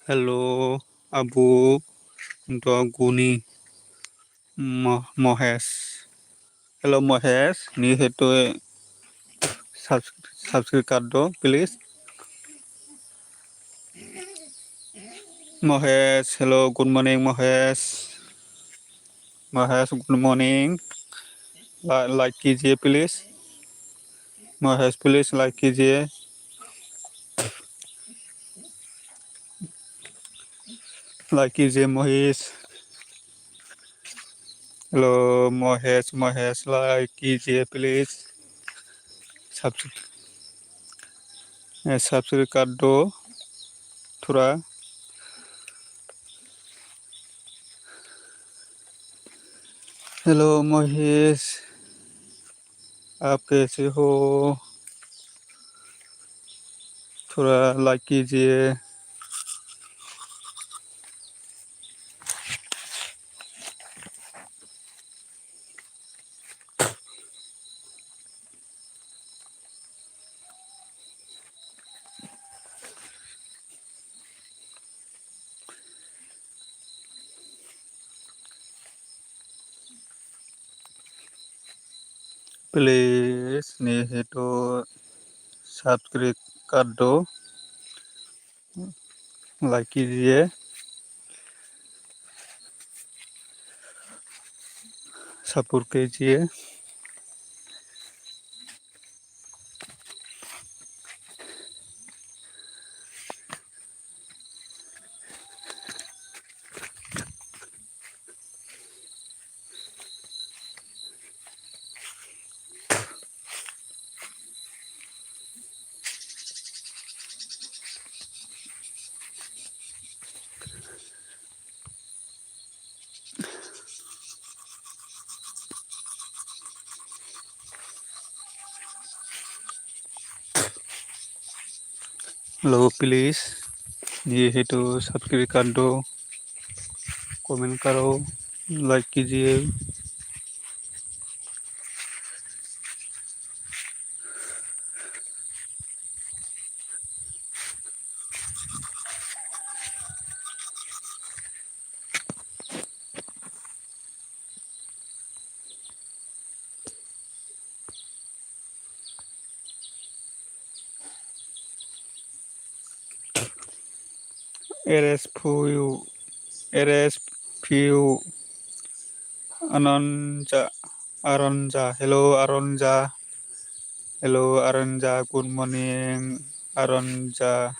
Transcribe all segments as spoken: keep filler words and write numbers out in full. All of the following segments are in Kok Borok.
Hello, Abu Doguni Mo-, Mohesh. Hello, Mohesh. Ni hetu subs-, subscribe kar do, please. Mohesh, hello, good morning, Mohesh. Mohesh, good morning. Like कीजिए, please. Mohesh, please like कीजिए. Like कीजिए, Mohesh. Hello, Mohesh, Mohesh, like कीजिए, please. Subscribe, subscribe kar do, thora. Hello, Mohesh, आप कैसे हो? थोड़ा like कीजिए। Please, नहीं है तो subscribe कर दो, like कीजिए, support कीजिए। Hello, please, ये है तो subscribe कर दो, comment करो, like कीजिए। R S P U, R S P U, Ananja, Aronja, hello, Aronja. Hello, Aronja, good morning, Aronja.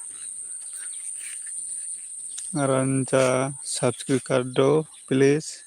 Aronja, subscribe कर दो, please.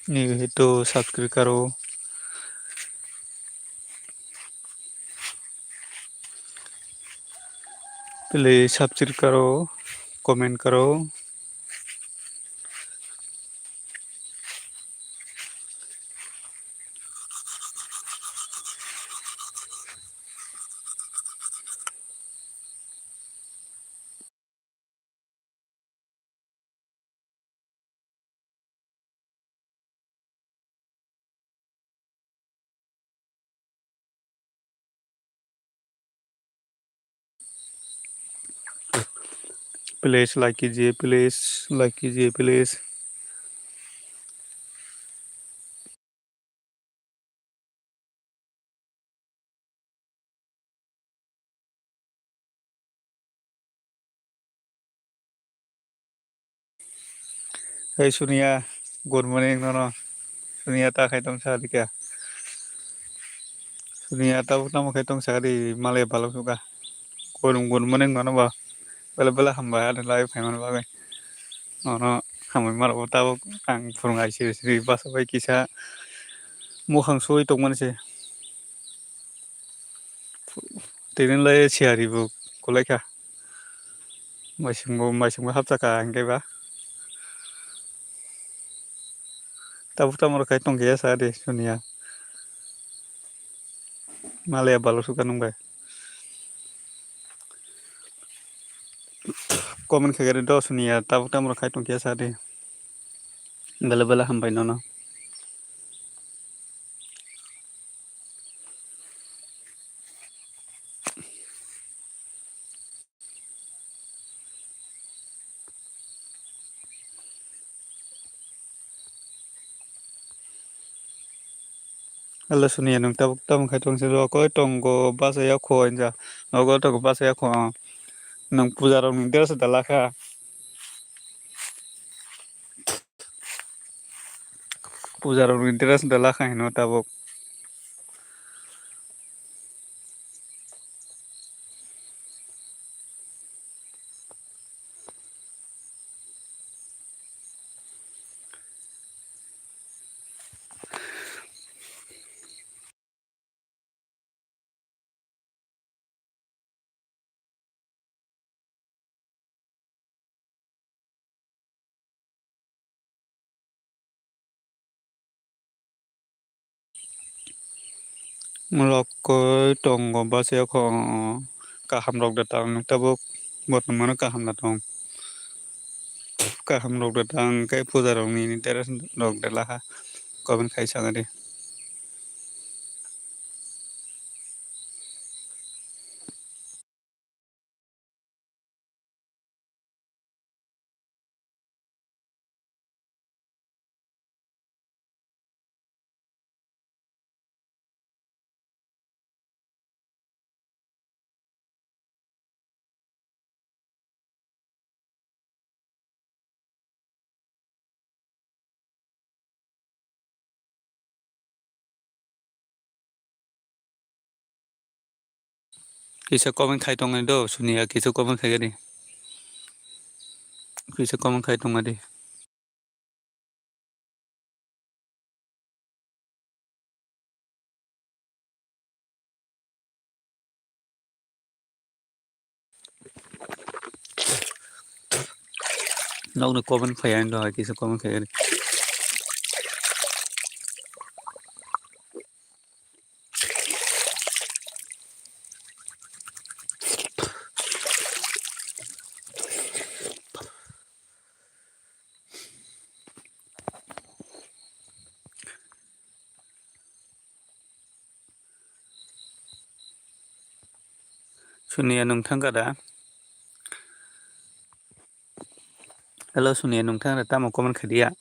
नहीं है तो subscribe करो। Please subscribe करो, comment करो। Please like कीजिए, please like कीजिए, please। Hey Sunia, good morning nono. Sunia ta khai tong sa dikha. Sunia ta tamo khai tong sa di malai balok suka. Good, good morning nono ba. Bela bela hambai ani live phaiman bagwi. Nono hambai maro tabuk ang phurung ai siri siri basa bai kisa mukhang sui tongmani se. Tini lai siyari bo kulai kha. Maisingbo, maisingbo hapjak kha hinkhe ba. Tabuk tamo rwkhai tongkhe sa de soniya. Malaya balo sukha nung bai. Comment khaikhe do soniya tabuk tamo rwkhai tongkhe sa de. Bela bela hambai nono. Hello soniya, nwng tabuk tamo khai tong se, rokoi tongo bachaya kho hinja, nogo tongo bachaya kho. Nwng puja rok ni dress da lakha. Puja rok ni dress da lakha hino tabuk. Rokoi tongo bachaya kho, kaham rok da tang tabuk, bortoma no kaham da tong. Kaham rok da tang khe puja rok ni dress rok da lakha, comment khai sa di. Kisa comment khai tongni do, soniya kisa comment khai di. Kisa comment khai tongma di. Nokni comment phai ani do hai kisa comment khai ani. Suniya nwng thangkha da? Hello, Suniya nwng thangkha da? Tamo comment khaidi ya?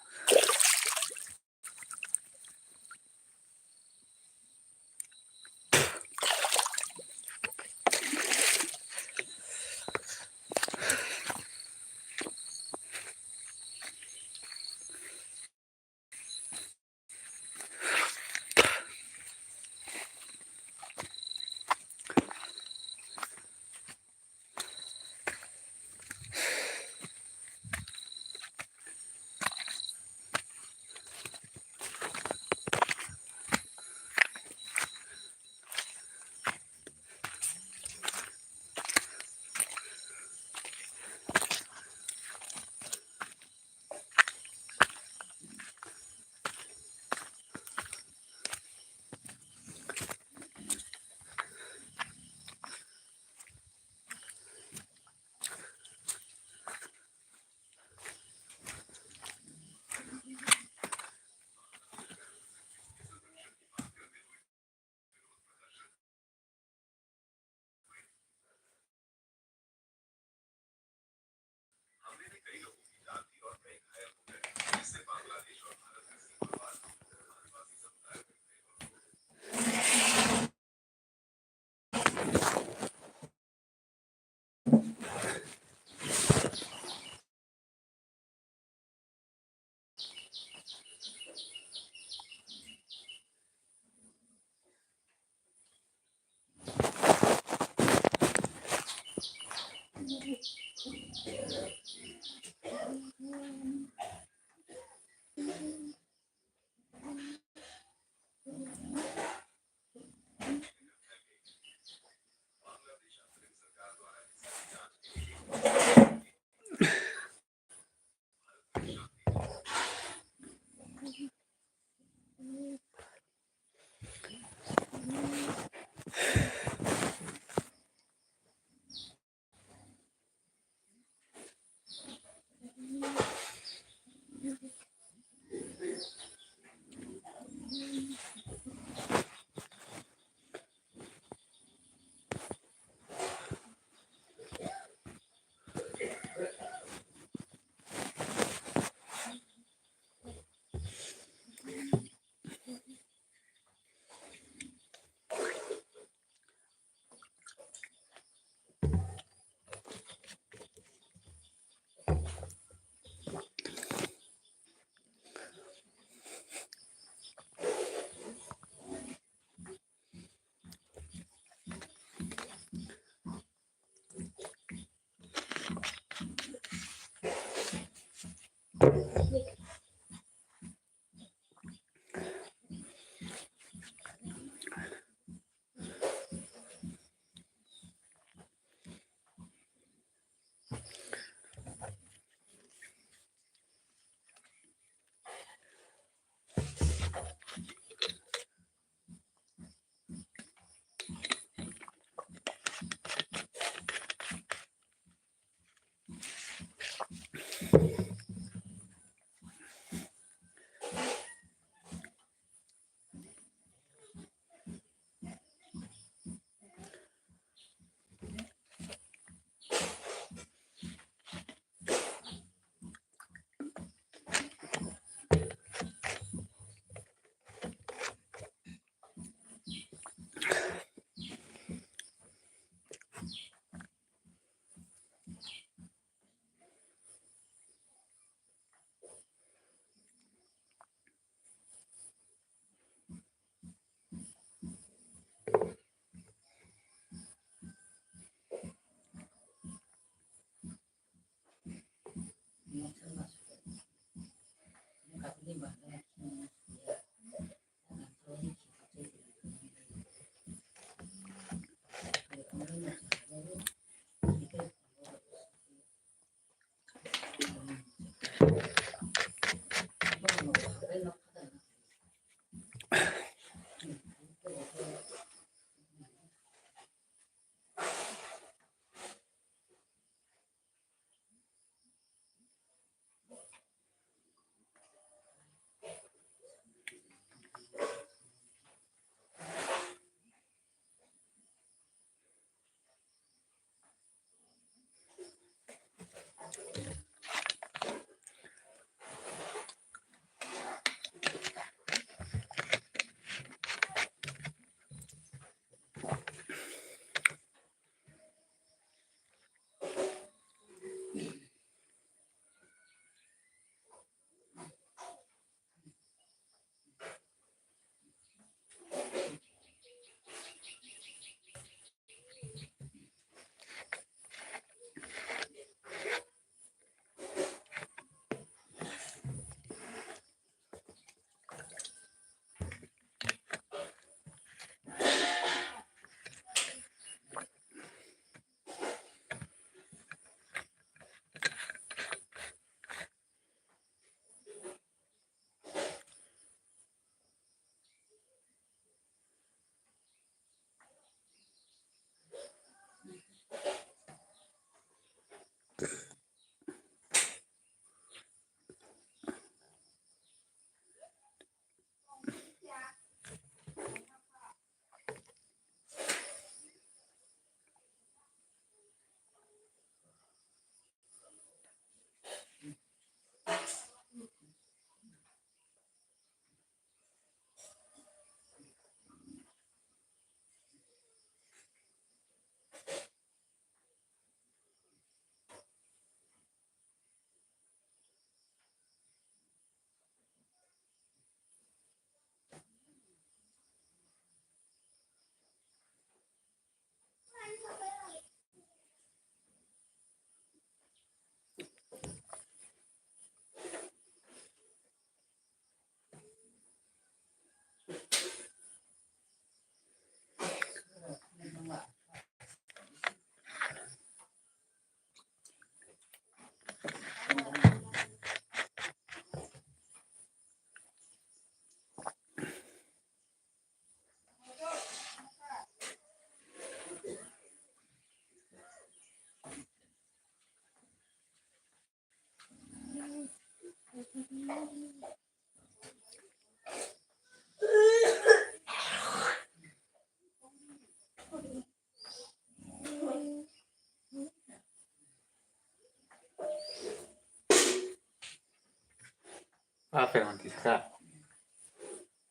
Apa yang nanti sekarang?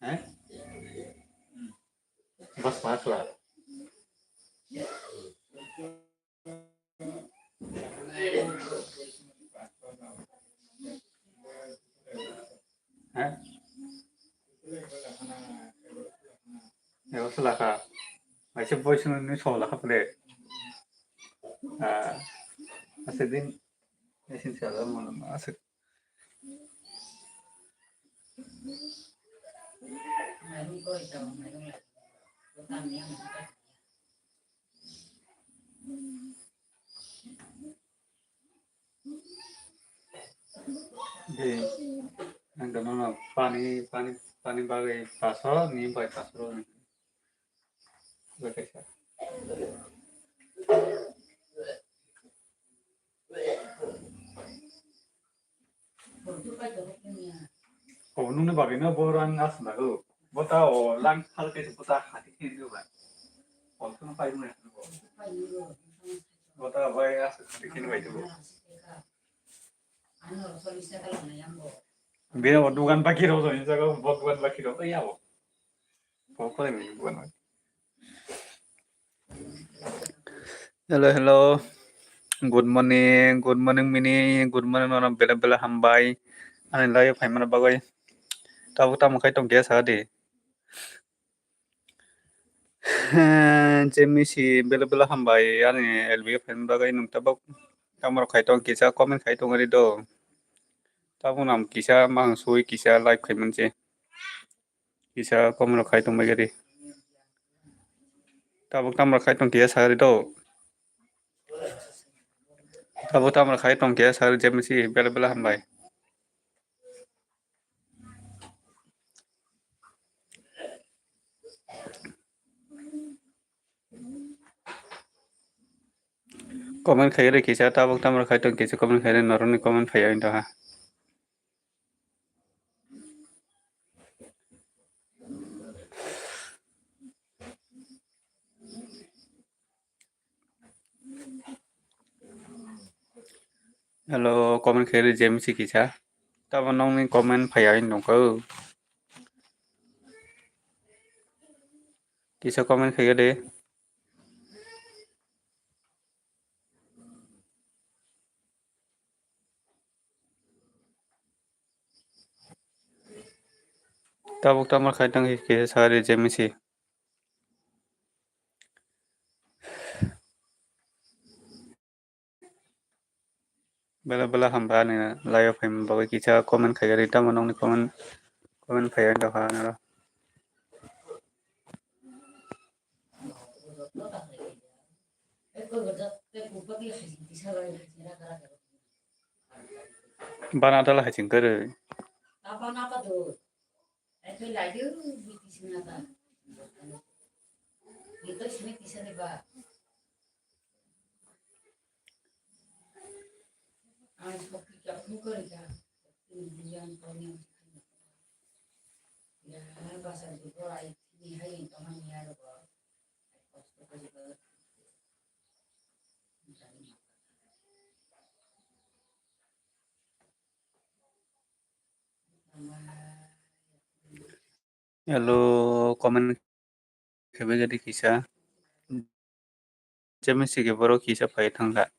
Eh? Bas masuk lah. Eh? Ebo selaka. Aise boy sunu ni sola kha pele. Ah, ase din. Asin sala mo ase. Di, ang dono pani, pani, pani bagwi paso, ni bai paso. Bai kaisa. O nungni bagwino bo rang aswk nago. Bo ta o lang phal kaisa bo ta hati khe nw bai. O thung pai rwna bo. Bo ta bai aswk hati khe nw bai bo. Bini bo dugan baki rw jani jaga bo dugan baki rw ya bo. Hello, hello. Good morning, good morning, mini, good morning, nono bela bela hambai. Ani live phaimani bagwi. Tabuk tamo khai tong khe sa di. Jemisi bela bela hambai, ani L B phaimani bagwi nwng tabuk tamo khai tong kisa comment khai tong ari do. Tabuk nam kisa mang sui kisa live khaimani se. Kisa comment rok khai tongbai khe di. Tabuk tamo khai tong khe sa ri do. Tabuk tamo khai tong khe sa ri jemisi bela bela hambai. Comment khai ri kisa tabuk tamo khai tong kisa comment khai ri norokni comment phai ya wngtong ha. Hello, comment khe ri jemisi kisa. Tamo nokni comment phai ya wngtong kha. Kisa comment khai di. Tabuk tamo khai tong kisa sa ri jemisi. Bela bela hambai ani live phaimani bagwi kisa comment khai ri tamo nokni comment comment phai wngtong kha ani. Bana dala hai ching kwrwi. Hello, comment khe bai di kisa. Jemisi khe borok kisa phai thangkha.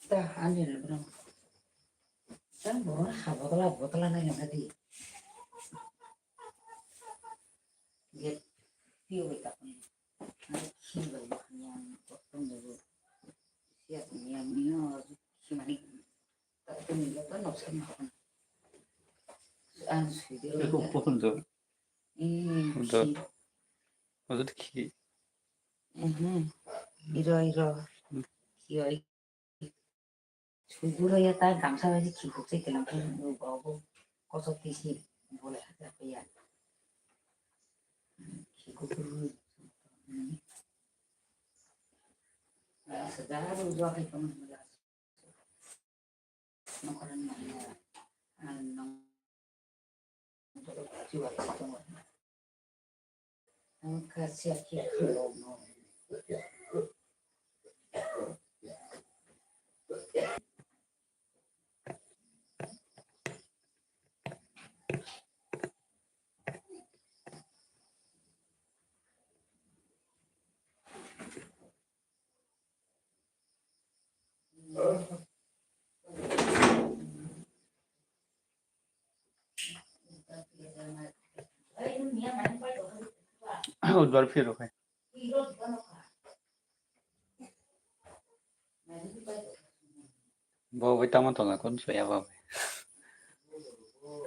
Ta ani le bro. Tang bro ha botla botla na yang tadi. Get piu ta pun. Ani khi ba yang kotong dulu. Siap yang nyo khi mani. Ta pun ya ta no sen ha pun. An sui de. Eko pun do. Hmm. Do. Khi. Maksud khi. Mhm. Iro iro. Hmm. Khi oi. Suguro ya ta gamsa bai si khikuk se kelang khe bo bo kosok tisi bolai hata pe ya. Khikuk tu. Sa jara ro jua kai kamu mula. Nokoran ya. Ano. Udbar phiro khai. Bo bai tamo tong kon soya ba bai.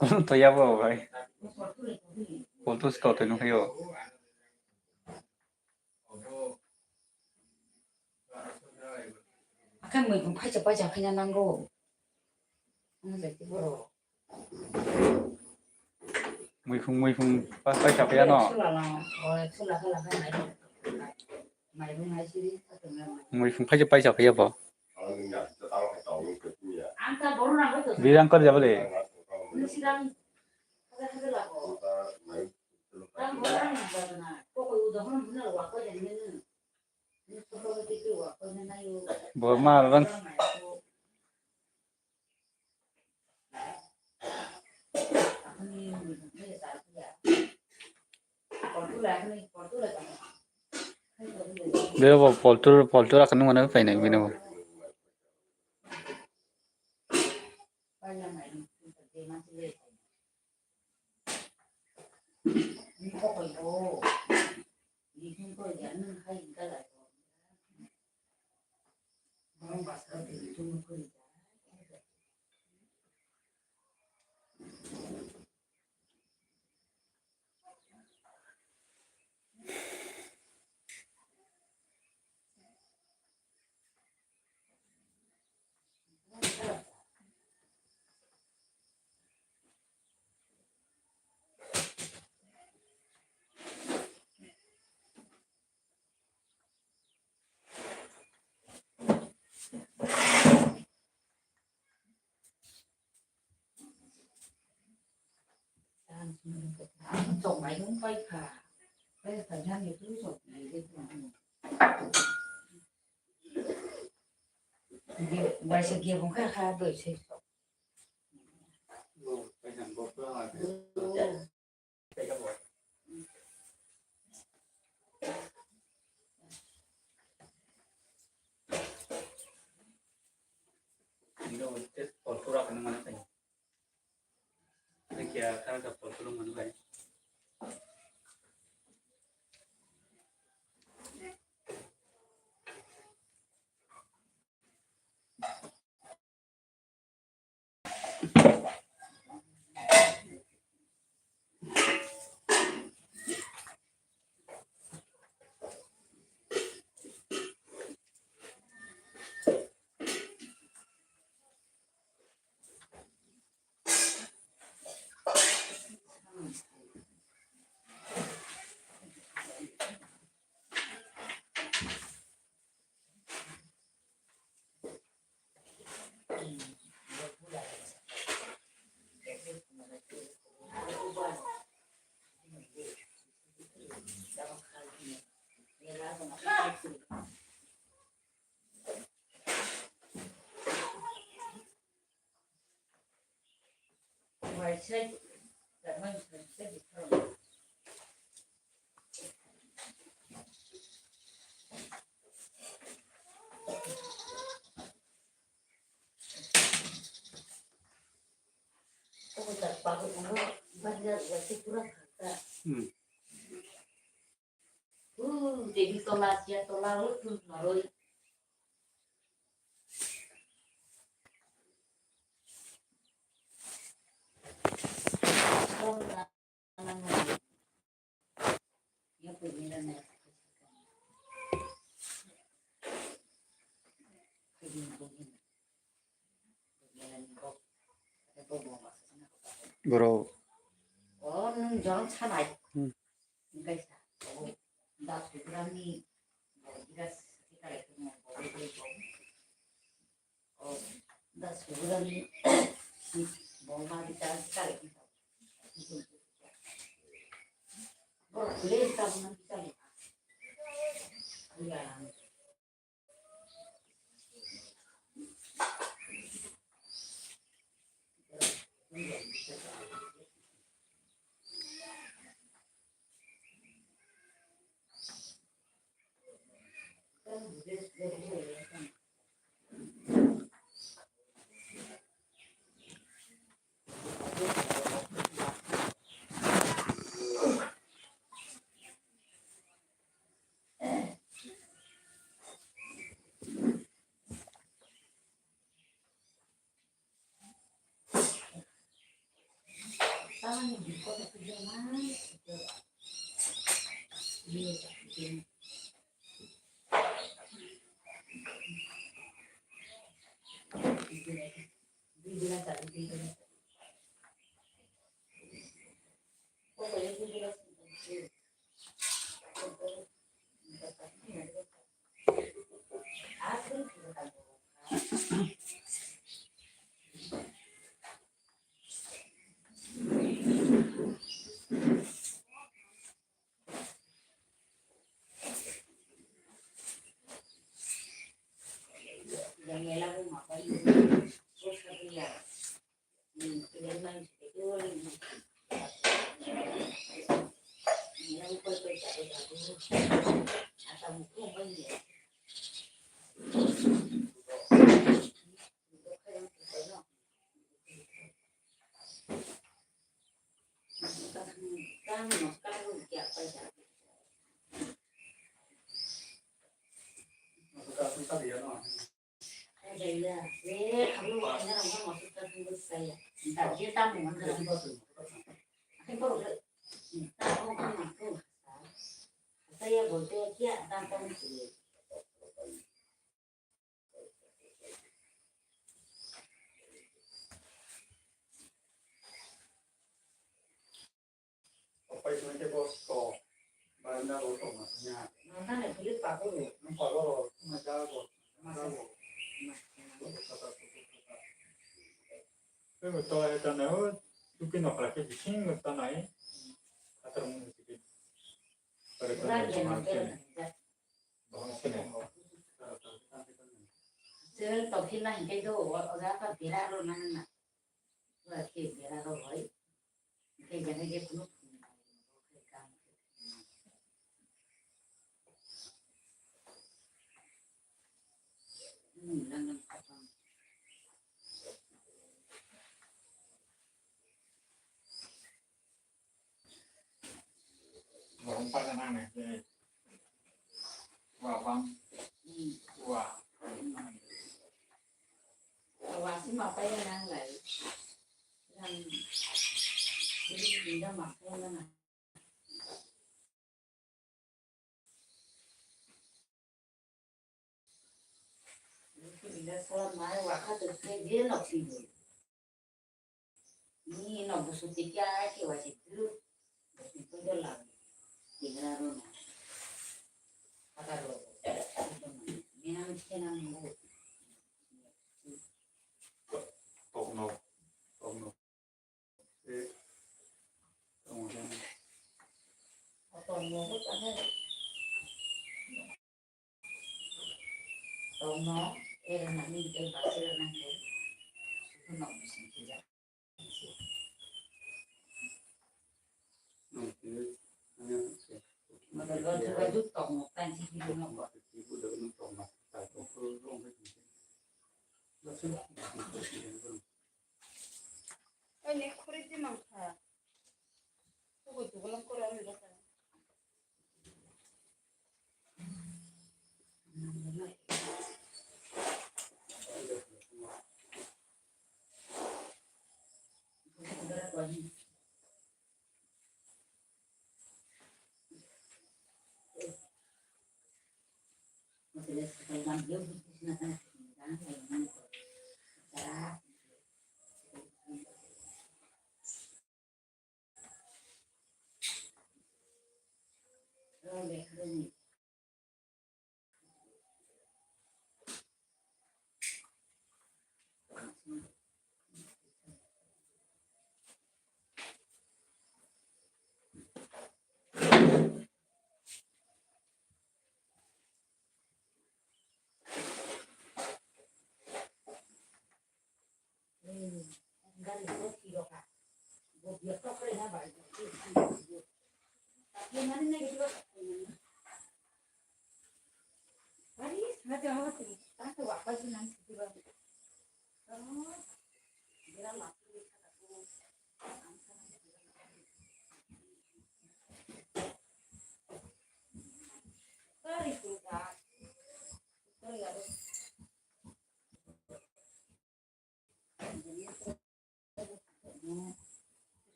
Kon to ya ba bai. Pol to sto to nung yo. Akan muikhung phaisa paisa khaina nango. Ang jati borok. Muikhung, muikhung pa-, paisa phaiya no? Chula lang, o, chula khala kha mairung. Mairung hai siri, khatung lang. Muikhung phaisa paisa phaiya bo? Ang ta boru nang to. Birang kar jabo le. Nung sirang. Khaja khaja labo. Tang boru nang jabo na. Kokoi udah hono muna wakko jani nung. Borma rang. Bebo poltur, poltur akan mana painai bini bo. Bai se gebung kha kha doi se. Hmm. Bro. Hmm. Tei bo tola ya tanai o, tuki nokla khe bising tanai. Khatar mung sike. Pare ko bahang sene. Bahang sene. Sel tokhi na hingke do, o, o ja ka bera ro na na. Wa ke bera ro hoi. Hingke jane je kunu. Hmm, lang lang kapang. Borok paga nang nai khe. Wa bam. Wa. Wa si ma pai nang lai. Nang. Ini pindah ma pai nang. Ni no busu tiki ai ke wa se dru. Busu tu do la. Tigra ro na. Kata ro. Menang kenang mo. Tokno. Tokno. Ni khuri di mangkha. Tugu tugu lam kore ani bata.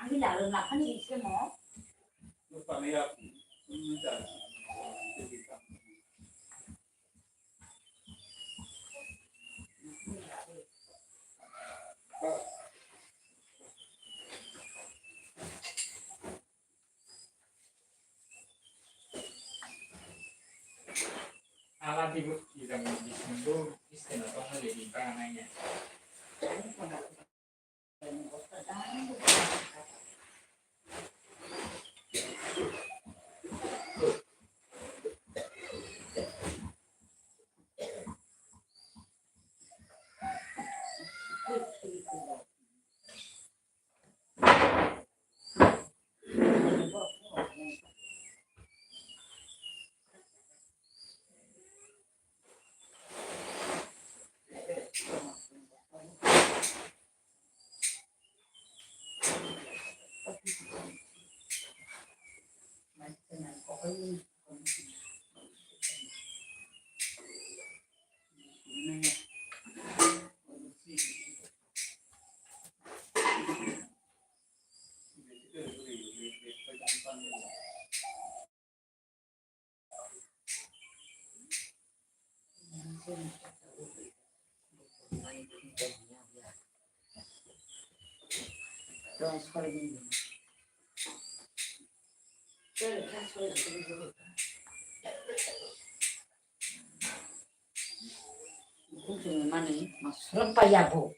Ang lalo lakhani ise mo. Ala tibu idang di sundu istena to hale di bana ya. Mani masuk payabo.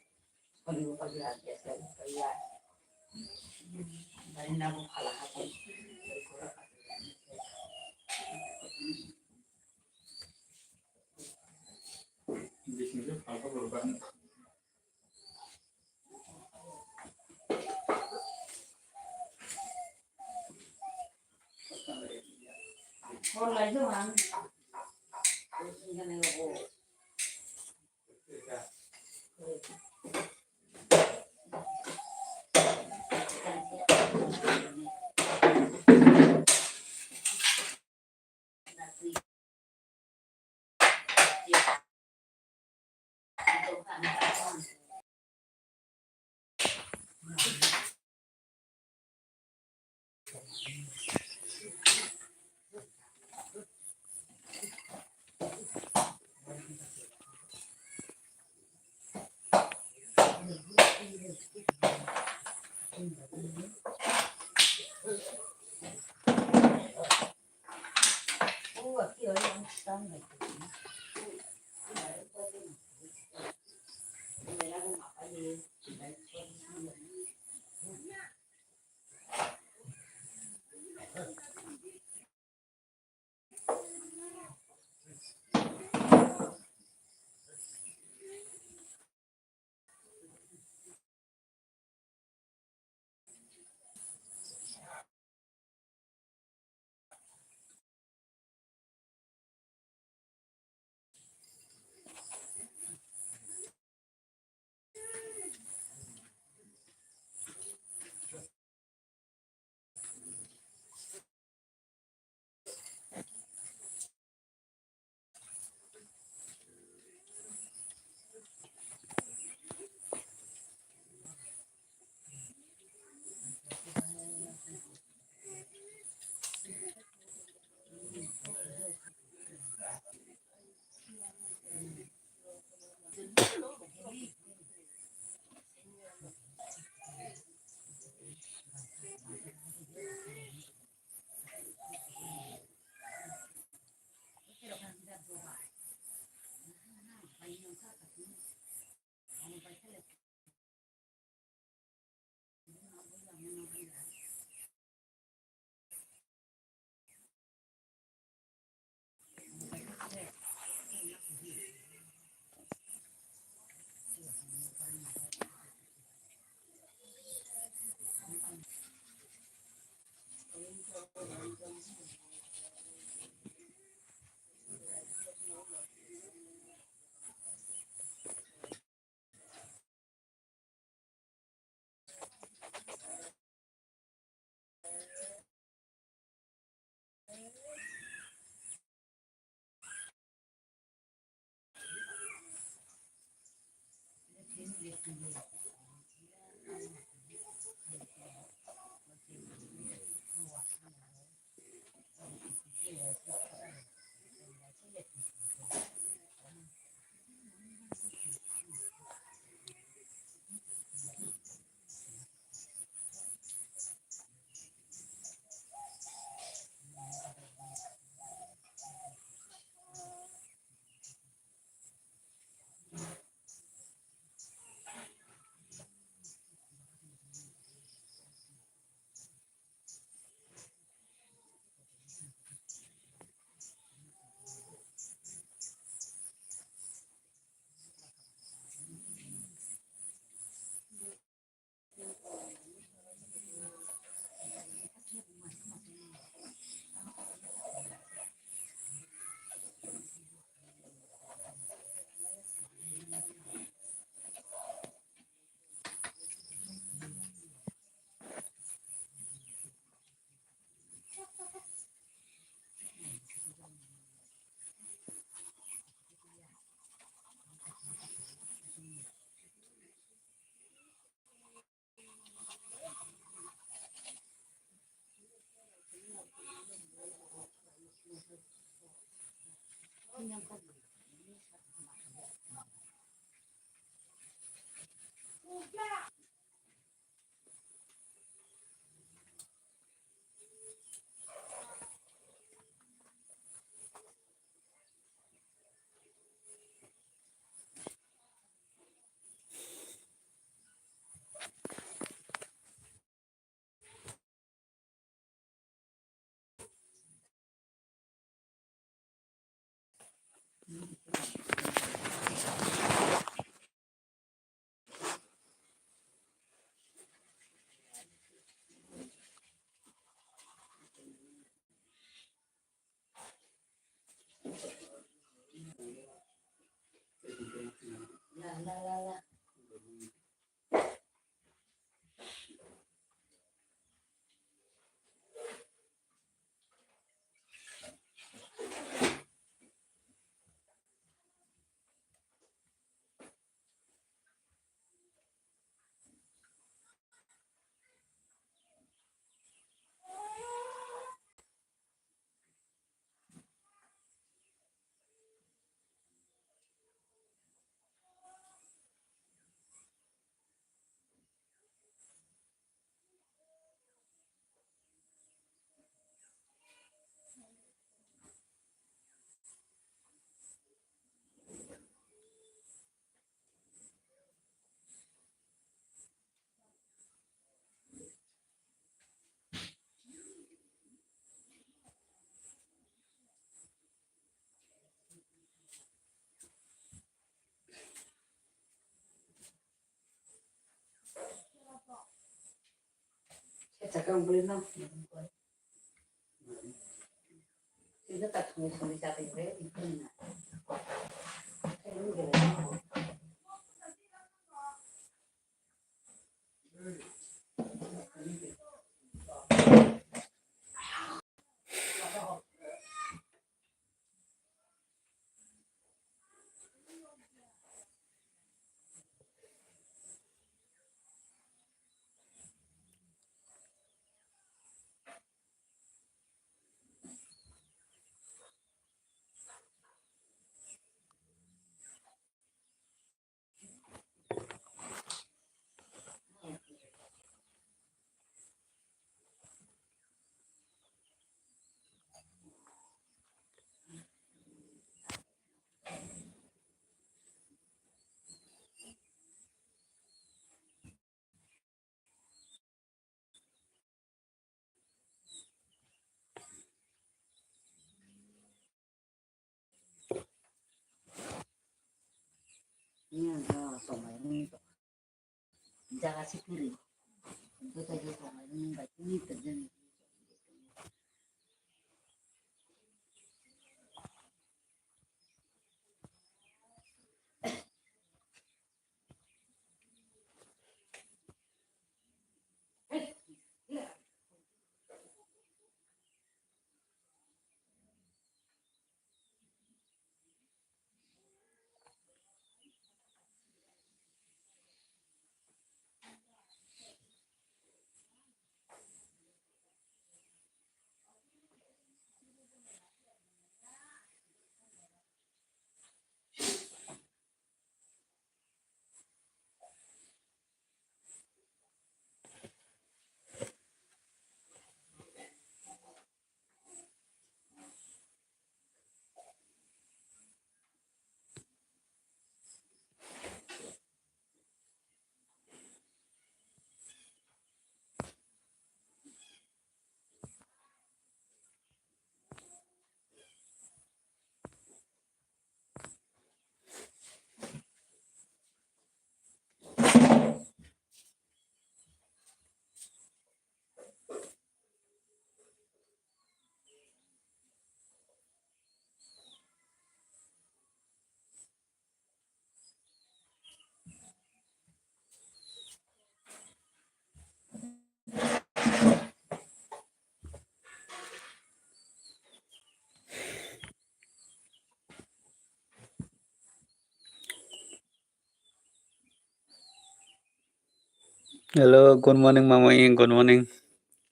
Hello, good morning, mama. Good morning.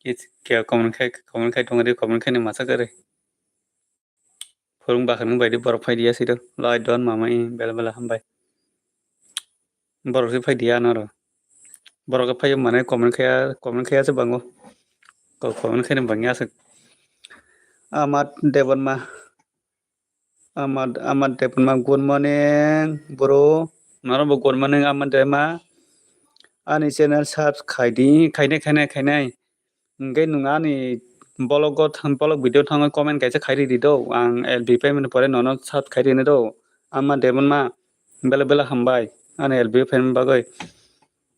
Kis kya comment khai, comment khai tong re, comment khai ni masa kare. Phurung bakhrang bai di borok phai di ya siro. Lai don mama, bela bela hambai. Borok se phai di ya noro. Borok phai mane comment khai, comment khai se bango. Ko comment khai ni bangya se. Amat Debonma. Amat, Amat Debonma, good morning, bro. Norok bo good morning, Amat Debonma. Ani channel subscribe khai di, khainai, khainai, khainai. Hwnkhe nwng ani vlog o thang, vlog video thango comment kaisa khai ridi do. Ang L B payment pore nono subscribe khai rini do. Amat Debonma, bela bela hambai. Ani L B payment bagwi.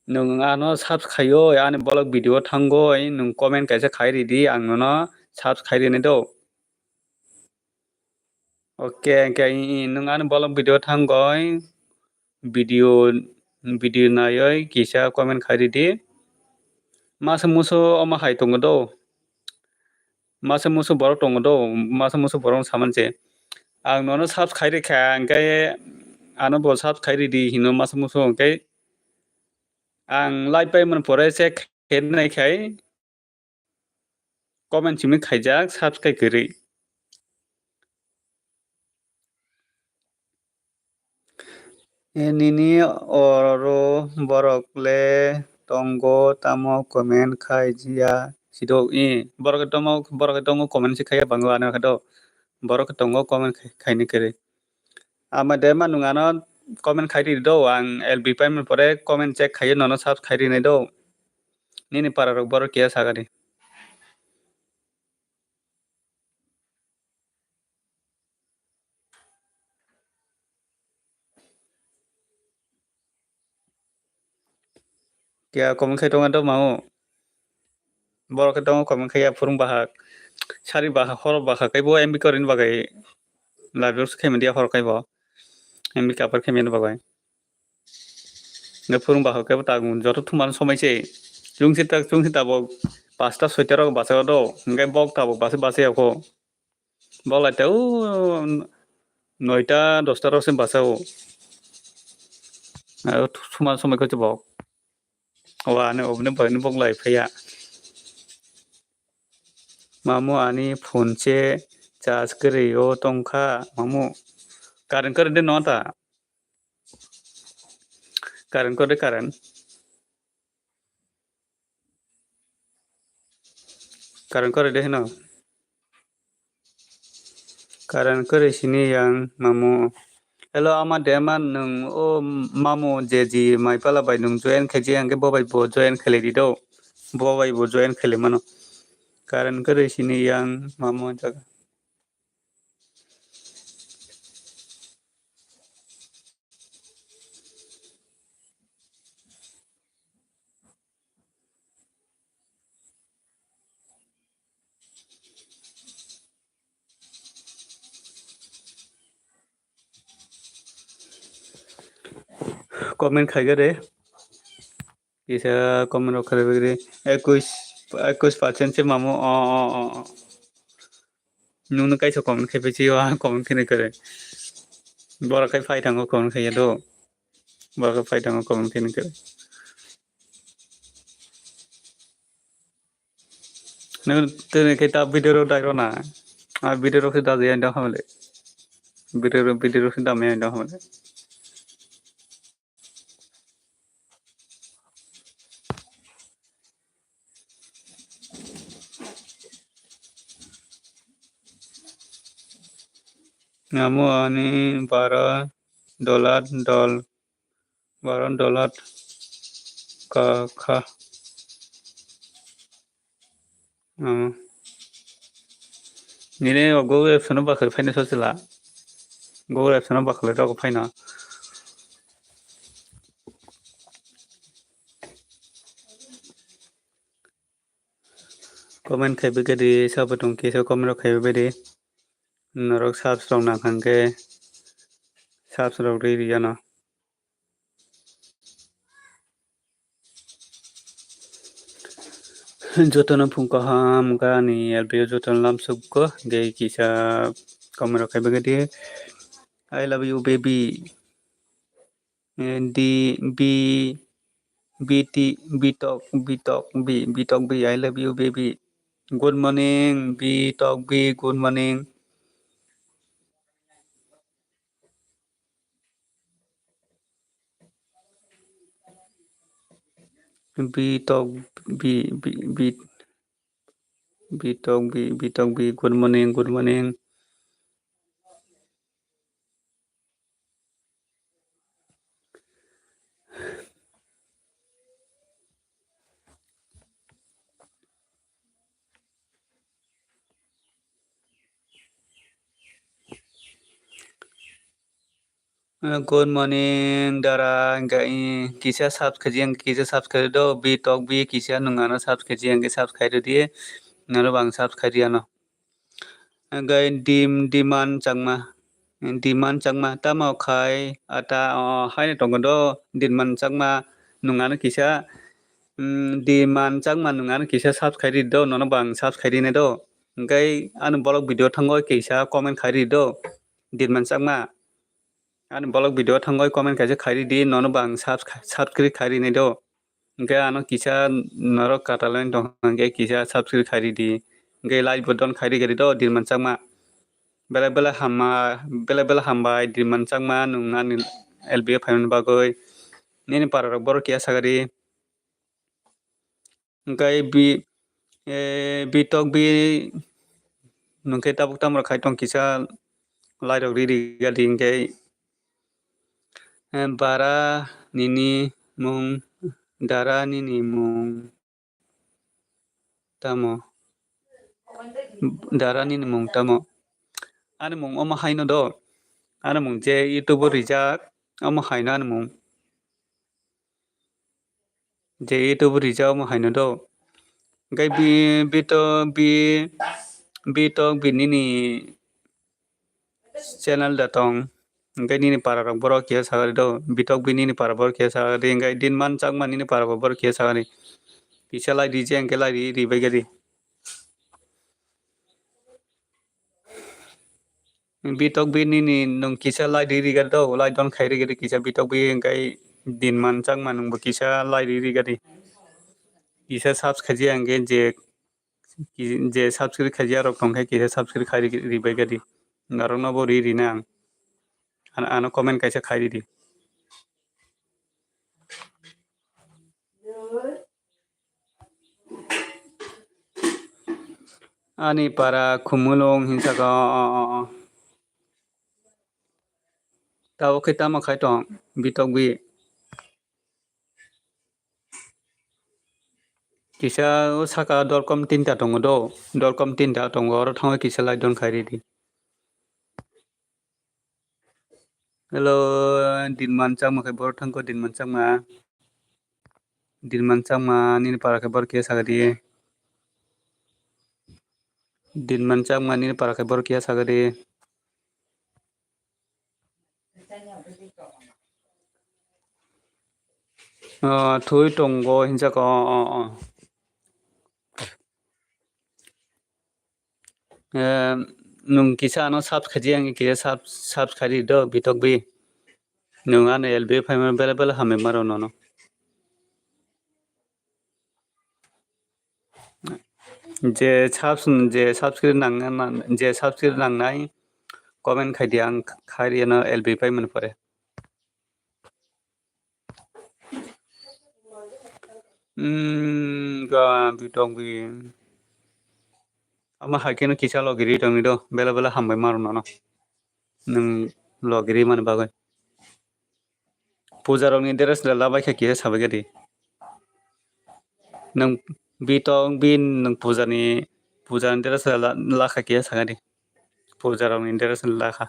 Nwng ano subscribe khai o, ani vlog video thango, nwng comment kaisa khai ridi, ang nono subscribe khai rini do. Okay, hwnkhe i, i, nwng ani bolong video thangoi, video, video naioi kisa comment khai ridi. Masa musu omo hai tongo do. Masa musu borok tongo do. Masa musu borok saman se. Ang nono subscribe khai rikha, hwnkhe ano bo subscribe khai ridi hino masa musu, hwnkhe ang live paimani pore se khe nai khai. Comment simi khaijak, subscribe kwrwi. E nini oro borok le tongo tamo comment khai ya sidok i borok tongo, borok tongo comment si khaiya bango ano khe do borok tongo comment khai, khaini kwrwi. Ama de ma nwng ano comment khai ridi do, ang L B paimani pore comment check khai nono subscribe khai rinai do. Nini para rok borok kiya sagani. Kiya comment khai tongo do mao. Borok khe tongo comment khaiya phurung bahak, sari bahak, horo bahak, kaibo M B kwrwini bagwi live rok se khaimani ya horo kaibo. M B kapar khaimani bagwi. Nge phurung bahak kaibo tagung joto thumani somai se. Chwngse ta, chwngse tabuk pasta soita rok bachao do, hingke bok tabuk basa basa yako. Bok lai ta o noita dosta rok se bachao. Aro thumani somai khe bok. O ani oboni bagwi bok lai phaiya. Mamu ani phone se charge kwrwi o tongkha mamu. Current kwrwi de no ta. Current kwrwi current. Current kwrwi de hino. Current kwrwi sini yang mamu. Hello, ama de ma nwng o mamu J G Maipala bai nwng join khaijak, hwnkhe bo bai bo join khailai di do. Bo bai bo join khailai mano. Current kwrwi sini yang mamu jaga. Comment khaigare. Kisa comment rok khaibagri. Ekwis, ekwis percent se mamu. O, o, o, o. Nwng no kaisa comment khaipai si o, comment khainai kwrwi. Borok khai phai thango comment khaiya do. Borok khai phai thango comment khainai kwrwi. Nwng tini khe ta video rok dai rw na. A video rok se da jaya dong hamle. Video rok, video rok se da maya dong hamle. Amo ani bara dolat dol, bara dolat ka kha. Amo. Nini o Google Apps no bakar phaina sosila. Google Apps no bakar rok phaina. Comment khaibai khe di, sabo tong kisa comment rok khaibai di. Norok subs rok nang khan khe subs rok ri ri yano. Jotono phung kaham wngkha ani L B o jotono lamsukgo, hingke kisa comment rok khaibai khe di. I love you, baby. Eh, di, bi, biti, bitok, bitok, bi, bitok, bi, I love you, baby. Good morning, bitok, bi, good morning. Bitok, bi, bi, bi, bitok, bi, bitok, bi, good morning, good morning. Uh, good morning, dara. Hingke, eh, kisa subscribe, kisa subscribe do, bi tok bi kisa nung ano subscribe, hingke subscribe di, naro bang subscribe ano. Hingke dim, diman changma, diman changma, tamo khai, ata, o, haino tongo do, diman changma, nung ano kisa, mm, diman changma nung ano kisa subscribe do, nono bang subscribe ne do. Hingke ano bolok video thango kisa comment khai ri do, diman changma. Ani bolok video thango comment kaisa khai ri di, nono bang subs-, subscribe khai ri nai do. Hingke ano kisa norok katalai tong hingke kisa subscribe khai ri di. Hingke like bo don khai ri gari do, diman changma. Belai belai hamma, belai belai hambai, diman changma, nung ani L B o phaimani bagwi. Nini para rok borok kiya sagari. Hingke bi, eh, bitok bi, nungke tabuk tamo khai tong kisa lai rok riri gali hingke, eh, bara nini mung, dara nini mung tamo, dara nini mung tamo. Ani mung omo haino do, ani mung je YouTube o rijak, omo haino ani mung. Je YouTube rijak omo haino do. Hwnkhe bi, bito, bi, bitok bi nini channel da tong. Hwnkhe nini para rok borok kisa sagari do. Bitok bi nini para borok kisa sagari. Hwnkhe din man chakma nini para borok kisa sagari. Kisa lai di je hwnkhe lai di, ribai gari. Bitok bi nini nwng kisa lai di rigari do, lai don khai rigari kisa bitok bi hwnkhe din man chakma nwngbo kisa lai di rigari. Kisa subscribe ya hwnkhe je, je subscribe khaijak rok tongkhe kisa subscribe khai ri, ribai gari. Norokno bo ri rina ang. Ano, ano comment kaisa khai ridi. Ani para Khumulwng hinsa kha, o, o, o. Tabuk khe tamo khai tong, bitok bi. Kisa o saka dorkom tinta tongo do, dorkom tinta tongo, oro thango kisa lai don khai ridi. Hello, din man chakma khe borok thangkho, din man chakma. Din man chakma nini para khe borok kisa sagadi. Din man chakma nini para khe borok kisa sagadi. Ah, thui tongo hinjak o, o, o. Eh, nwng kisa ano subs khaji, ang kisa subs, subs khaji do, bitok bi. Nwng ano L B phaima bele bele hambai maro nono. Je subs, je subscribe nang, nang, je subscribe nangnai, comment khai di, ang khai riyano L B paimani pore. Hmm, ga bitong bi. Ama hai khe no kisa logi ri tongni do, bela bela hambai maro nono. Nwng logi ri mani bagwi. Puja rokni dress le labai kha kisa sabai gadi. Nwng bitong bi nwng puja ni, puja ni dress le la, la kha kisa sagai di. Puja rokni dress le la kha.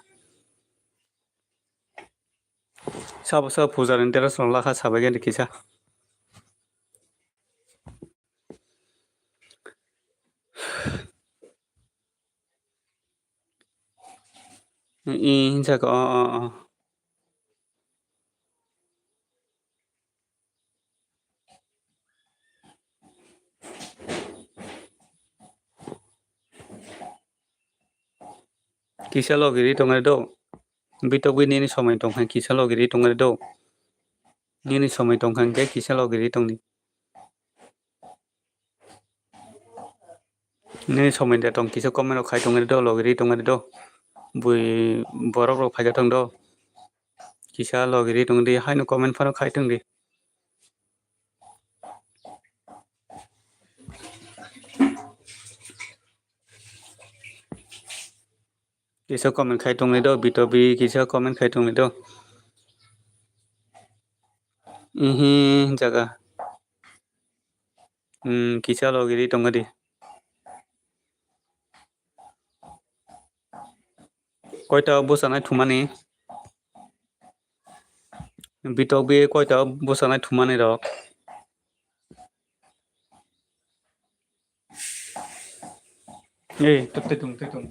Sabo sabo puja ni dress rok lakha sabai gani kisa. I hinsa ko, o, o, o. Kisa logi ri tongre do. Bitok bi nini somoi tongkha kisa logi ri tongre do. Nini somoi tongkha hwnkhe kisa logi ri tongdi. Nini somoi de tong kisa comment rok khai tongre do, logi ri tongre do. Bui borok rok phaikha tong do. Kisa logi ri tongdi, haino comment phano khai tongdi. Kisa comment khai tongni do, bitobi kisa comment khai tongni do. Ihi jaga. Hmm, kisa logi ri tongdi. Koita o bwsana thumani? Bitok bi koita o bwsana thumani rok? Ei, tuk, tuk, tuk, tuk.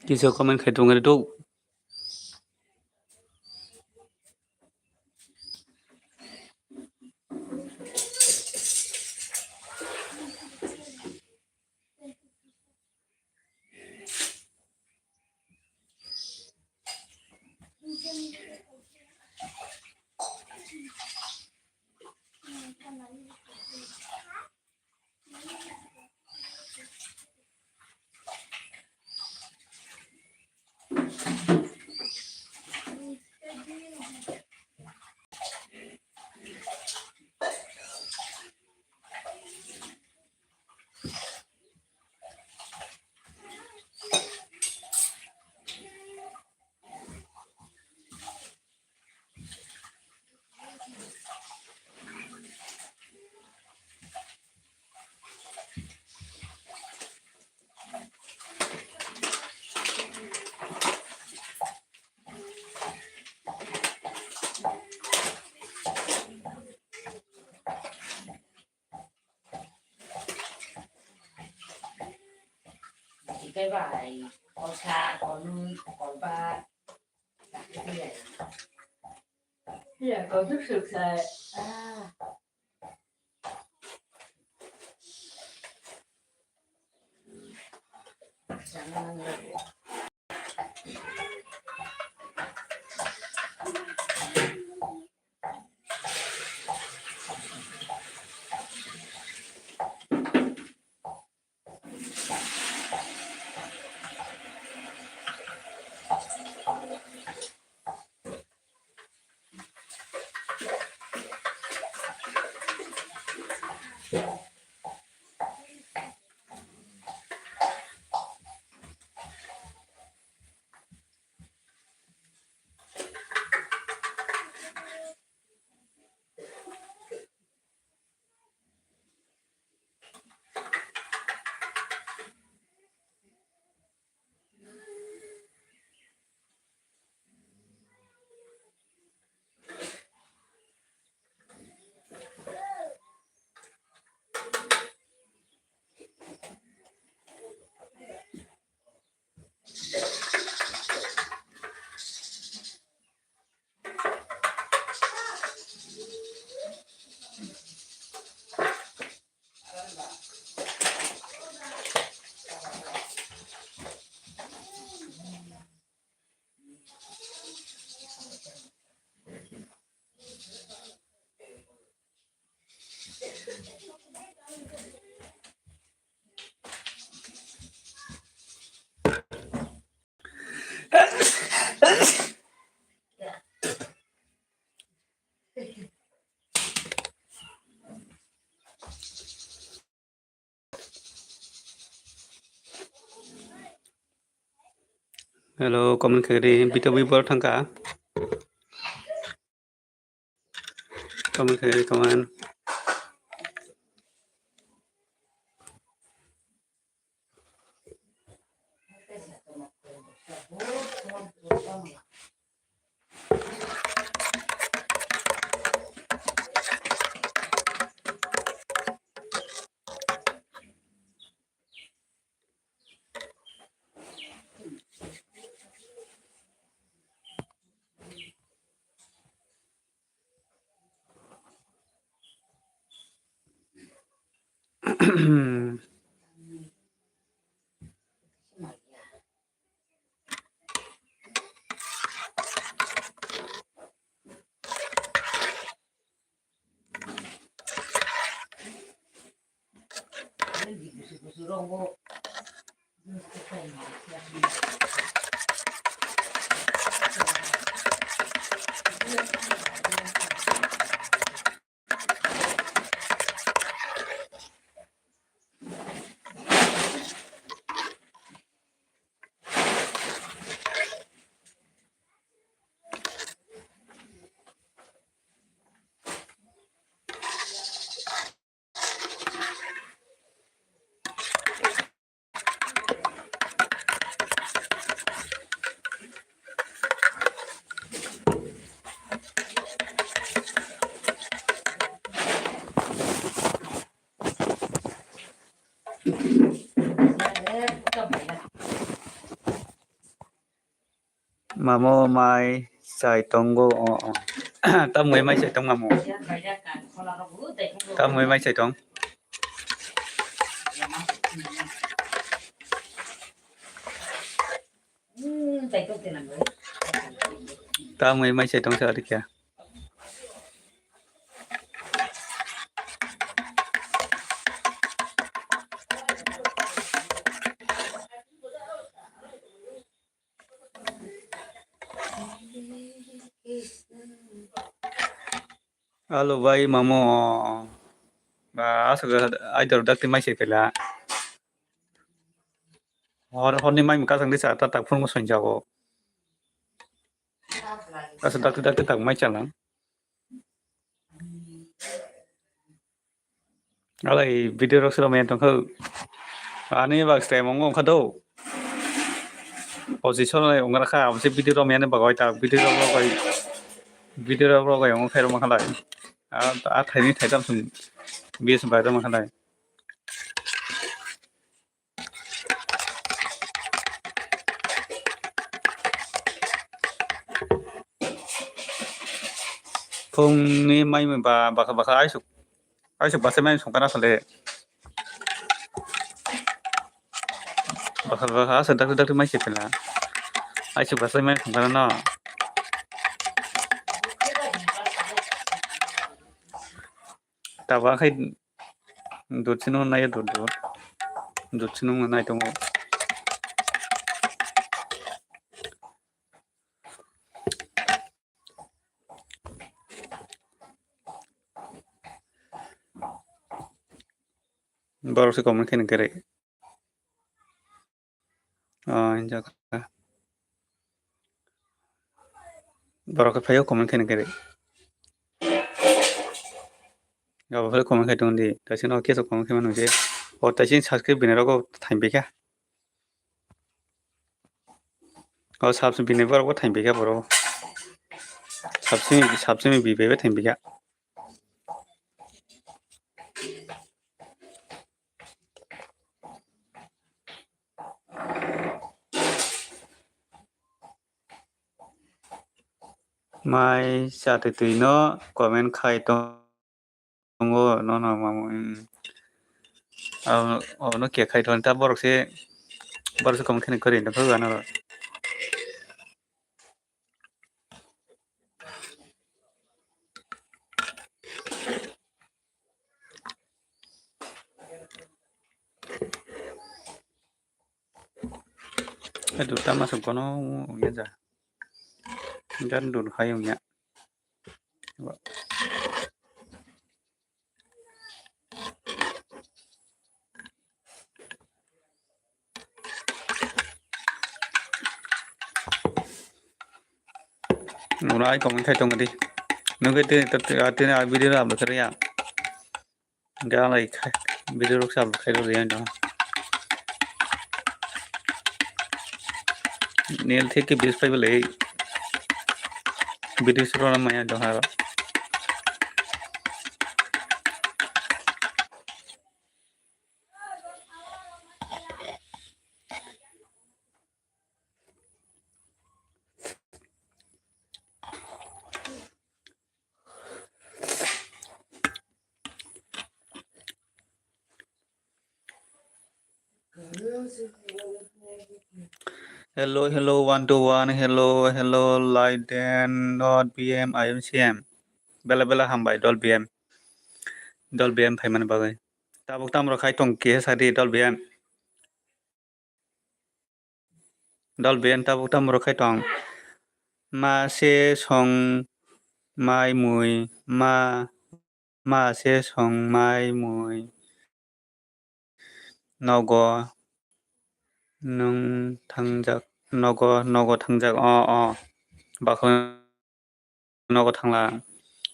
Kisa comment khai tongre do. Bai, kolsa, kolnwi, kolba. Ya, kau tu suksa. Ah. Hello, comment khairi, bito bibor thangka. Comment khairi, comment. Mamo mai chai tongo, o, o. Tamungwi mai chai tong mamo. Tamungwi mai chai tong. Tamungwi mai chai tong sa arikya. Alo bai mamo. Ba aswk aidor dakti mai se pela. Hor horni mai mukha sang disa ta tak phungo soinjago. Aswk dakti dakti tak mai chalang. Alai video rok sero men tongkho. Ani bak stai mongo ongkha do. Position lai ongra kha, abse video rok men bagoi ta, video rok rok bai, video rok rok bai ongkha rok makhalai. A, a thaini thaitam sum, bs bai rok makhalai. Bongni mai ba baka baka aisuk, aisuk basa mai songkana sale. Baka baka asa dakti dakti mai sepela. Aisuk basa mai songkana no. Taba khai dutsino nai dur dur. Dutsino nai tongo. Borok se comment khaina kwrwi. Ah, hinjak. Borok khe phaio comment khaina kwrwi. Abo phai comment khai tong di. Taisino keso comment khai mano je. O taisini subscribe bini rogo thaim bikha. O subscribe bini borok bo thaim bikha boro. Subscribe subscribe bi bebe thaim bikha. Mai chatwi twi no comment khai tongo, no, no, mamu, mm. Abo, abo no khe khai tong ta borok se, borok se comment khaina kwrwi no phai ano. Aduh, tama se kono wngya ja. Gan dun hai wngya. Uno ai comment khai tong di. Nugui tini, tini, tini, a video upload kariya. Galai khai, video rok sal khai rw yang dong. Nil thik ke bis pai belai. Video sal rw maya dong haro. Hello, hello, one two one, hello, hello, Laiden, not B M, I M C M. Bela bela hambai, dol B M. Dol B M phaimani bagwi. Tabuk tamrok khai tong khe sadi, dol B M. Dol B M tabuk tamo rok khai tong. Ma se song mai mui, ma, ma se song mai mui. Nogo nwng thangjak, nogo, nogo thangjak, o, o. Bakho nogo thangla.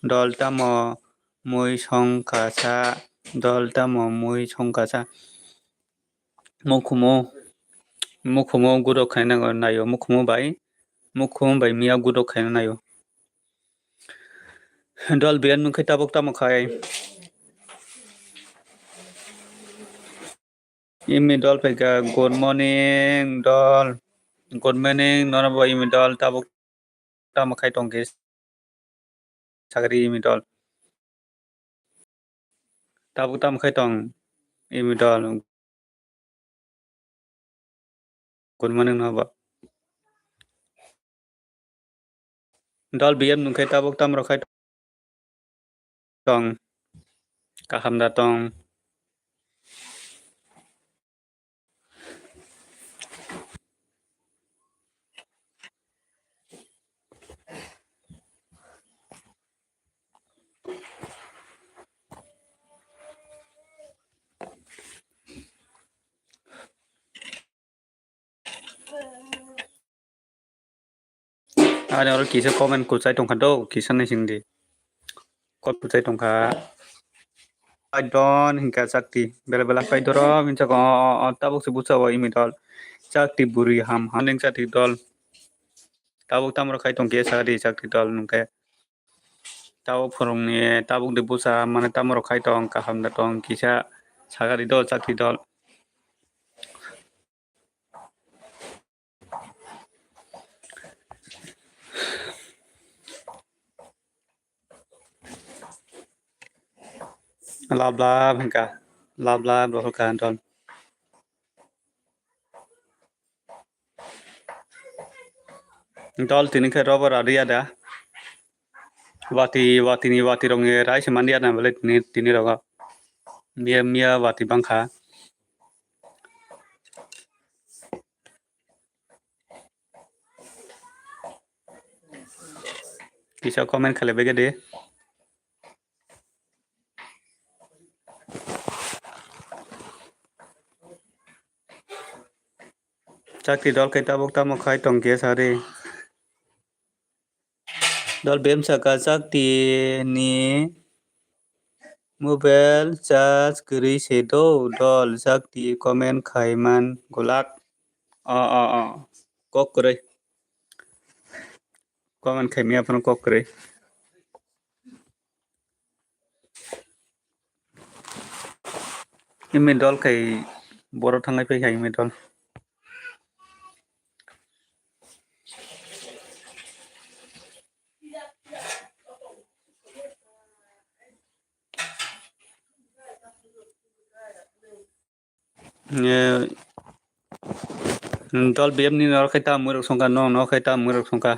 Dol tamo mui song kasa, dol tamo mui song kasa. Mukhumu, mukhumu gudok khaina naio, mukhumu bai, mukhumu bai miya gudok khaina naio. Dol biyan nung khe tabuk tamo khai. Imi dol phaikha, good morning, dol. Good morning, nono bo imi dol, tabuk tamo khai tong khe sagri imi dol. Tabuk tamo khai tong imi dol. Good morning, nono bo. Dol B M nung khe tabuk tamo rok khai tong. Kaham da tong. Ani oro kisa comment kuchai tongkha do, kisa naising di. Comment kuchai tongkha. I don't hinka chakti. Bela bela kai doro, mincha ko, o, o, o, tabuk se bucha o imi dol. Chakti buri ham, haning chakti dol. Tabuk tamro khai tongkhe sagadi chakti dol nungkhe. Tabuk phwrwngni, tabuk de bucha, mane tamro khai tong, kaham da tong, kisa sagadi dol, chakti dol. Lab lab hwnkha. Lab lab bo hwnkha dol. Dol tini khe robo radiya da. Wati, watini, wati rokni rai se manliya na bole tini, tini rogo. Miya, miya wati bangkha. Kisa comment khalai bai de. Chakti dol khe tabuk tamo khai tong khe sari. Dol bem saka chakti ni mobile charge kwrwi se do dol chakti comment khai man gulak. O, o, o. Kok kwrwi. Comment khai mia phano kok kwrwi. Imi dol khai boro thangai phai khai imi dol. Eh, dol B M ni norok khai ta mui rok songkha, no, no khai ta mui rok songkha.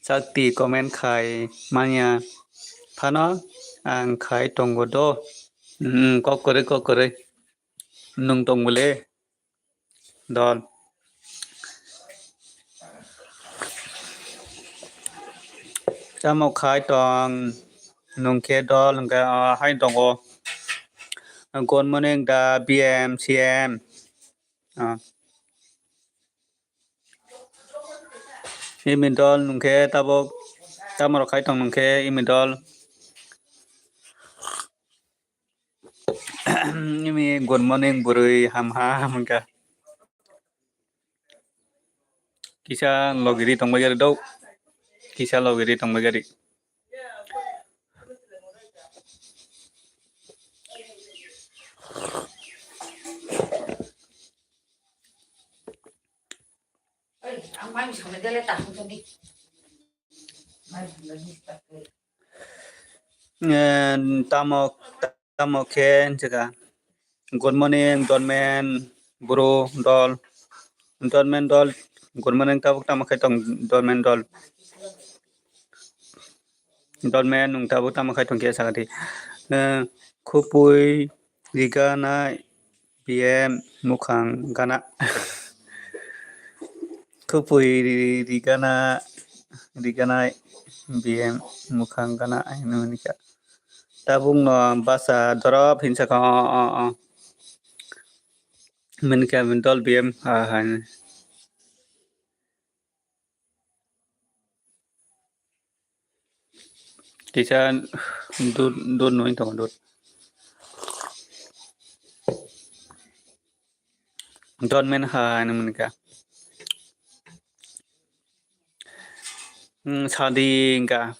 Chakti comment khai manya phano ang khai tongo do. Hmm, kok kwrwi, kok kwrwi. Nwng tong bole dol. Tamo khai tong nwng khe dol hwnkhe, ah, hai tongo. Good morning da B M, C M. Ah. Imi dol nwng khe tabuk, tamo rok khai tong nwng khe imi dol. Imi good morning bwrwi ham ham wngkha. Kisa logi ri tong bai gari do. Kisa logi ri tong bai gari. Eh, tamo, tamo khe hinjaka. Good morning, Dormen, bro, dol. Dormen dol, good morning, tabuk tamo khe tong, Dormen dol. Dormen, nwng tabuk tamo khai tongkhe sakha di. Eh, khupui riganai B M mukhang gana. Khupui ri-, rigana, riganai B M mukhang gana hinwi hwnkha. Tabukno basa dorop hinwi sakha, o, o, o. Hwnkha dol B M, ah, hinwi. Kisa dud, dud nui tongo, dud. Dud men ha, hinwi hwnkha. Hmm, sadi hwnkha.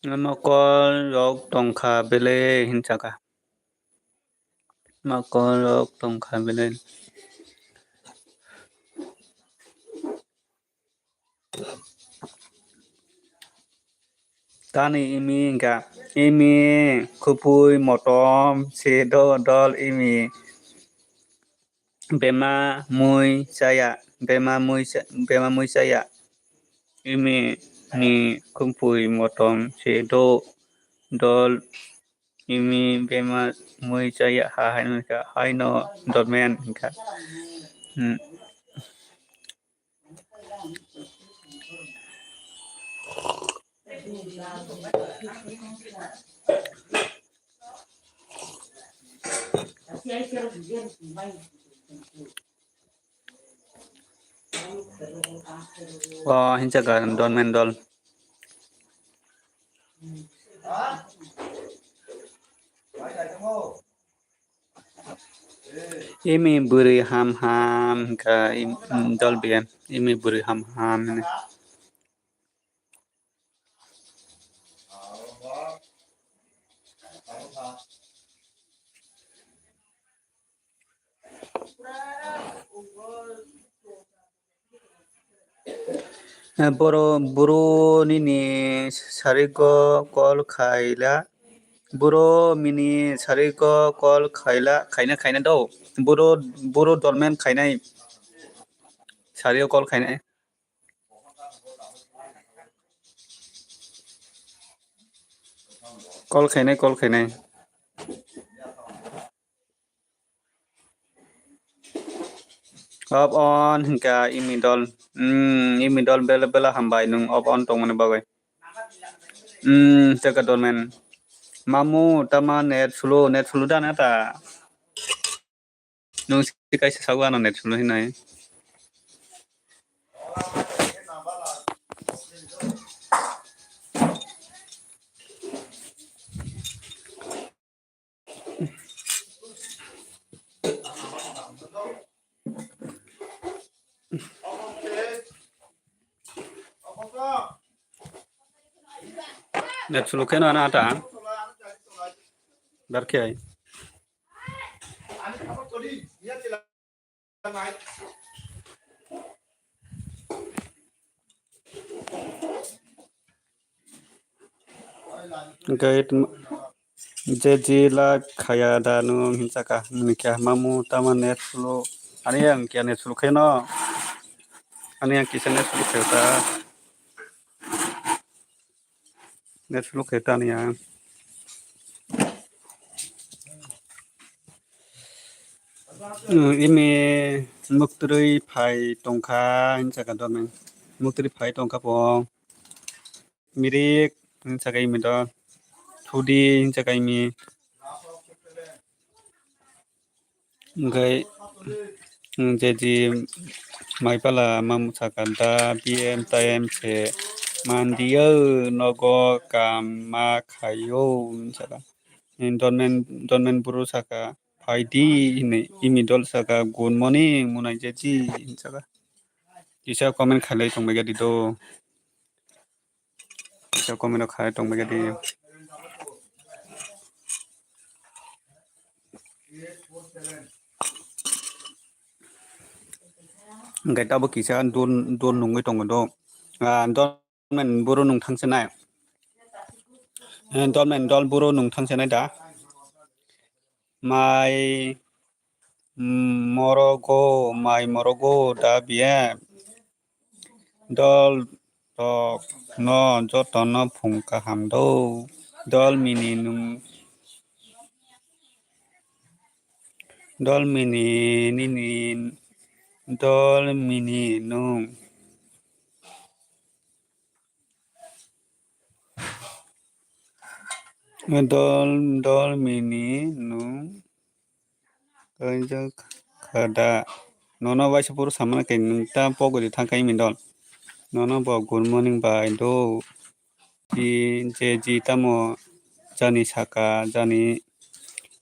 Mokol rok tongkha bele hinwi sakha. Mokol rok tongkha bele. Tani imi hwnkha, imi khupui motom se do dol imi. Bema mui chaya, bema mui cha-, bema mui chaya. Imi ni khupui motom se do dol, imi bema mui chaya ha hai wngkha, haino dormen wngkha. Hmm. O hinsa ka dormen dol. Imi bwrwi ham ham hwnkha, im-, dol biyan. Imi bwrwi ham ham hwnwi. Boro, boro nini sariko call khaila. Boro mini sariko call khaila, khaina, khaina do. Boro, boro dolmen khainai. Sariko call khainai. Call khainai, call khainai. Off on hingka imi dol. Hmm, imi dol bela bela hambai nung off on tongmani bagwi. Hmm, teka dolmen. Mamu tama net slow, net slow dana ta. Nung si kaisa sago ano net slow hinai. Net slow kheno ana ata. Dar khe ai. Hingke je ji la khaya da nung hinsa ka hingke mamu tama net slow ani ang kya net slow khaino ani ang kisa net slow khayo ta net slow khayo ta ani ang. Hmm, imi muktwrwi phai tongkha hinsa ka dormen. Muktwrwi phai tongkha po. Mirik hinsa ka imi do. Thudi hinsa ka imi. Hingke, hmm, je ji maipala mamu saka da B M time se mandiyo nogo kam ma khayo hinsa ka. Dormen, dormen buru saka, "Phaidi," hinwi, imi dol saka, "Good morning, munai jeji," hinwi saka. Kisa comment khailai tongbaikha di do. Kisa comment rok khailai tongbaikha di. Hingke tabuk kisa don, don nungwi tongo do. Ah, don men buru nung thangsinai. Eh, dol men dol buru nung thangsinai da. Mai, mm, morogo, mai morogo da biye. Dol rok no joto no phung kaham do. Dol mini nung, dol mini nini, dol mini nung. Dol, dol mini nung kaijak kha da. Nono waisa phuru samani khe nung ta pogwi thang kha imi dol. Nono bo good morning bai do. Ji, je ji tamo jani saka jani.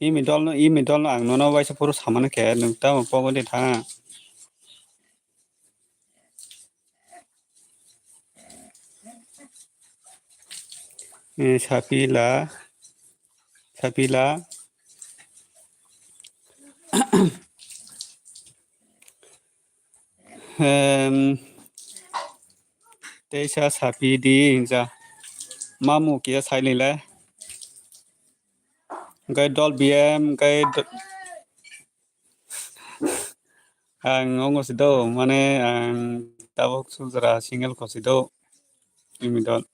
Imi dol no, imi dol no ang nono waisa phuru samani khe nung tamo pogwi thang. Eh, sapila, sapila. Em, teisa sapi di hinsa. Mamu kia sailile. Gai dol B M, gai do-, Ang ongo si do, mane ang tabuk sujra single ko si do, imi dol.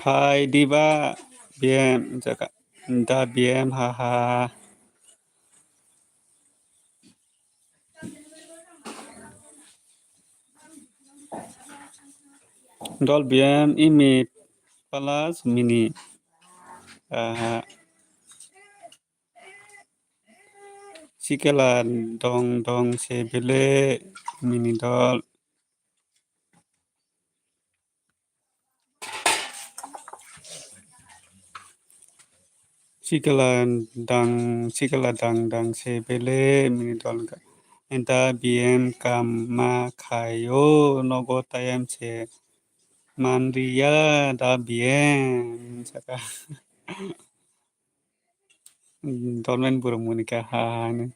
Phai diba B M jaka, da B M ha ha. Dol B M imi plus mini. Aha. Sikela dong dong se bele mini dol. Sikela dang, sikela dang dang se bele mini dol ka. Enta B M kam ma khayo nogo tayam se Manriya da biyem saka. Dormen burung muni ka ha ha ni.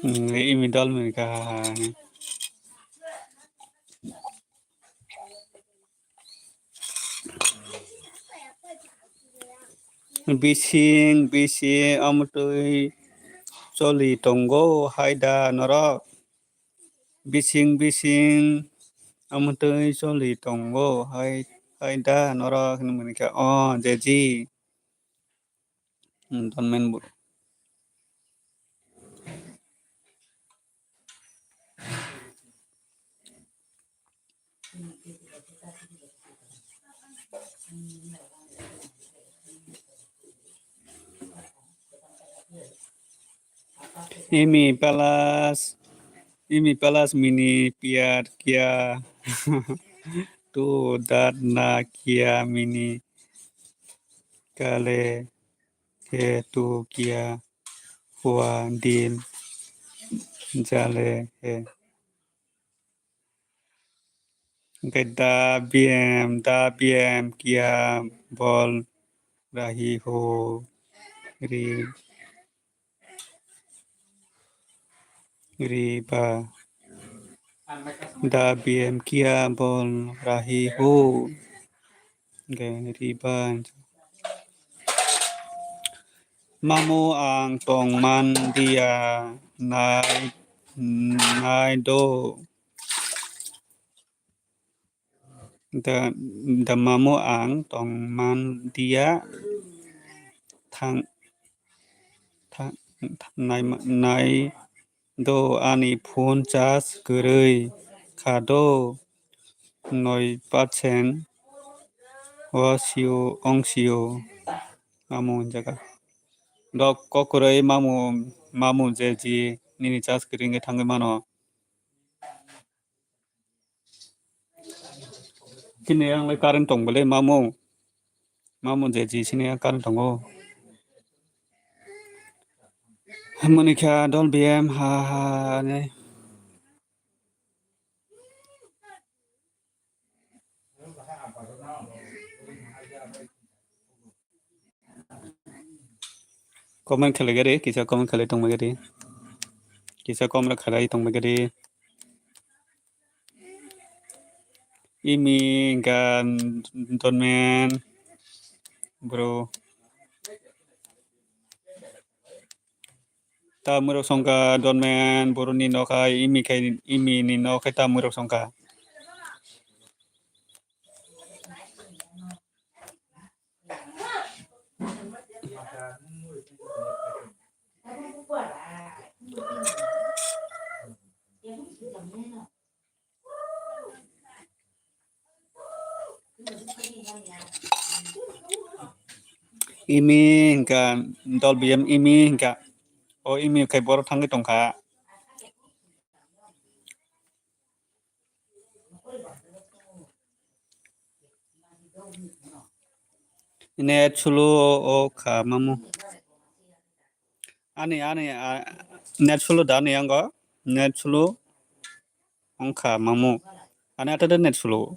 Hmm, imi dol muni ka ha ha ni. Bising bising amtwi choli tongo hai da norok? Bising bising amtwi choli tongo hai, hai da norok hinwi mani kha o jeji. Hmm, tonmen bo. Imi palas, imi palas mini piat kia tu dat na kia mini kale ke tu kia hua din jale he. Hingke da biyem, da biyem kia bol rahi ho ri, ri ba. Da biyem kia bol rahi ho. Hingke ri ba. Mamu ang tongman dia nai, nai do. Da, da mamu ang tongman dia thang, thang, nai, nai do ani phone charge kwrwi kha do noi percent o sio ong sio mamu jaga. Dok kok kwrwi mamu, mamu je ji nini charge kwrwi wngwi thangwi mano. Chini yang lai current tong bole mamu. Mamu je ji chini yang current tongo. Moni kha dol biyem ha ha ne. Comment khlai gari, kisa comment khlai tongma gari. Kisa comment khlai tongma gari. Imi gan donmen bro. Ta mwrok songkha donmen bro ni nokha imi khai imi ni nokha ta mwrok songkha. Imi hingka dol biyam imi hingka o imi khai borok thangwi tongkha. Net slow o kha mamu. Ani, ani, a, net slow da ani yango? Net slow wngkha mamu. Ani ata de net slow.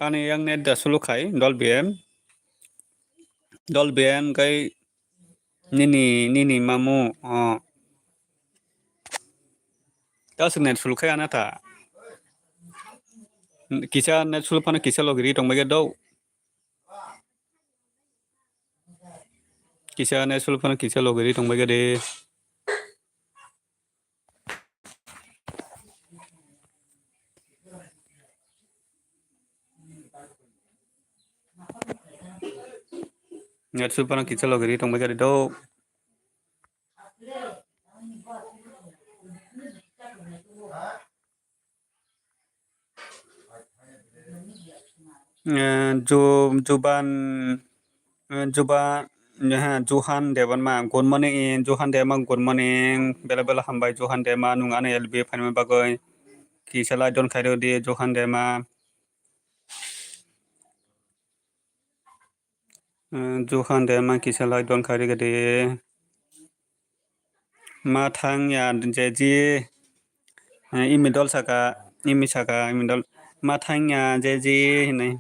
Ani yang net da slow khai, dol biyam. Dol biyam kai nini, nini mamu, o. Taswk net slow khai ana ta. Kisa net slow phano kisa logi ri tongbai khe do. Kisa net slow phano kisa logi ri tongbai khe de. Net slow phano kisa logi ri tongbai khe de do. Eh, Ju-, Juban, eh, Juba-, eh, Juhan Debanma, good morning, eh, Juhan Debanma, good morning. Bela bela hambai Juhan Debanma, nwng ano L B phaima bagwi. Kisa like don khairw di Juhan Debanma. Eh, Juhan Debanma kisa like don khairw di. Ma thang ya jeji, eh, imi dol saka, imi saka, imi dol. Ma thang ya jeji hinwi.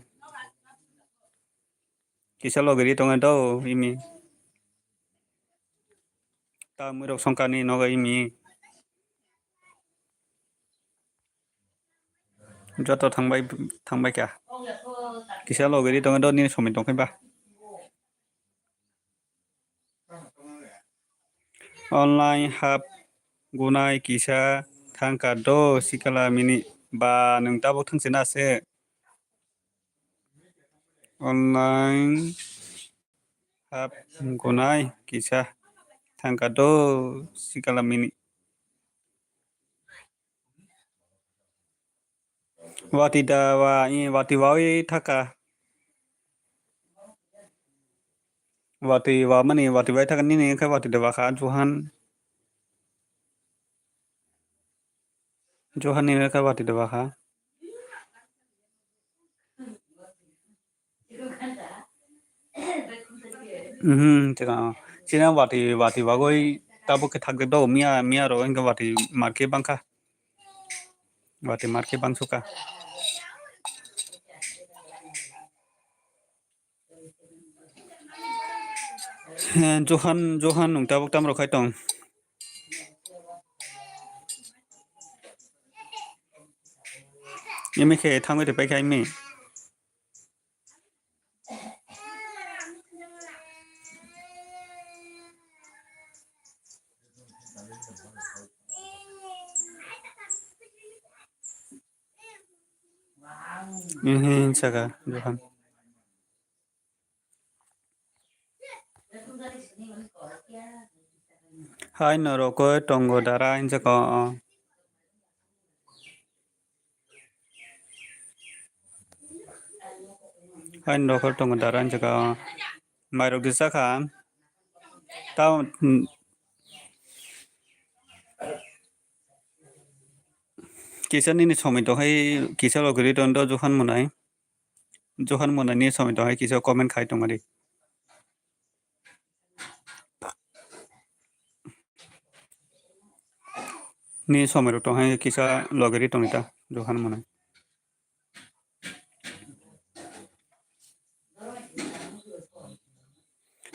Kisa logi ri tongo do imi. Ta mui rok songkani nogo imi. Joto thangbai, thangbai kha. Kisa logi ri tongo do nini somoi tongkhe ba. Online hap gunai kisa thangka do sikala mini ba nwng tabuk thangsi na se. Online hap gunai kisa thangka do sikala mini. Wati da wa, i wati wa wi thaka. Wati wa mani wati bai thaka nini khe wati da wa kha Johan. Johan ni khe wati da wa kha. Mhm, chwla, chini wati, wati bagwi tabuk khe thakjak do, miya, miya rok wngkha wati market bangkha. Wati market bangsuka. He, Johan, Johan nwng tabuk tamo rok khai tong? Imi khe thangwi rwpai kha imi. Ehe, saka, Johan. Hai norok tongo dara hinjak o. Hai norok tongo dara hinjak o. Mairok di sakha. Ta, kisa nini somoi tongkhai kisa logiri tondo Johan monai. Johan monani somoi tongkhai kisa comment khai tongmani. Ni somoi rok tongkhai kisa logiri tongita Johan monai.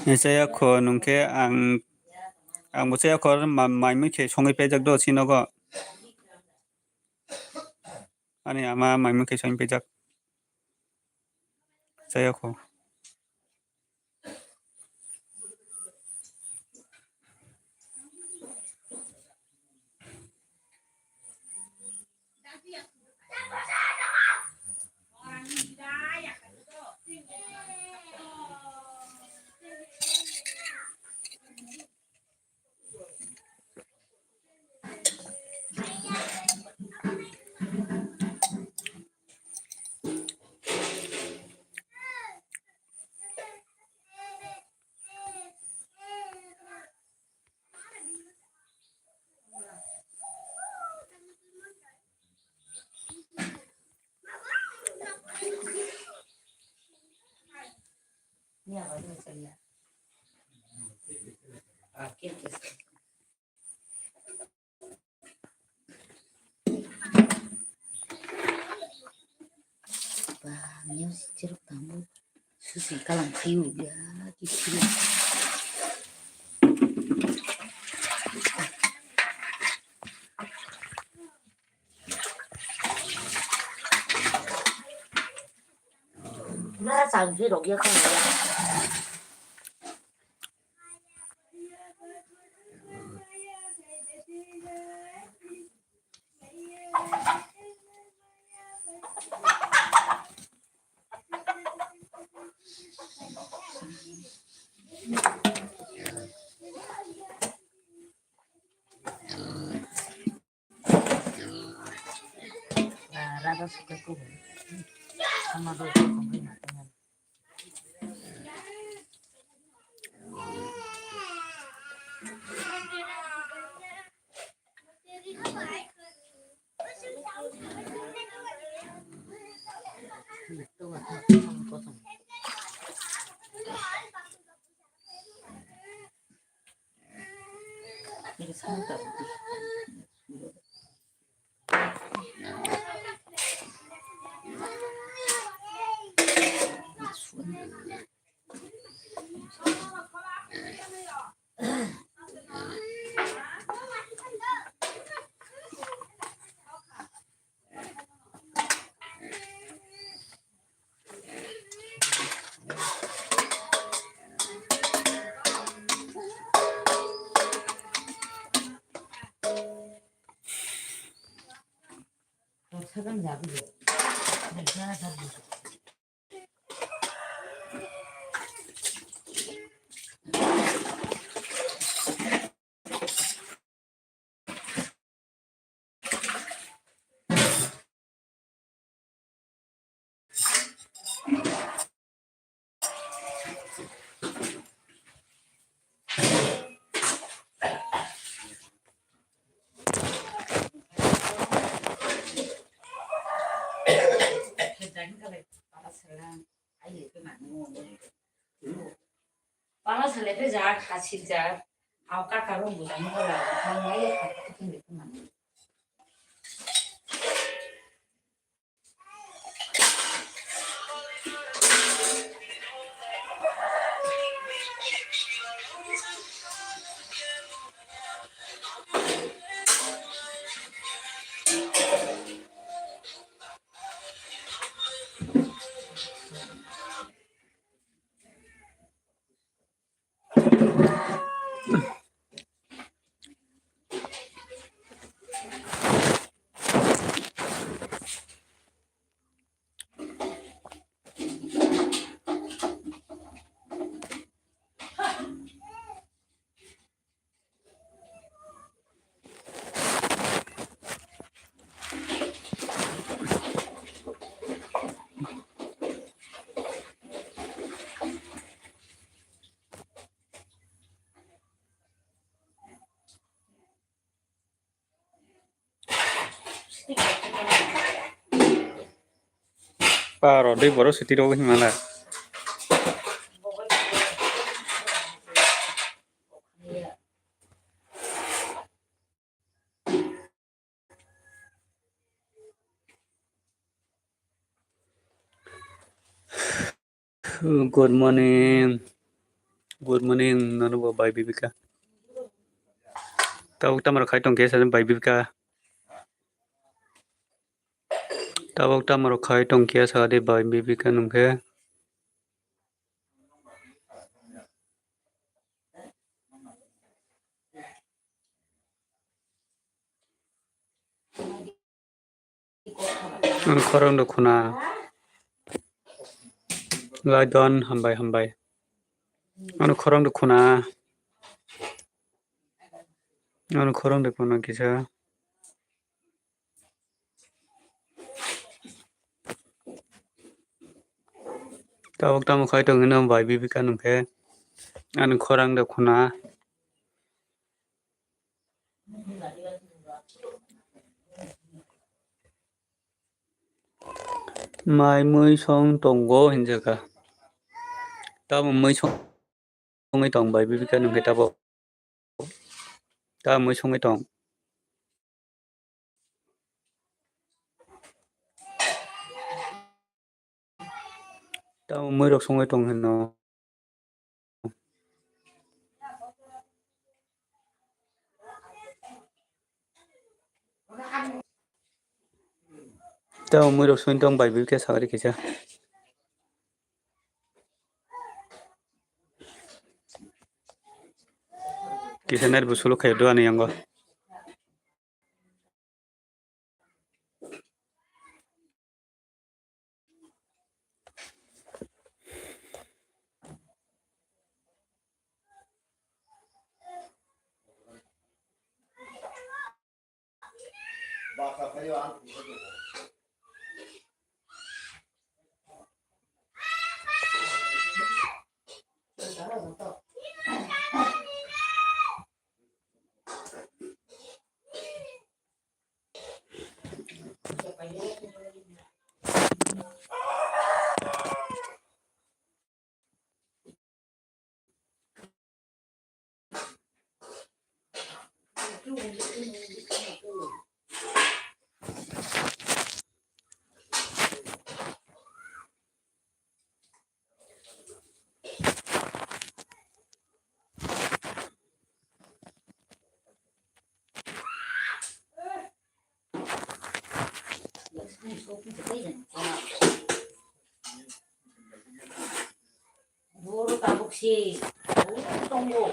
Ni chaya kho nungkhe ang, ang bo chaya kho ma-, mai mui khe songwi pejak do sinogo. Ani ama mai mui khe songwi pejak. Chaya kho. Ba, nyo si cheruk tambo. Susi kalam khayu ya, ki khayu. Nara chang si rok ya khayu ya. Pala salai khe jak, ha sik jak, au kaka rok bo jani pala, ang nai ya kha khe thang de khna. Paro dei borok sitiro himala. Good morning. Good morning, nono bo bai Bibika. Tabuk tamaro khai tong khe sa bai Bibika. Tabuk tamaro khai tong khe sa de bai Bibika nung khe. Ang khorang do khuna. Laidon hambai hambai. Ano khorang do khuna. Ano khorang do khuna kisa. Tabuk tamo khai tong hino bai Bibika nung khe. Ano khorang do khuna. Mai mui song tongo hinjaka. Tamo mui song songwi tong bai Bibika nung khe tabo. Tamo mui songwi tong. Tamo mui rok songwi tong hino. Tamo mui rok songwi tong bai Bibika sagari kisa. Kisa net bo sulu khayo do ani yango. Boro tabuk se, boro tongo.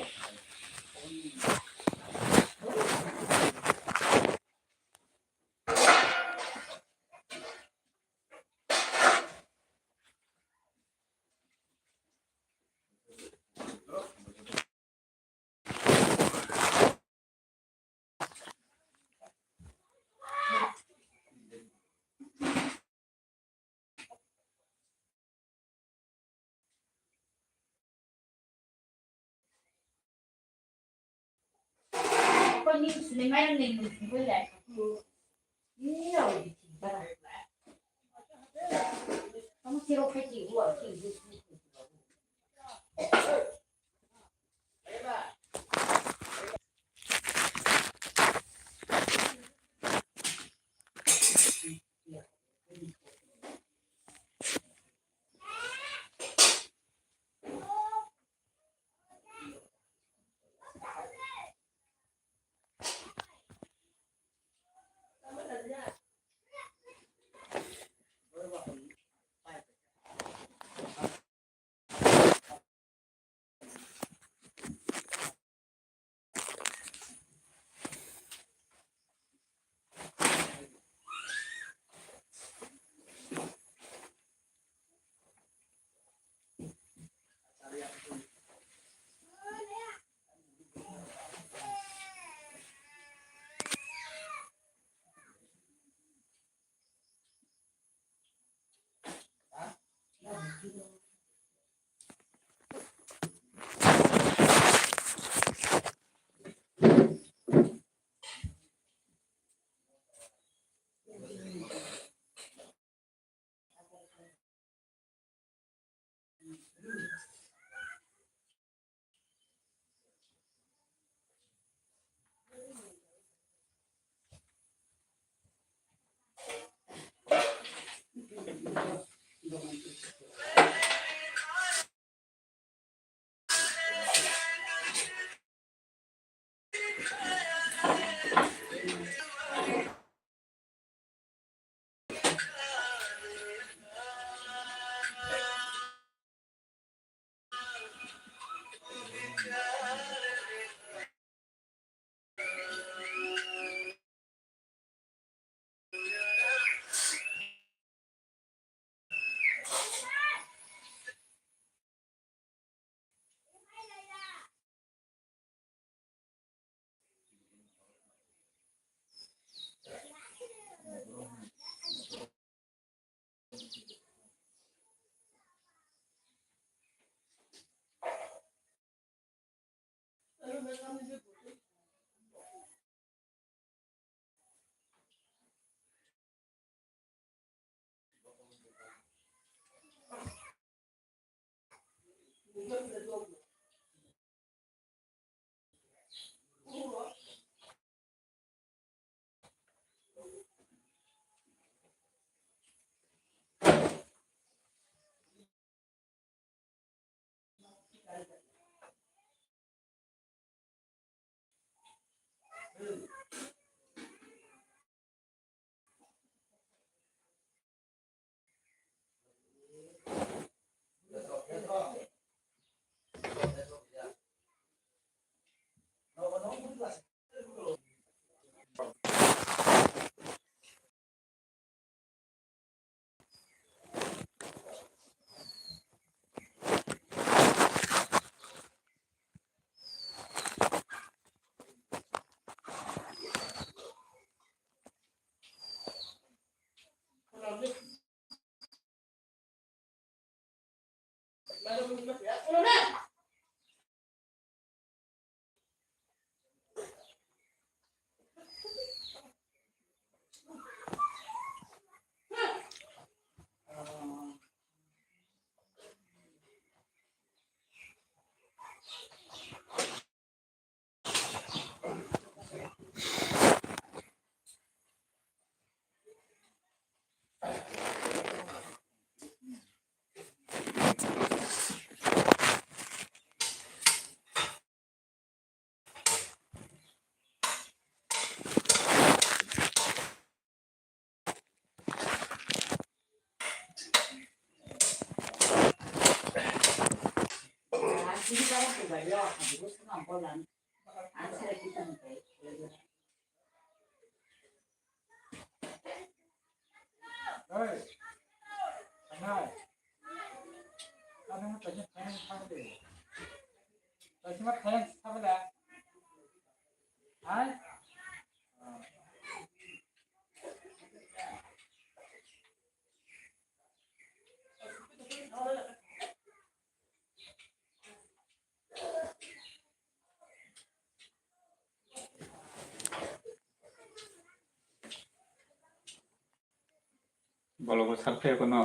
Bologo sal khe kono.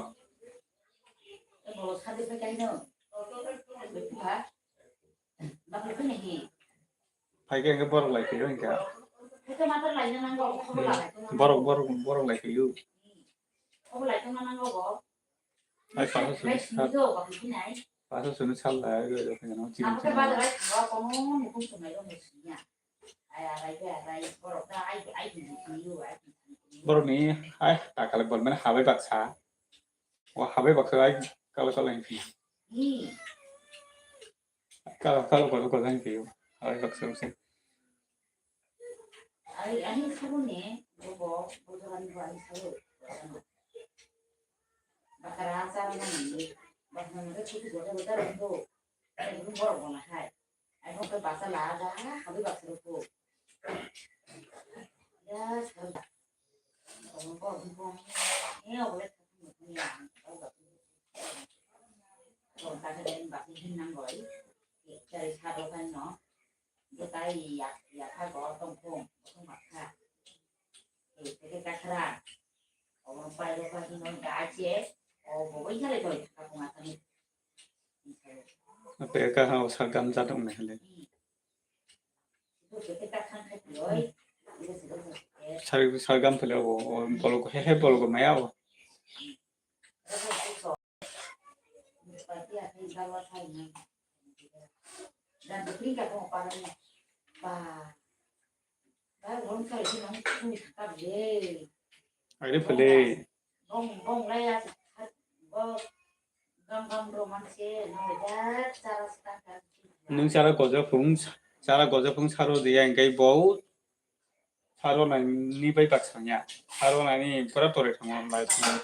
Bologo sal khe kaino. Phai khe hwnkhe borok lai phaiyo hwnkhe. Hmm. Borok, borok, borok lai phaiyo. Ai, paso suni sal, paso suni sal lai, ai, ai, ai, chini, chini. Borokni, ai, takale bol mane habai baksa. O habai baksa, ai, kalo, kalo, hinwi. Kalo, kalo, kalo, kalo, hinwi. Habai baksa, baksa. Ai, ani sabuni, bobo, bobo ani bo ani sabu. Bakara chara nani, bakara nani kutu goda goda rondo. Ai, borok bona hai. Ai, bo ke basa la da, habi basa ko. Ya, sabu. Borok bo, eh, obo le. Borok ta ke basa hin nang goi. Chari sabo kan no. Bwtai ya, ya kha bo tong thung, bo tong ma kha. E, teke ta khra. O pai ro pa hino da che, o bo bai hale doi kha ko ma kha ni. Ape ka ha o sargam jat ong nai hale. Teke ta khan kha ki oi. Sar, sargam phale o, o bolok he he bolok maya o. Ari phale. Nwng chara goja phung, chara goja phung saro diya hingke bo. Saro nai ni bai baksa ya. Saro nai ni pura tore thangma lai thangma.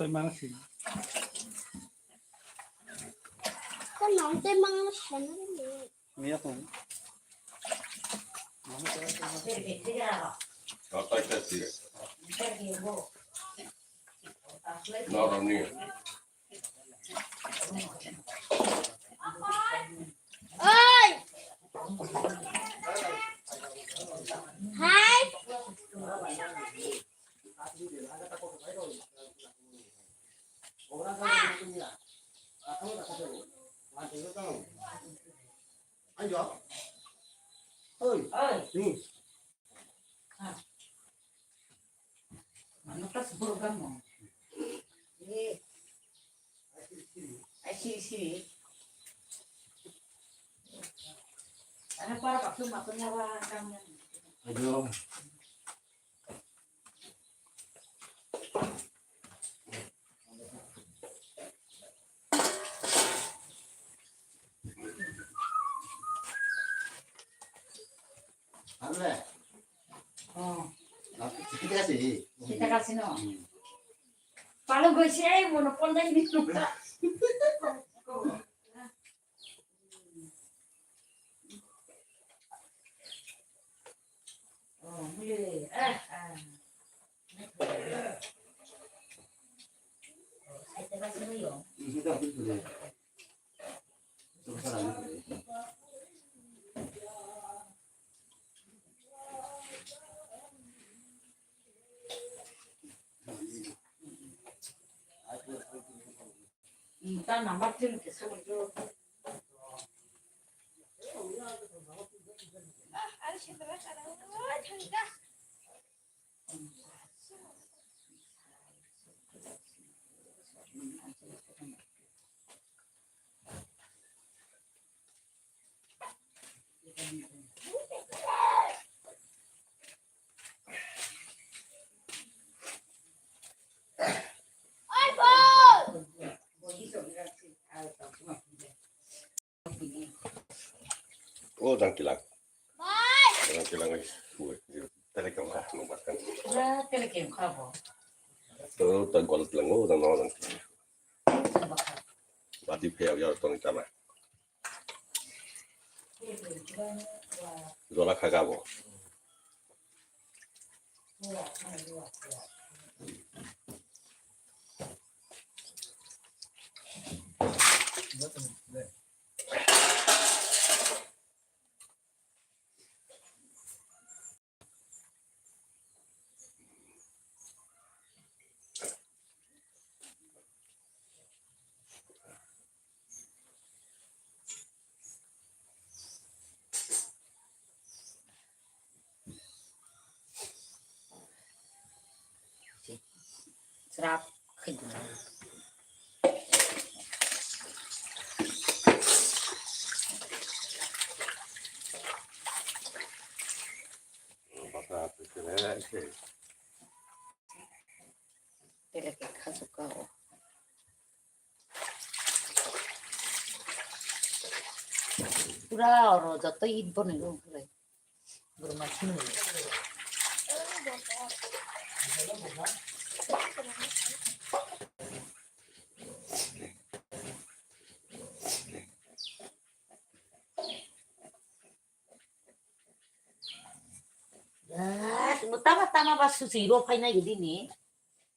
Tei mangsi. Tei mang tei mang sana ni. Ni aku. Kau tak tak sih. Nara ni. Oi! Hai! Oi! Oi! Mano kas burgamo. Eh. Ai, siri, siri. Ano para bakso makan nyawa kami. Ayo. Anu le. Oh. Kita kasih. Kita kasih no. Hmm. Paling gue sih, mau nelpon lagi nih. Oh, muli. Ah, ah. Kita kasih no yo. O jang kilang. Jang kilang ai. Tele kam kha, nung bat kan. Tele kam kha bo. To ta gol kilang o jang no jang. Bati phe ya to ni tama. Jola kha gabo. Srap khaidi. Tele ke khasuk ka o. Pura oro joto it bonai rw phurai. Borma sini. Tama tama ba susi ro phainai gidi ni.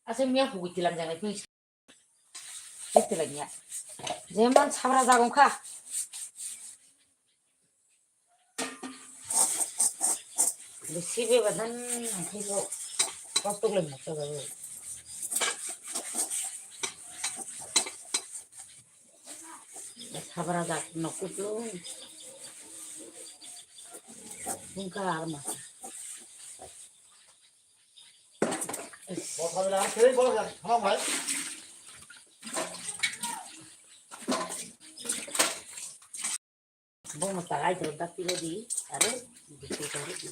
Ase miya hugui tilang janai phi. Tilang ya. Jeman sabra jagung kha. Bisi be badan nangkhe bo kostok le mokta jago. Sabra jak no kutung. Bungka arma. Bo mo tagai to dakti godi, aro dikti godi.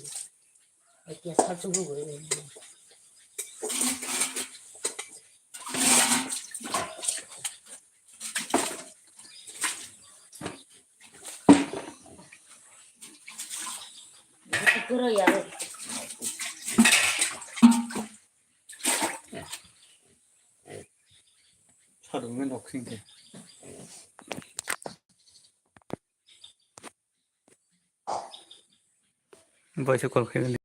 Ekia sal sugu godi. Kuro yaro. Sarungni noksing khe. Boise call khaimani.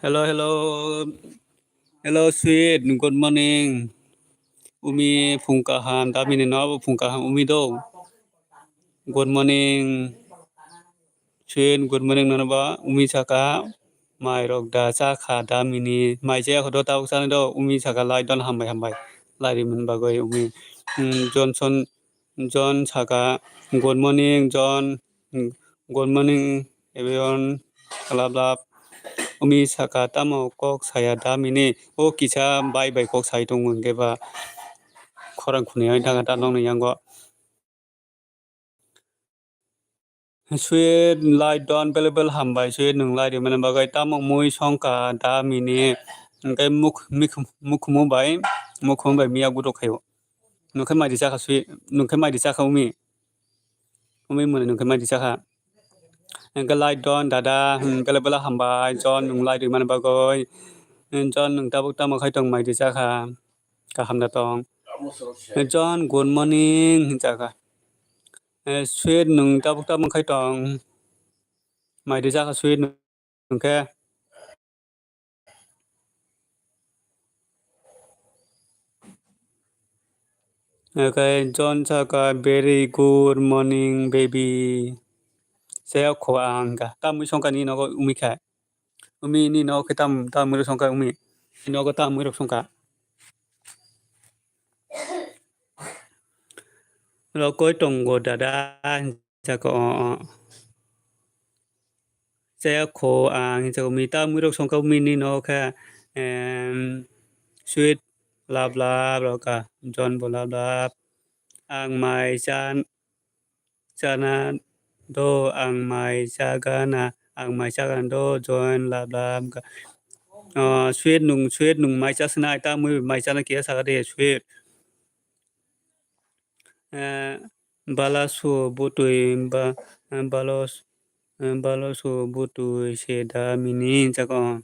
Hello, hello. Hello, sweet. Good morning. Umi phung kaham, damini no abo phung kaham umi do. Good morning. Sweet, good morning nono ba. Umi saka, mai rok da cha kha damini. Mai chaya kho do tabuk chani do. Umi saka lai don hambai hambai. Lai ri mani bagwi umi. Hmm, Johnson John saka, "Good morning, John." "Good morning, everyone." Lab lab. Umi saka, "Tamo kok saya da mini?" O kisa bai bai kok sai tongo hwnkhe ba khorang khunui thangkha ta nokni yango. Sweet, lai don bele bele hambai, sweet, nwng lai rimani bagwi. Tamo mui songkha da mini? Hwnkhe muk-, mik-, mukhumu bai, mukhumu bai miya gudo khaio. Nwng khe mai ri chakha sweet, nwng khe mai ri chakha umi. Umi mwnwi nwng khe mai ri chakha. Hwnkhe lai don dada, hmm, bele bele hambai, John, nwng lai rimani bagwi. John, nwng tabuk tamo khai tong mai ri chakha? Kaham da tong? John, good morning, hinchakha. Eh, sweet, nwng tabuk tamo khai tong? Mai ri chakha sweet, nwng khe. Hwnkhe John saka, "Very good morning, baby." Saya kho ang ka. Tamwi songkha ni nogo umi kha. Umi ni nogo khe tam, tamwi rok songkha umi. Ni nogo tamwi rok songkha. Rokoi tongo dada, hinchakha o, o. Chaya kho ang, hinchakha umi, ta muirok songkha umi ni nogo khe, em, sweet lab lab rok kha, John bo lab lab. Ang mai chan-, chana do, ang mai chagana, ang mai chagana do, John lab lab kha. Ah, sweet nwng, sweet nwng mai chasna, ta mui mai chana kiya saka de, sweet. Eh, bala su butui ba, eh, balo s-, eh, balo su butui se da mini hinchakha o.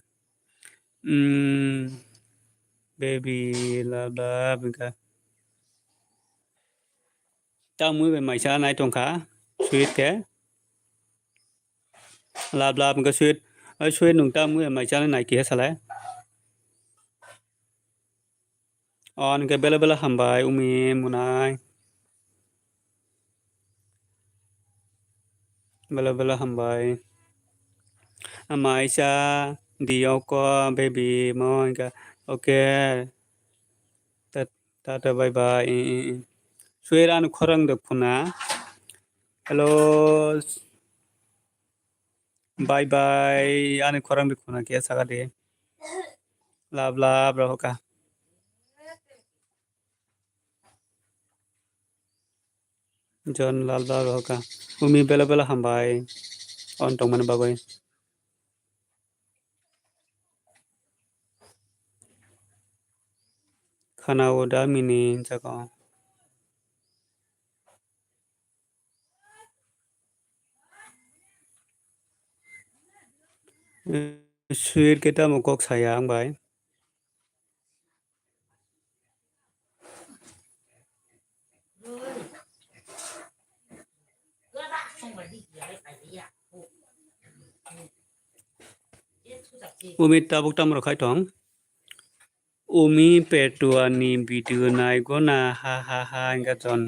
Hmm, baby love love hinka. Tamwi bai maisa nai tongkha, sweet khe. Love love hinka sweet. Oi sweet nwng tamwi bai maisa nai kiya salai. O, hwnkhe bele bele hambai, umi, munai. Bele bele hambai. Amaisa, diyoko, baby, mo, hwnkhe, okay. Ta-, tata, bye bye. I, i, i. Sweet ani khorang de khuna. Hello. Bye bye, ani khorang de khuna khe saka de. Love, love, rohoka. John love, love, rohoka. Umi bela bela hambai. On tongmani bagwi. Khana o da mini jaga. Sweet khe tamo kok saya ang bai. Umi tabuk tamo rok khai tong. Umi petua ni video nai gona ha ha ha hingka ton.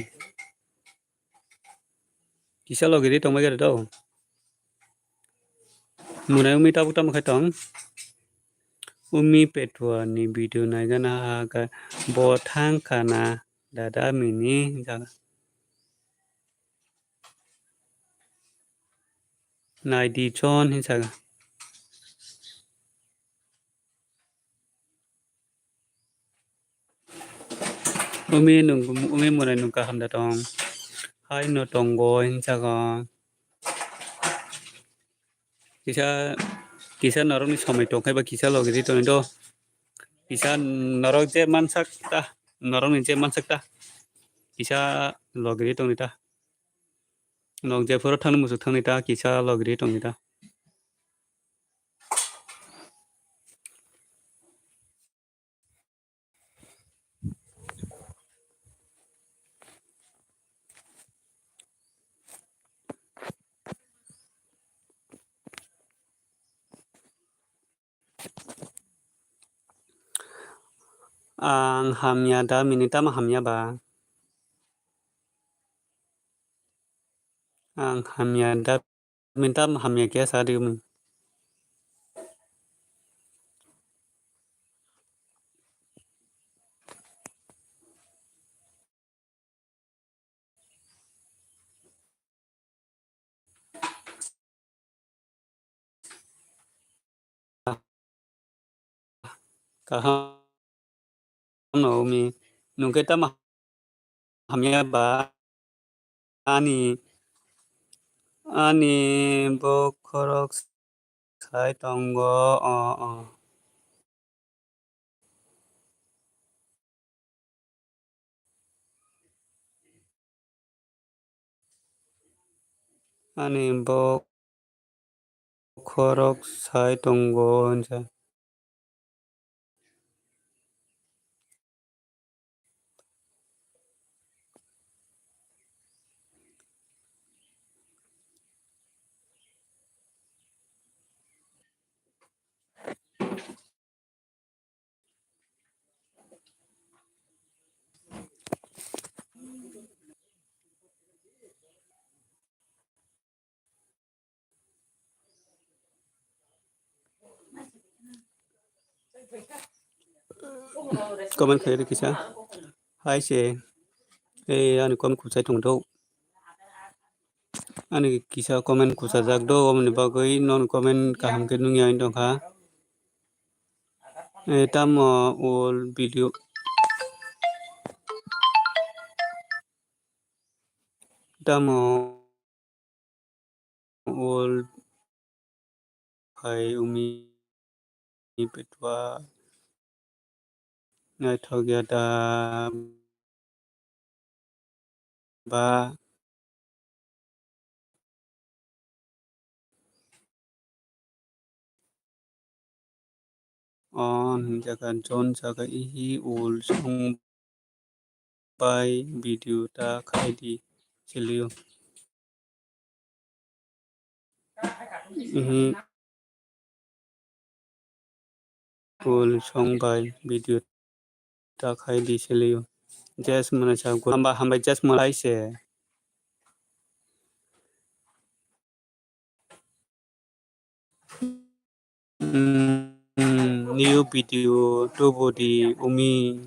Kisa logi ri tongbai gari do. Munai umi tabuk tamo khai tong. Umi petua ni video nai gana ha ka bo thang kana dada mini hingka. Nai di chon hingka. Umi nung, umi mwnai nung kaham da tong. Hai no tongo hinjago. Kisa, kisa norokni somoi tongkhai ba kisa logi ri tongni do. Kisa norok je mansak ta, norokni je mansak ta. Kisa logi ri tongni ta. Nok jephuru thangni muchuk thangni ta, kisa logi ri tongni ta. Ang hamya da, mini tamo hamya ba? Ang hamya da, mini tamo hamya khe sa di umi. Kaham no umi, nung khe tamo hamya ba? Ani, ani bokhorok sai tongo, o, o. Ani bokhorok sai tongo, hwnsa. Comment khairi kisa. Hai se. Ei, ani comment kuchai tongdo. Ani kisa comment kuchajak do, omoni bagwi non comment kaham khe nungya wng tongkha. Eh, tamo ol video. Tamo ol hai umi petua naithok ya da ba? On jaga jon jaga ihi ul song bai video ta khai di chiliyo. Ihi ul song bai video ta khai di chiliyo. Jes mwnai sa hamba hambai jes mwnai se. Mm, new video tubu di umi,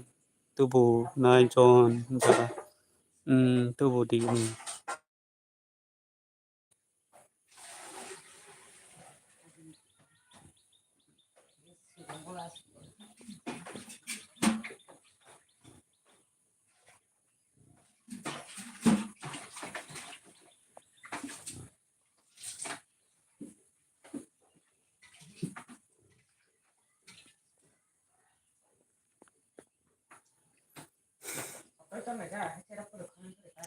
tubu nai jon jaga. Mm, tubu di umi.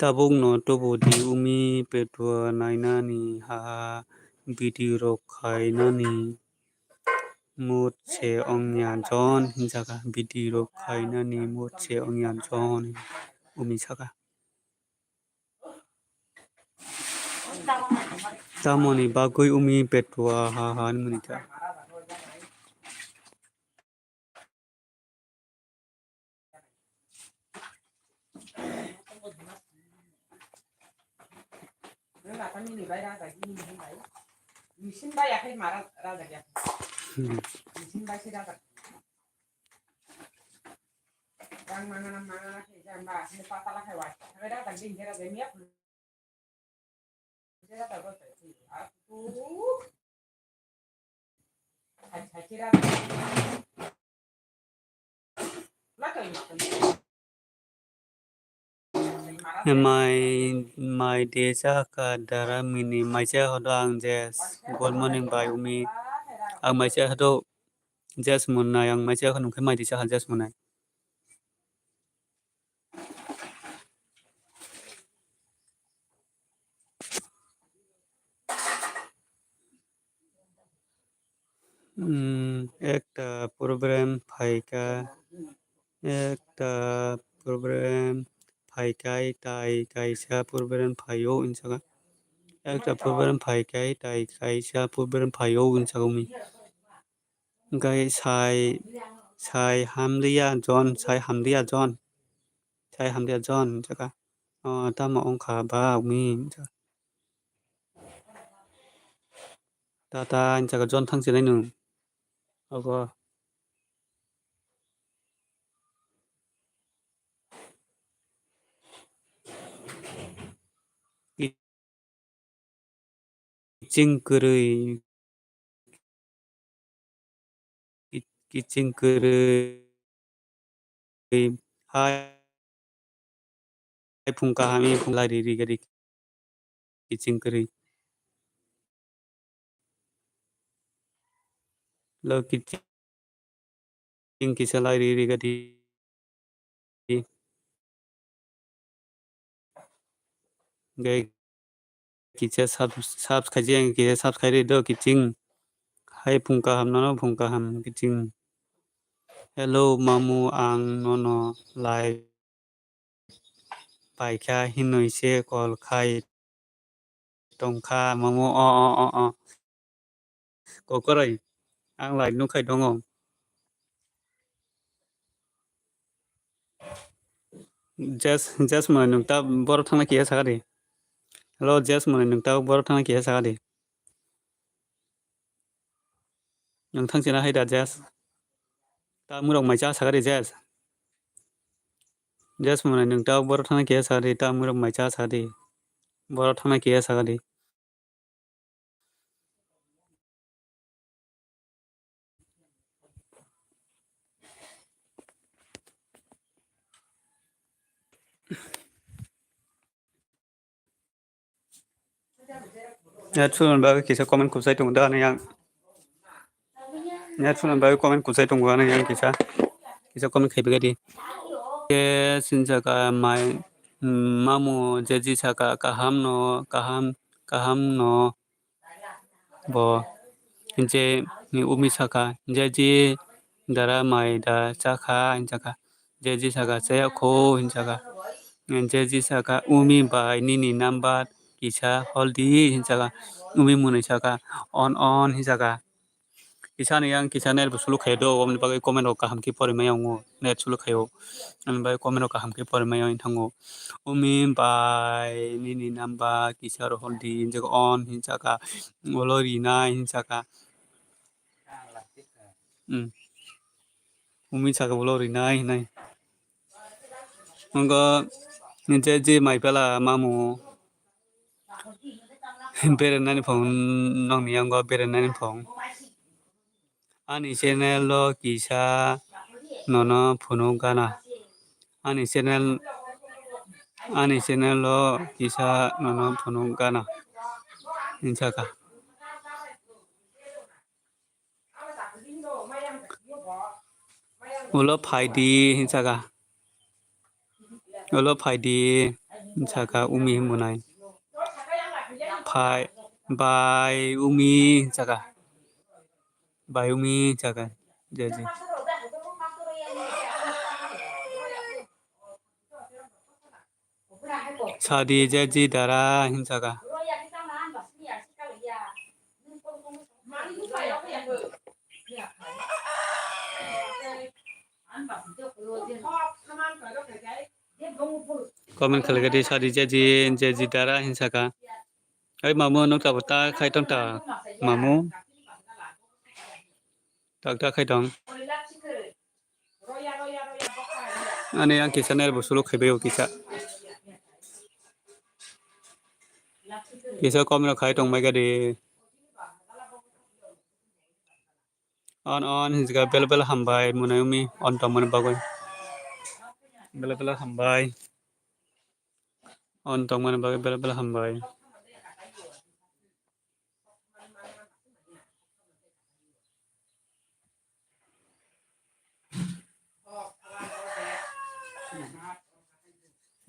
Tabukno tubu di umi petua nainani haha video rok khainani mood se ongya jon hinjaka video rok khainani mood se ongya jon umi saka. Tamoni bagwi umi petua ha ha ni muni ta. Mai, mai de chakha dara mini mai cha hodo ang jes. Good morning bai umi. Ang mai cha hodo jes mwnai, ang mai cha hodo mai de chakha jes mwnai. Hmm, ekta problem phaikha, ekta problem phaikai, tai kaisa problem phaio hinjaka. Ekta problem phaikai, tai kaisa problem phaio hinjaka umi. Hwnkhe sai Sai hamliya John, sai hamliya John. Sai hamliya John, hinjaka. O, tamo wngkha ba umi, hinjaka. Tata, hinjaka John thangsinai nwng. Ogo. Kiching kwrwi. Ki-, kiching kwrwi. Hai. Hai phung kaham, hai phung lai ri ri gadi. Kiching kwrwi. Lo kiching kisa lai ri ri gadi. Gai kisa sub-, subscribe, kisa subscribe ri do kiching. Hai phung kaham nono phung kaham kiching. Hello mamu, ang nono live paikha hinwi se call khai tongkha, mamu, o, o, o, o. Kokorai, ang live nukkhai tongo. Jes, Jes mwnai nwng ta borok thangna kiya sakadi. Hello, Jes mwnai nwng ta borok thangna kiya sakadi. Nwng thangchina hai da Jes. Ta murok mai cha sakadi Jes. Jes mwnai nwng ta borok thangna kiya sakadi, ta murok mai cha sakadi. Borok thangna kiya sakadi. Ya, chwng bagwi kisa comment kuchai tongo da, ani yang. Ya, chwng bagwi comment kuchai tongo, ani yang kisa. Kisa comment khai bagwi di. Ke sinjaka mai, mm, mamu jeji saka kaham no, kaham, kaham no. Bo hinse umi saka, "Jeji dara mai da chakha?" hinjaka. Jeji saka, "Chaya kho," hinjaka. Jeji saka, "Umi bai nini number kisa holdi," hinjaka. Umi mwnwi saka, "On, on," hinjaka. Kisa ni yang kisa ner bo suluk khaio do, oboni bagwi comment rok kaham khe pori maya wngo, net suluk khaio. Ani bagwi comment rok kaham khe pori maya wng thango. Umi bai nini number kisa rohor di, hinjak on hinjaka, ulo rinai hinjaka. Hmm. Umi saka ulo rinai hinai. Wngkha je, je mai pela mamu. Berenani phone nokni yango berenani phone. Ani channel o kisa nono phunuk gana. Ani channel, ani channel o kisa nono phunuk gana. Hinsaka. Ulo phaidi hinsaka. Ulo phaidi hinsaka umi hinmwnai. Phai, bai umi hinsaka. Bai umi hinsaka. Jeji. Sadi jeji dara hinsaka. Comment khalai di sadi jeji, jeji dara hinsaka. Oi mamu, nwng tabuk ta khai tong ta, mamu? Tak ta khai tong. Ani yang kisa ner bo suluk khai bai o kisa. Kisa comment rok khai tong mai gadi. On, on, hinjika bela bela hambai, mwnai umi, on tongmani bagwi. Bela bela hambai. On tongmani bagwi bela bela hambai.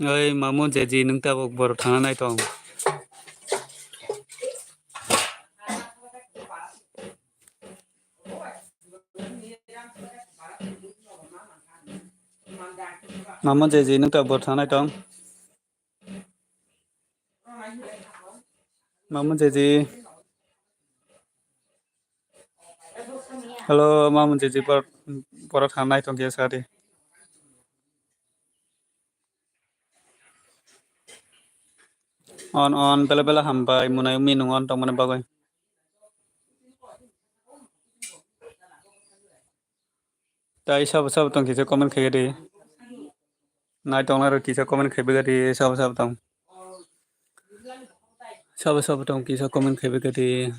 Oi, mamu jeji, nwng tabuk borok thangna nai tong. Mamu jeji, nwng tabuk borok thangna nai tong. Mamu jeji. Hello, ma mung jiji por, pora thang nai tong khe sa di. On, on, bela bela hambai, munai umi nung on tong mani bagwi. Tai sabo sabo tong kisa comment khai di. Nai tong nai ro kisa comment khai di sabo sabo tong. Sabo sabo tong kisa comment khai di.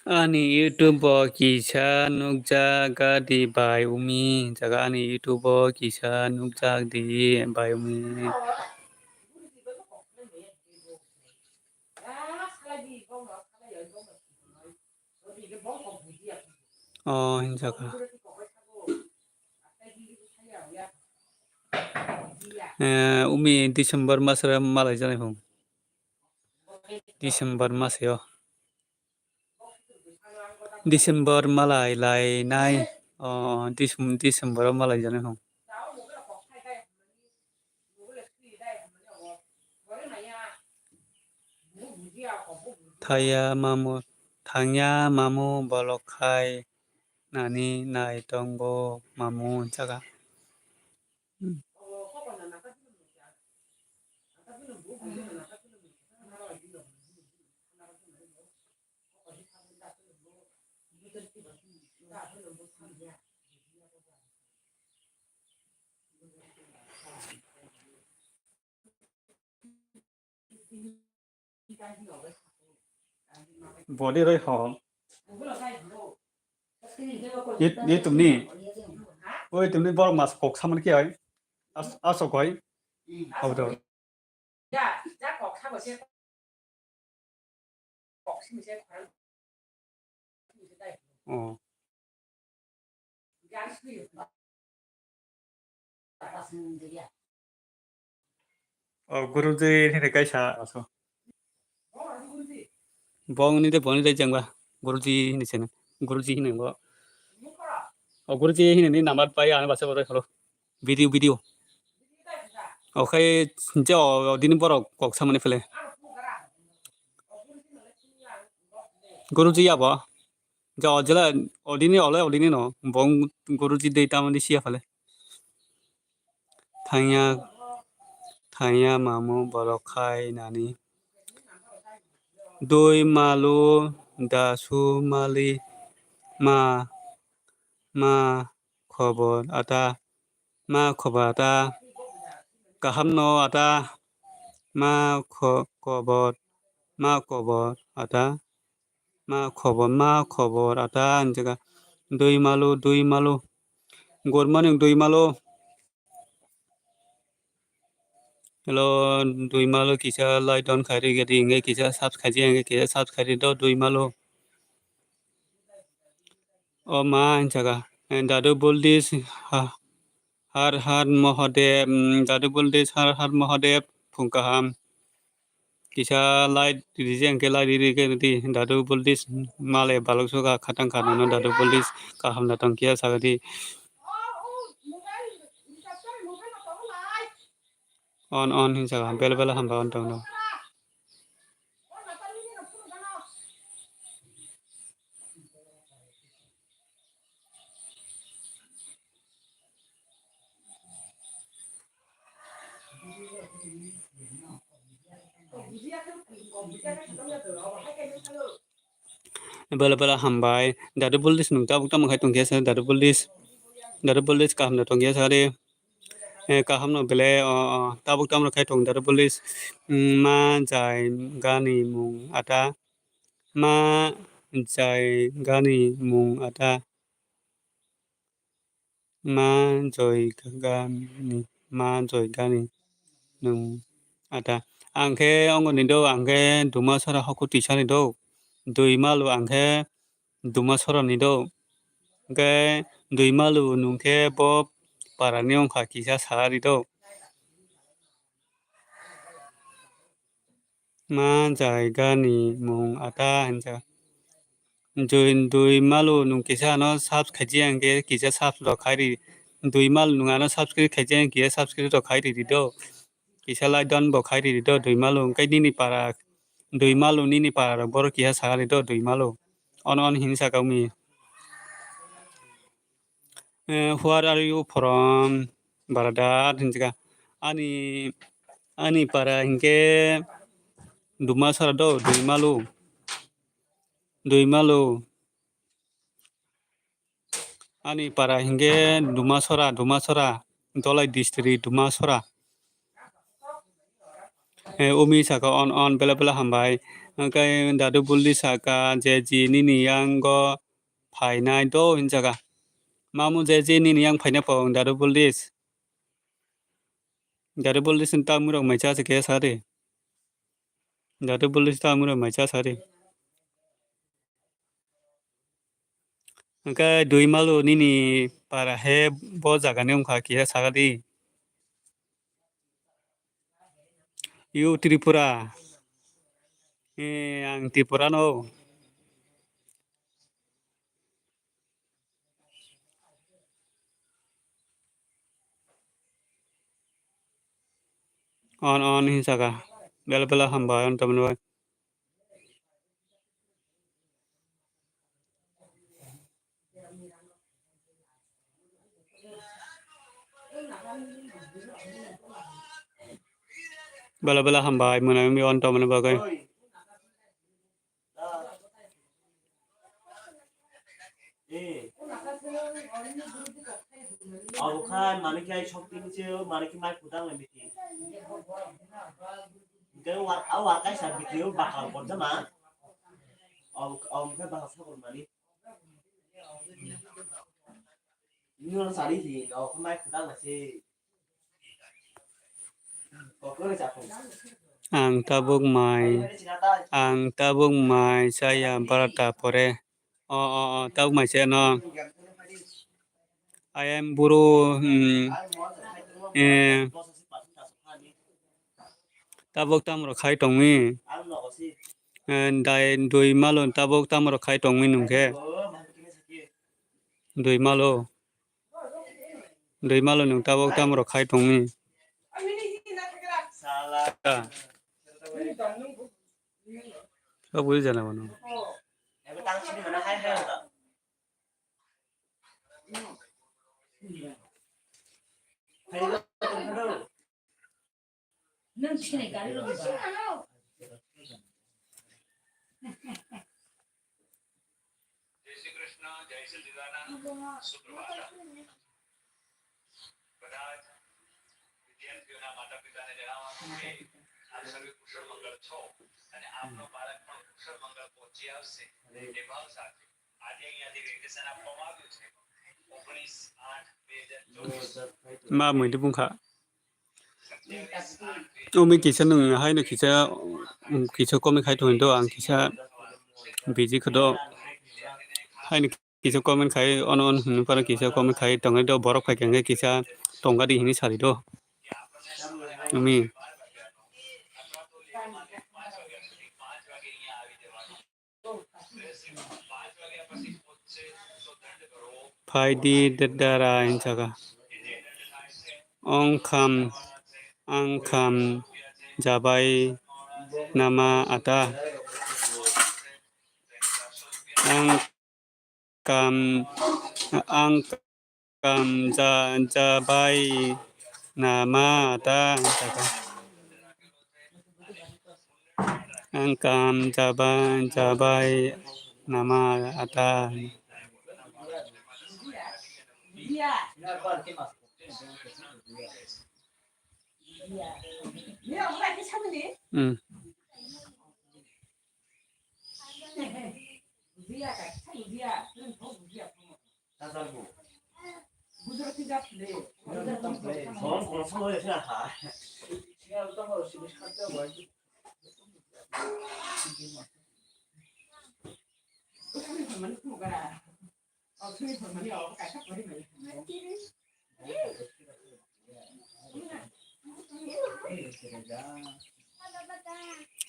Ani YouTube o kisa nukjak di bai umi, jaga ani YouTube o kisa nukjak di bai umi. Oh, hinjaka. Eh, umi December masra malai jani hong. December maseo. December malai lai nai. Oh, Decem-, December o malai jani hong. Thaya mamu, thangya mamu bolok khai nani nai tongo mamu jaga. Hmm. Body roi ho. Ni, ni tumni. Oi tumni borok mas kok samani khe oi. As, asok oi. Hau do. Oh. Oh, Guruji hini kaisa aso. Bong ni de boni de jengba. Guruji hini sene. Guruji hini bo. Oh, Guruji hini ni number pai ano basa bodo khalo. Video, video. Okhai je o, o dini borok kok samani phele. Guruji ya bo. Ja o jela o dini ole o dini no. Bong Guruji dei tamani siya phele. Thangya, thangya mamu borok khai nani. Dui malu dasu mali ma, ma khobor ata, ma khobor ata, kaham no ata, ma kho-, khobor, ma khobor ata, ma khobor, ma khobor ata, hinjaka dui malu, dui malu. Good morning, dui malu. Hello, dui malu kisa like don khairi gadi, hinge kisa subscribe, hinge kisa subscribe do, dui malu. O ma, hinjaka, eh, Dadu Buldis, ha, Har Har Mahadev, mm, Dadu Buldis, Har Har Mahadev, phung kaham. Kisa light rije, hingke light riri khe ridi, Dadu Buldis male balok soka khatang kha nono Dadu Buldis kaham da tong kiya sagadi. On, on, hinsa bela bela hamba on tong no. Bela bela hambai. Dadu Buldis nung tabuk tamo khai tongkhe sa, Dadu Buldis. Dadu Buldis kaham da tongkhe sa de. Eh, kaham no bele, o, o, tabuk tamo khai tong Dadu Buldis. Mm, ma jai gani mung ata. Ma jai gani mung ata. Ma joi gani, ma joi gani nung ata. Ang khe ongoni do, ang khe Duma Sora hoku tisani do. Dui malu ang khe Duma Sora ni do. Hingke Dui malu nung khe bo para ni ongkha kisa sari do. Ma jai gani mung ata hinjak. Joi Dui malu nung kisa ano subs khaji ang khe kisa subs rok khai ri. Dui malu nung ano subscribe khaji ang kisa subscribe rok khai ri do. Kisa like don bo khai ri do Dui malu hingke nini para Duimalu nini para rok boro kiha sakali do Duimalu. On on hin saka umi. Eh, where are you from, brother? Hinjika. Ani, ani para hinke Dumasora do, Duimalu. Duimalu. Ani para hinke Dumasora, Dumasora. Dolai district Dumasora. Eh, umi saka on on bela bela hambai. Hingke Dadu Buldi saka je ji nini yango phainai do hinjaka. Mamu je ji nini yang phainai pong Dadu Buldis. Dadu Buldis ni tamurok mai cha se khe sari. Dadu Buldis tamurok mai cha sari. Hingke Duimalu nini para he bo jaga ni wngkha kiha sakadi. You Tripura. Eh, ang Tripura no. On on hin saka. Bela bela hambai on tamni bai. Bela bela hambai mwnai mi on tamni bagwi. Abo kha mani khe ai sok tini se mani khe mai kudang lai biti. Hingke war, a war kaisa biti o bakal korjama. Abo, abo khe bakal sakol mani. Nino sari hi, abo khe mai kudang lai se. Ang tabuk mai, ang tabuk mai chaya barata pore. O, o, o, tabuk mai chaya no. I am buru, hmm, eh, tabuk tamrok khai tongmi. Eh, dai dui malo tabuk tamrok khai tongmi nungkhe. Dui malo. Dui malo nwng tabuk tamo rok khai tongmi. Tabuk jana mano. Nwng sinai gari rw ba. जय श्री कृष्णा, जय श्री दीदाना, सुप्रभात। કદાચ વિદ્યાર્થીઓના માતા પિતાને જણાવવાનું કે આપ સર્વે કુશળ મંગળ છો અને આપનો બાળક પણ કુશળ મંગળ પહોંચી આવશે એ ભાવ સાથે આજે અહીંયાથી વેકેશન આપવામાં આવ્યું છે ઓગણીસ આઠ બે હજાર ચોવીસ. Ma mui di bungkha. Umi kisa nwng haino kisa, um, kisa comment khai tongwi do, ang kisa busy khe do. Haino kisa comment khai, ono ono hinwi phano kisa comment khai tongwi do, borok phai khe kisa tongkha di hinwi sadi do. Umi. Phaidi dara hinjaka. Ongkham, angkham jabai nama ata. Ang kam, ang kam ja, jabai nama ata. Ang kam jabai, jabai nama ata. Hmm.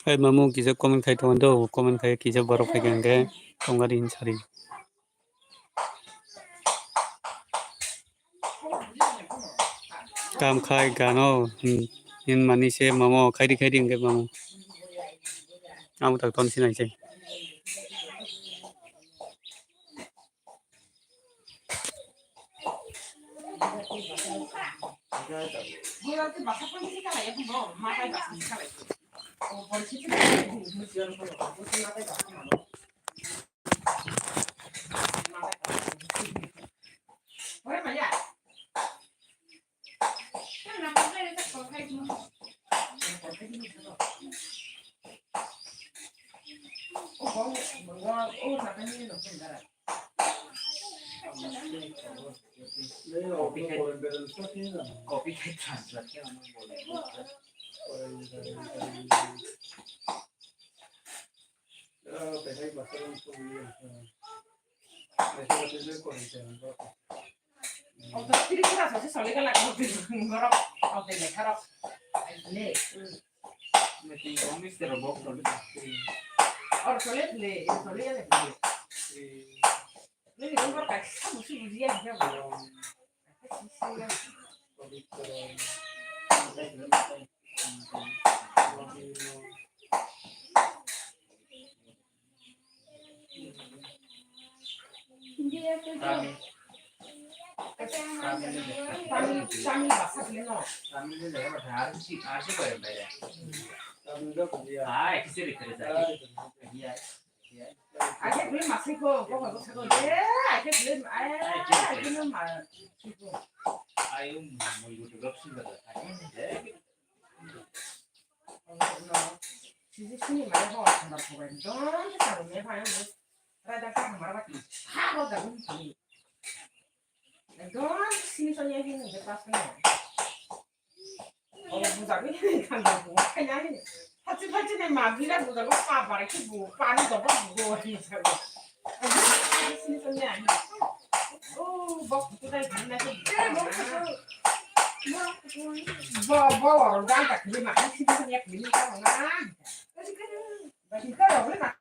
Hai mamu kisa comment khai tongo do, comment khai kisa borok khai khe tongkha di hinwi sadi. Kam khai gano, hmm, hinmani se mamo khaidi khaidi hingke mamo. Amo tak ton sinai se. Copy khai, copy khai translate khai ano bole. Oto Tripura sose sole gala ko borok ote lekharok. Le. Meeting kong ni sero bok sole. Or sole le, sole ya le. Nini kong kor kaisa musi buji ya ya. Tamil, Tamil, Tamil bhasha bole no. Tamil bole no, bhasha ar si, ar si kore bole. Tamil do bole ya. Ah, kisi likhe re jai. Iya, iya. Aike bole masri ko, ko ko ko ko. Eh, aike bole, eh, aike no masri ko. Ayo, mui gutu gap sin bata. Eh. Siji sini mai ho, sambar ko bai. Don, sambar ko bai. Raida ka hamar ba ki. Ha, ho da gun ki. Don, sini so ye hin de pas na. O buja ko hin kan da ko. Kaya hin. Phachi phachi ne ma gira buja ko pa bare ki bu. Pa ni do ba bu go hin sa. Sini so ne ahi. O, bok ko dai hin na ko. Bo, bo, oro dan tak ni ma sini so ne ni ka na. Ba ki ka ro na.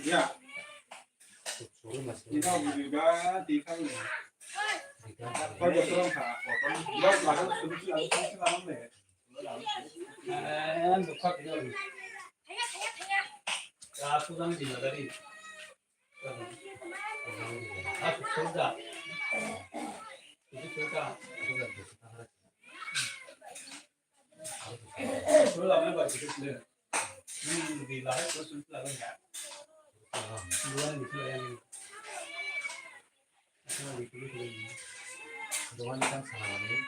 Ya. Ina budi ba, di kang. Kau jatuh orang kah? Kau kan, kau lakukan solusi, lakukan solusi, lakukan deh. Eh, buka kita. Ya, aku kan di Nagari. Aku sudah. Itu sudah. Sudah, sudah. Sudah lama buat itu sudah. Hmm, di lahir terus sudah lama ya. Dua yang itu yang. Dua yang kan sama ini.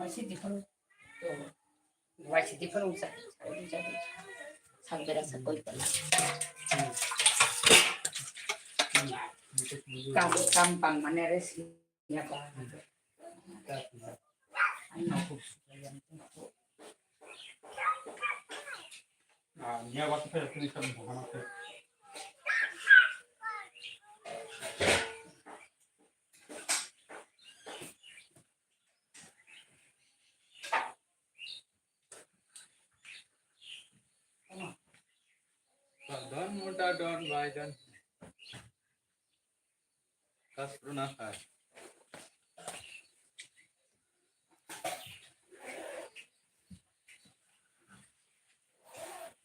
Waisidi phano, waisidi phano sa, sa, sa, sa, bera sa koi pala. Kam, kam pang mane res ya ko. Ano ko. Ah, niya wat phai tini kan bukan apa. Don mota don bai don. Kas runa kas.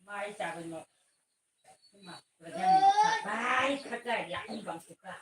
Mai sabai mo. Mai khakai ya bang suka.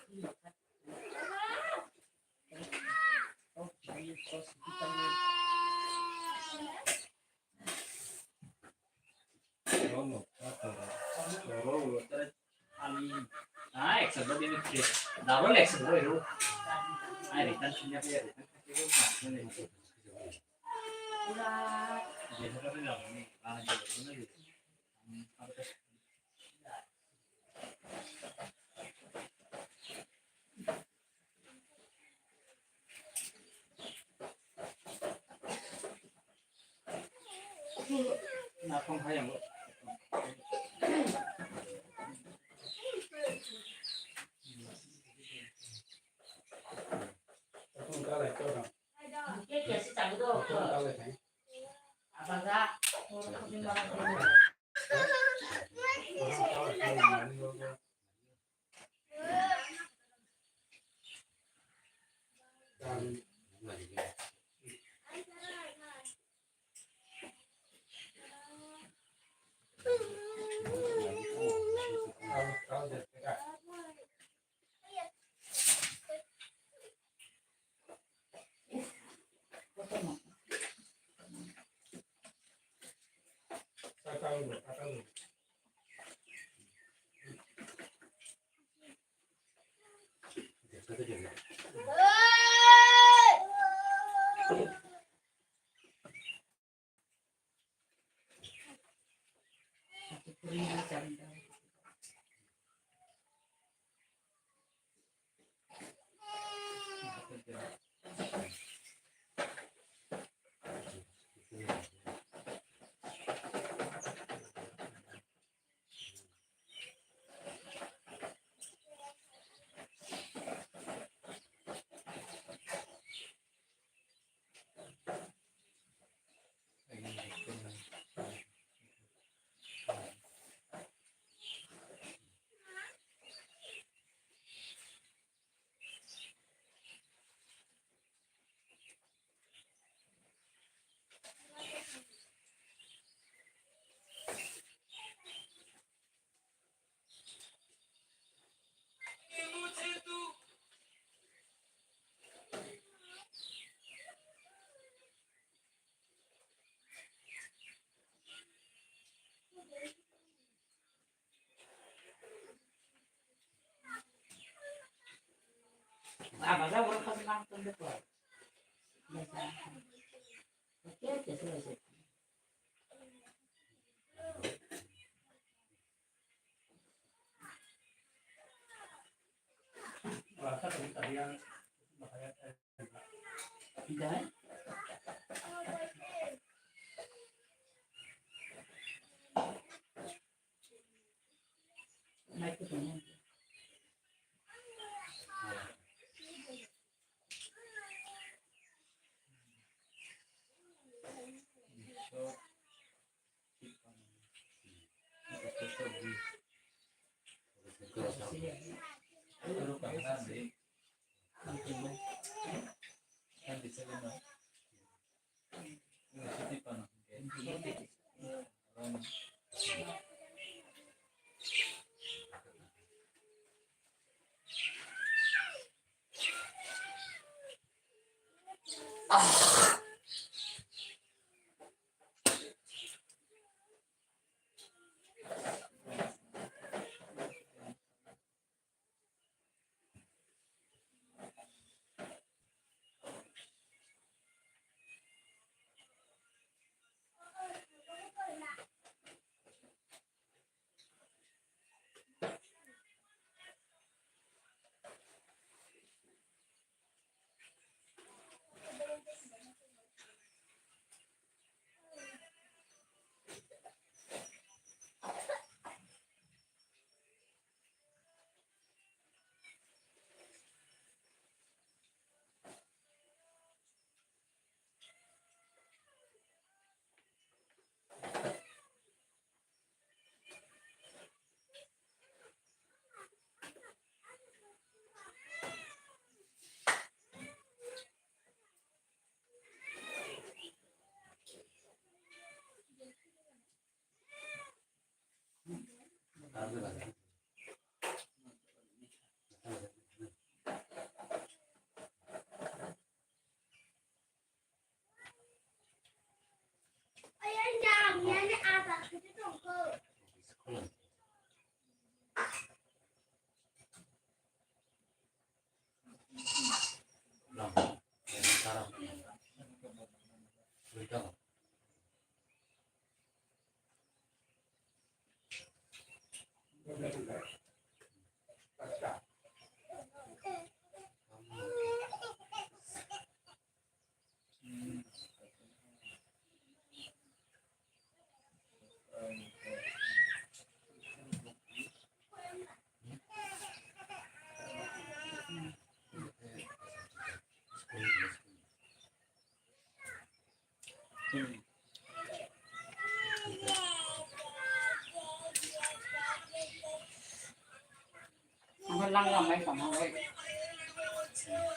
Ang lang lang mai tong hoi.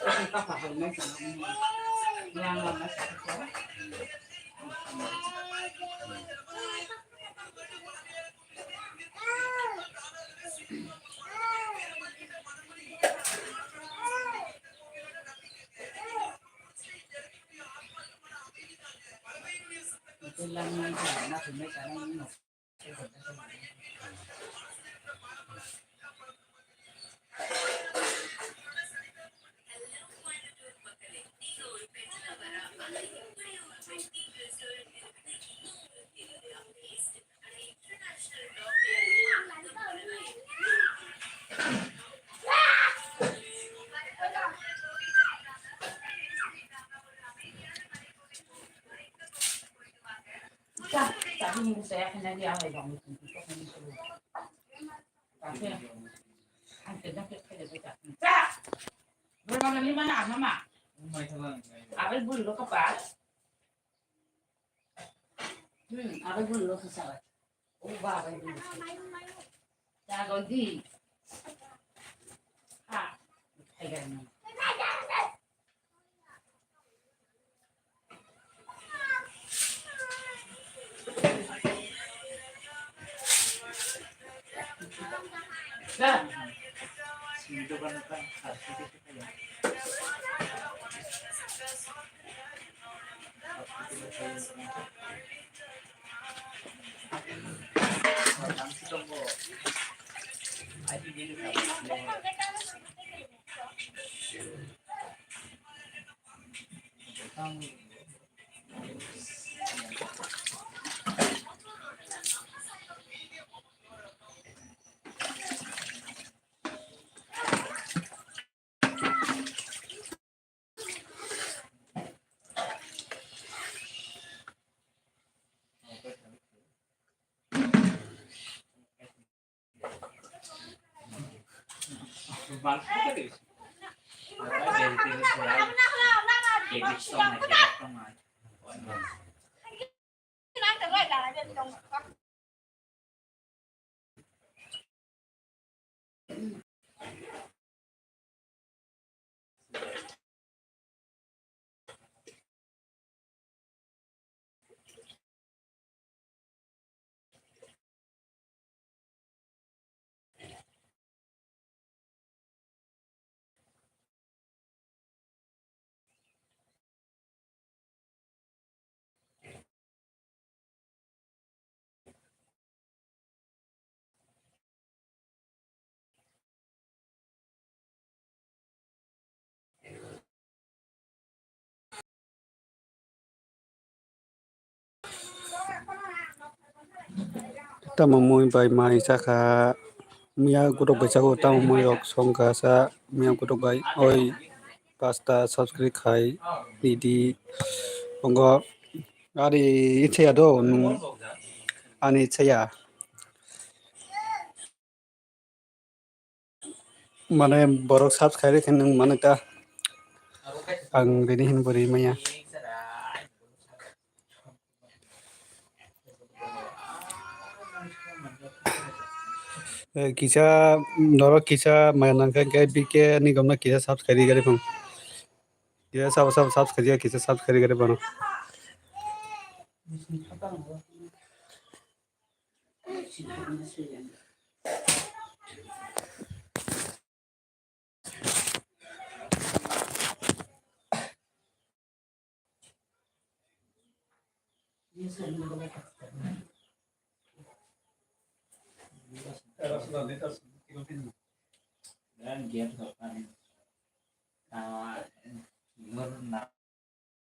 Ang kapa hoi mai tong hoi. Lang lang mai tong hoi. Ito lang mai tong hoi. Abai bul lo kapat. Hmm, abai bul lo kasabat. Oh, ba, abai bul. Jago di. Ha. Hai, hai, hai. Tamo mui bai mai chakha, miya gotok bai chago, tamo mui rok songkha sa, miya gotok bai oi pasta subscribe khai di di. Ongo ari ichaya do nung ani ichaya. Mane borok subscribe khe nung mane ta ang rini hin bwrwi maya. Eh, kisa norok kisa maya nangkha khe B K ni gomna kisa subscribe gari phang. Kisa sab sab subscribe kisa subscribe gari phang.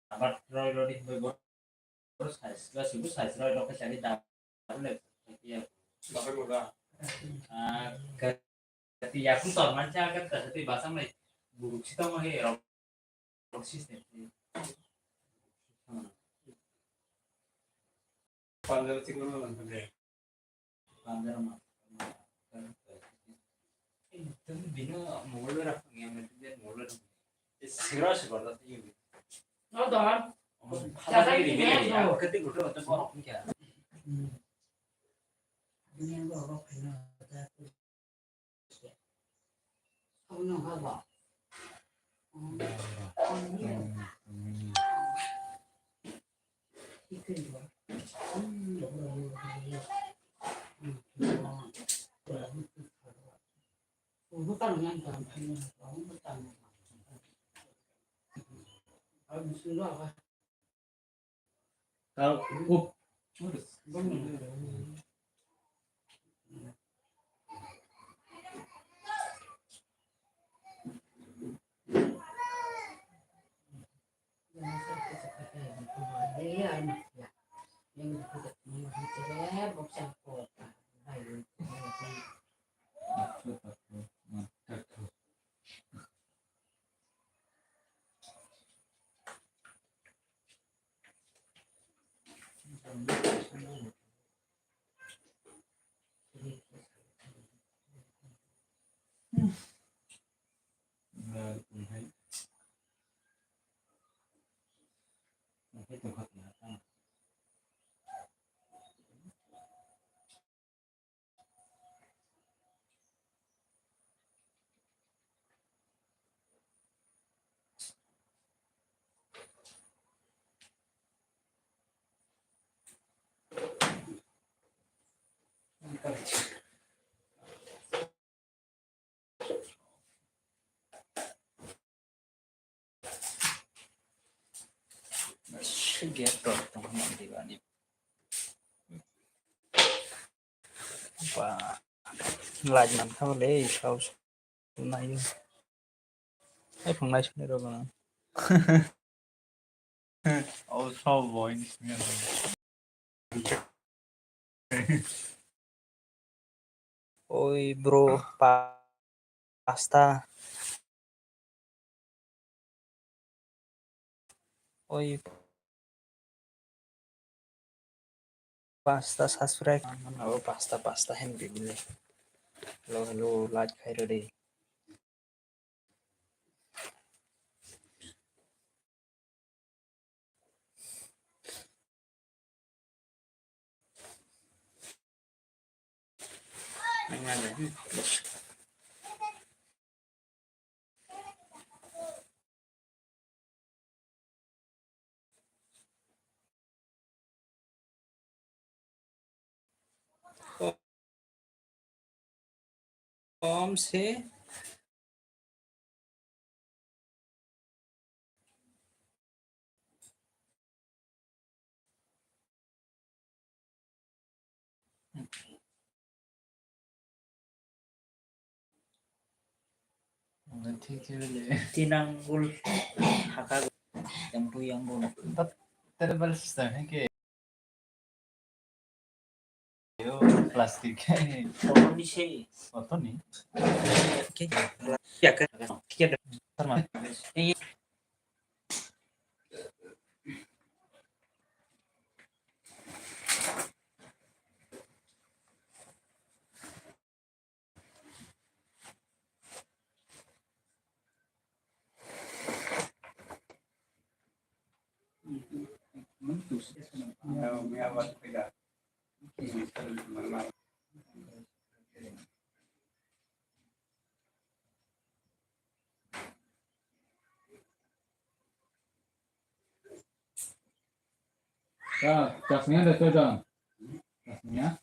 Abat roi roi di bai bor size ba sibu size roi rok khe sari da le ya. Ah, kati ya ku tor man cha ka ta sati basang lai buruk sitong he rok system. Panjara chikon lang de. Panjara ma. Bino mobile ra yang itu dia mobile. Sira sih pada sih. No don. Apa lagi di bini ya? Ketik udah macam orang punya. Ini yang gua apa kena. Gate rok tongma di bani. Ba, light man kha le, sao nai. Ai phung nai sini rok na. Oh, sao boy ni sini. Oi bro, pa-, pasta. Oi pasta subscribe. Oh, pasta, pasta hem bibili. Hello, hello, like khai rodi. Kom se. Tinanggul haka yang tu yang bun. But terrible system, okay. Plastic. Kotorni se. Kotorni? Ke? Ya, ke? Ke? Sarma. Ya, chasnya ada coy, Don. Chasnya.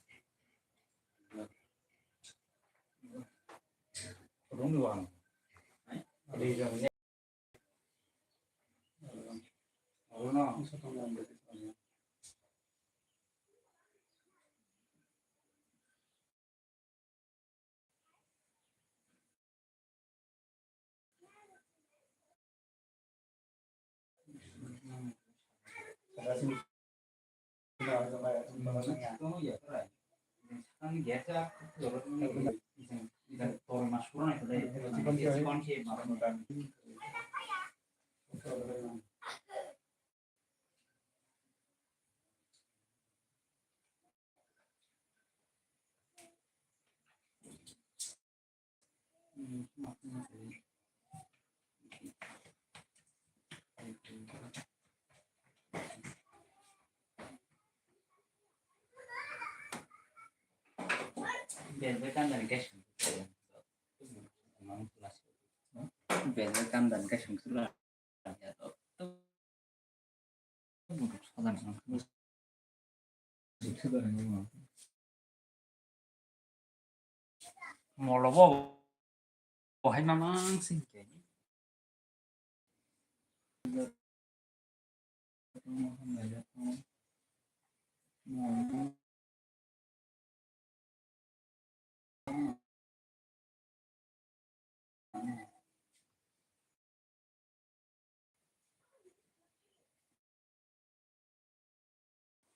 Bel kamdan kaisa wngkha. Molo bo bo hai mamang sing ke.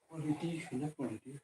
Quality, shunya quality.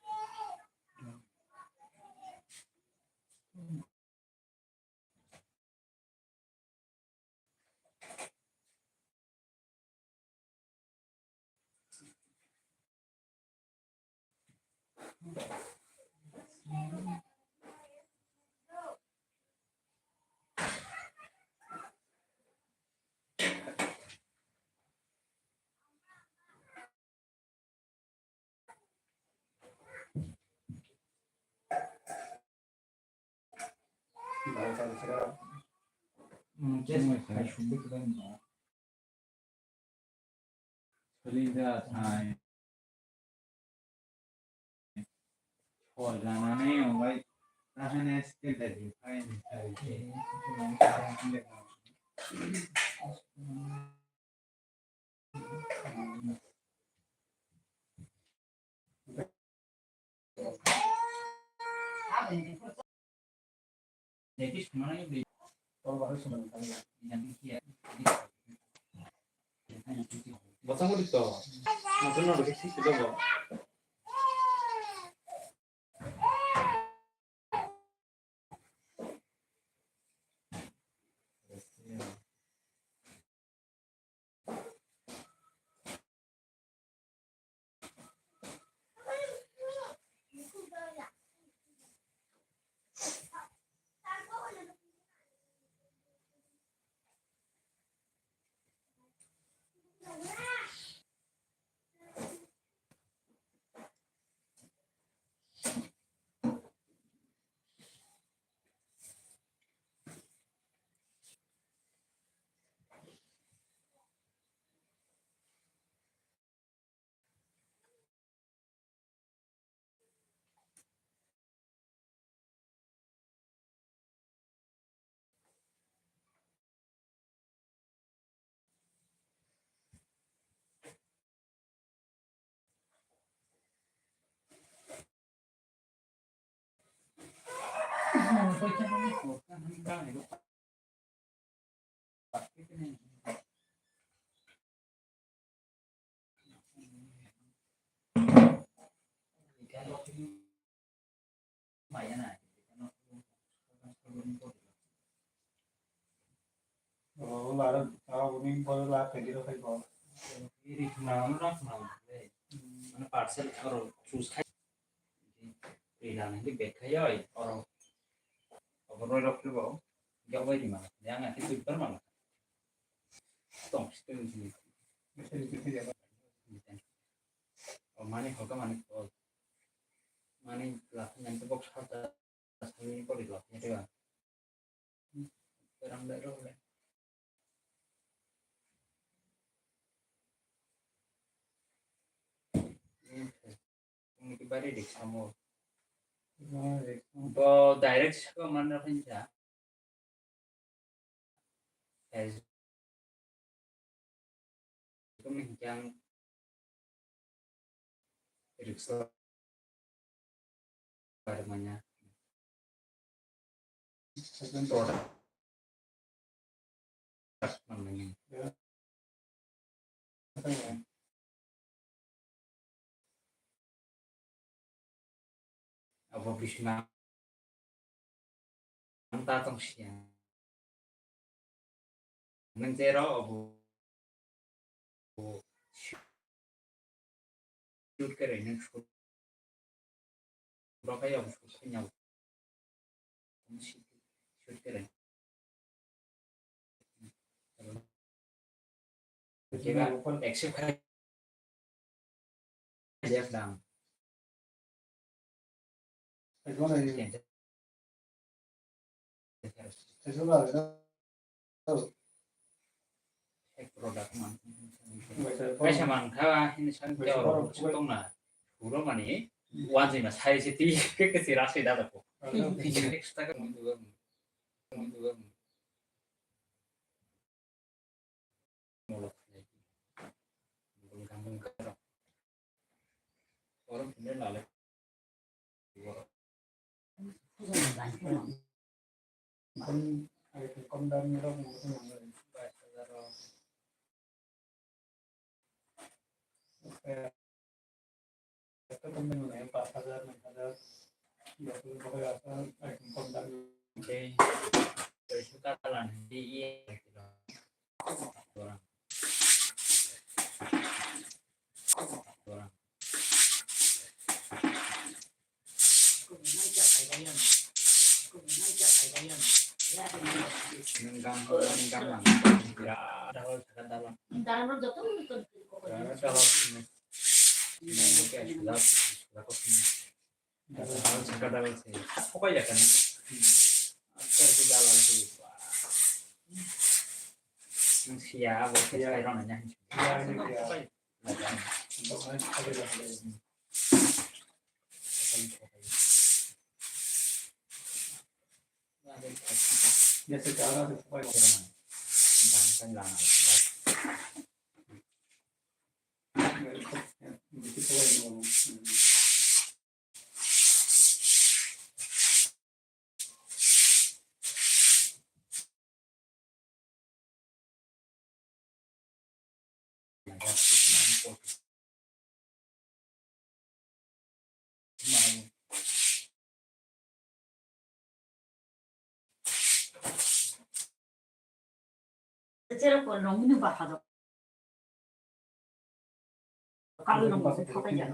Solinda thai. Hor janani obai tahane skill da di phai ni thai. Bwskango di to. Motor no rwgwi sisi dogo. Ba khaidi rok khai bo. Iri khna ano rak khna le. Mane parcel oro choose khai. Ri dan hindi bag khai oi oro. Oro roi rok bo. Gak bai di ma. Yang nanti tu ber ma. Tong situ ni. Bisa di situ ya. O mani hoka mani ko. Mani la nanti box hata. Sami ko di la. Ya. Berang bai rok le. Ini bari dik samo. Bo direct saka mana pinja. Kami yang riksa pada mana. Product manani. Abo bisna ang ta tong siya. Nang zero abo shoot kare nang shoot. Rokai abo shoot kanya. Shoot kare. Accept khai. Jeff dam. Product man. Kaisa man kha hini san tong na. Puro mani. Wan jima sai se ti ke ke sira se da ko. Extra ka. Nang gam, nang gam lang. Birat. Dalam joto. Dalam sini. Nang ke sudah, sudah kok sini. Dalam saka dalam sini. Apa ya kan? Apa sih dalam sini? Nang sia, apa sih? Iya. Saya orang nanya. Iya, iya, iya. Apa ya? Dalam. Untuk main, apa ya? Cherok ko nong minu ba hado. Kalo nong minu thapai ya.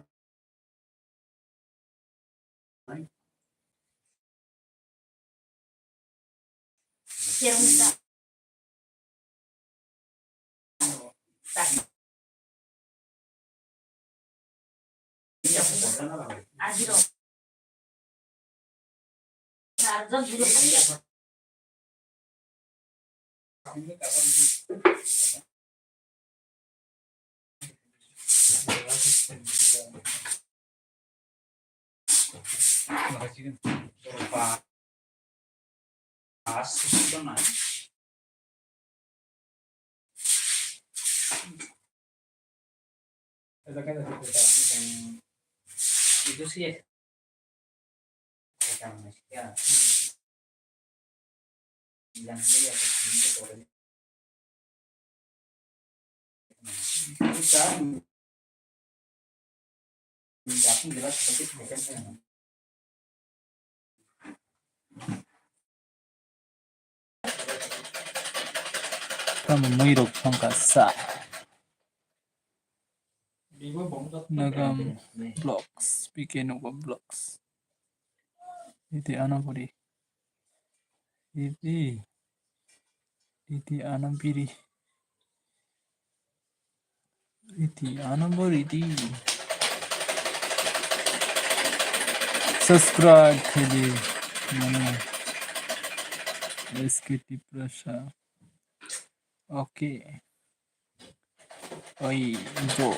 Cherok minu ta. Itu sih ya. Tamo mui rok thangka sa. Nagam Vlogs, P K Nagam Vlogs. Iti anabori. Iti. Iti anabiri. Iti anabori di. Subscribe khaidi. Mane. S K T Prasha. Okay. Oi, bro.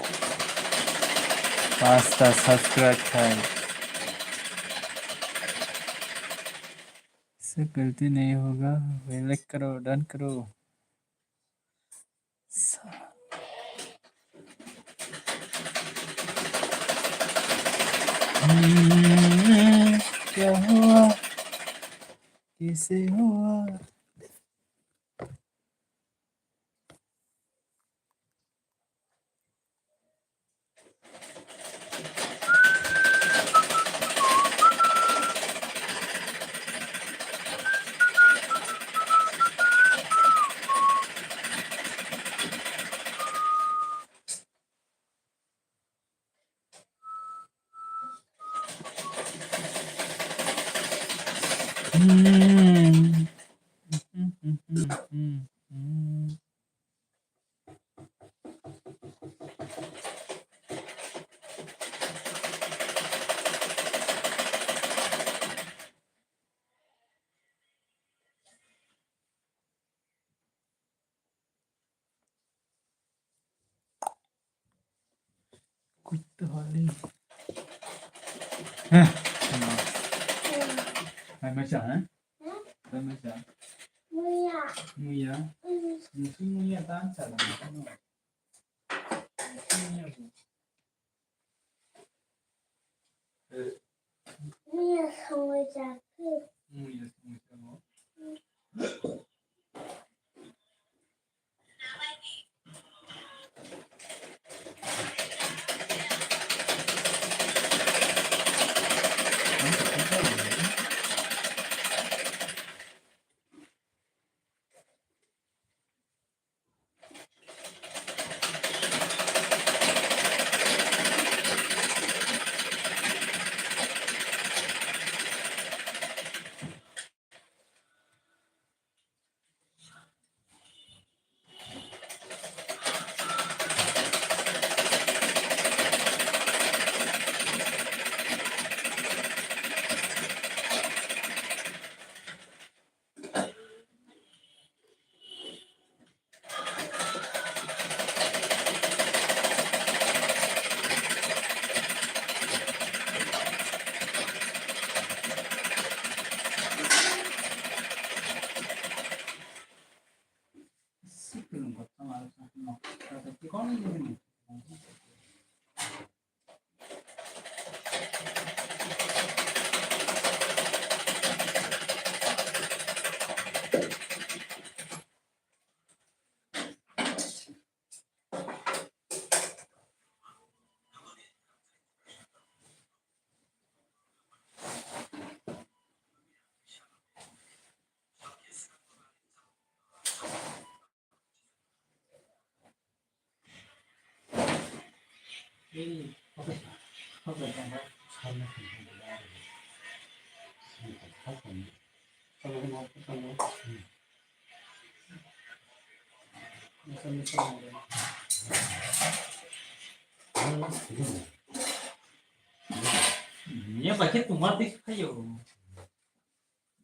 Pasta subscribe khai. इससे गलती नहीं होगा, भाई, like करो, done करो। सा- हम्म, क्या हुआ? कैसे हुआ? Kutu hali. Heh. Hai masa, eh? Hai masa. Muya. Muya. Musu muya tan sa. Muya. Muya songwi jak. Muya songwi jak. Nya pakai tumar tik kayo.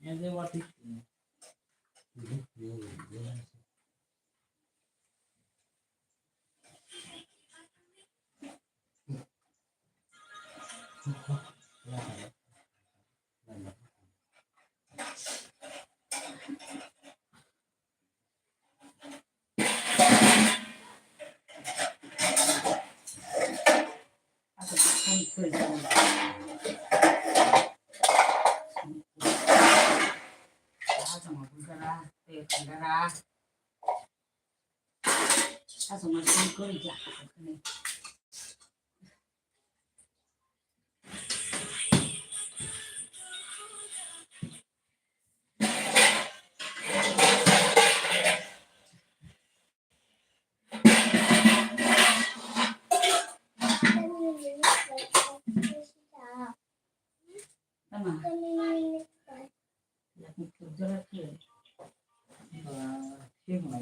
Nya de watik.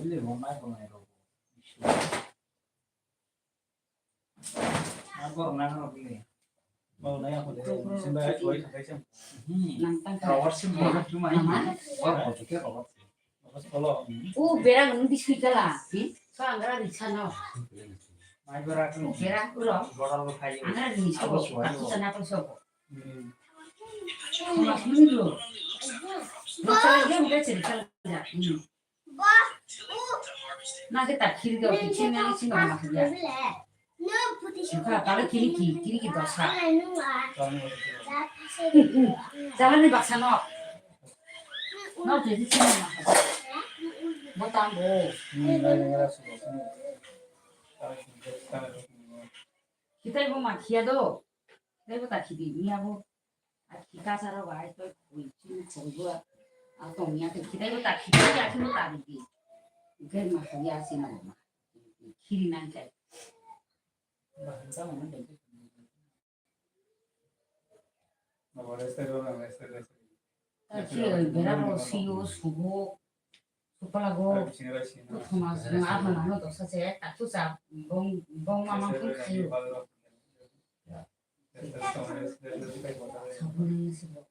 Bile bo mai bo nai rok. Ar borok nang rok bile. Bo nai ako de. Simba ai tuai sakai sem. Hmm. Nang tang ka. Rawar sim bo cuma. Nama? Bor bo ke rawar sim. Rawar sim lo. O berang nung di sui kala. Hi? So angra di sana. Mai berang. O berang ulo. Bor lo khai. Angra di so. Abo suai. Aku sana apa so? Hmm. Mas mulu. Lo kala dia udah cerita ya. Hmm. Na ke ta khiri do, khiri na si ma ma ya. Ka pala khiri ki, khiri ki dosa. Jalan ni baksa no. No, jadi si ma ma. Bo tam bo. Kitai bo ma khia do. Kitai bo ta khiri ni abo. A khi kasa rok ai to khui chini khoi bo. A tong ya khe khitai bo ta khitai ya khe bo ta ri di. Ge ma khoi ya si na ma. Khiri nang kai. Ta khi bera ro si yo subo. Supalago, kuthuma sung ahma mano dosa se, tachu sa, bong, bong mama kung khayo. Sabun ni sibo.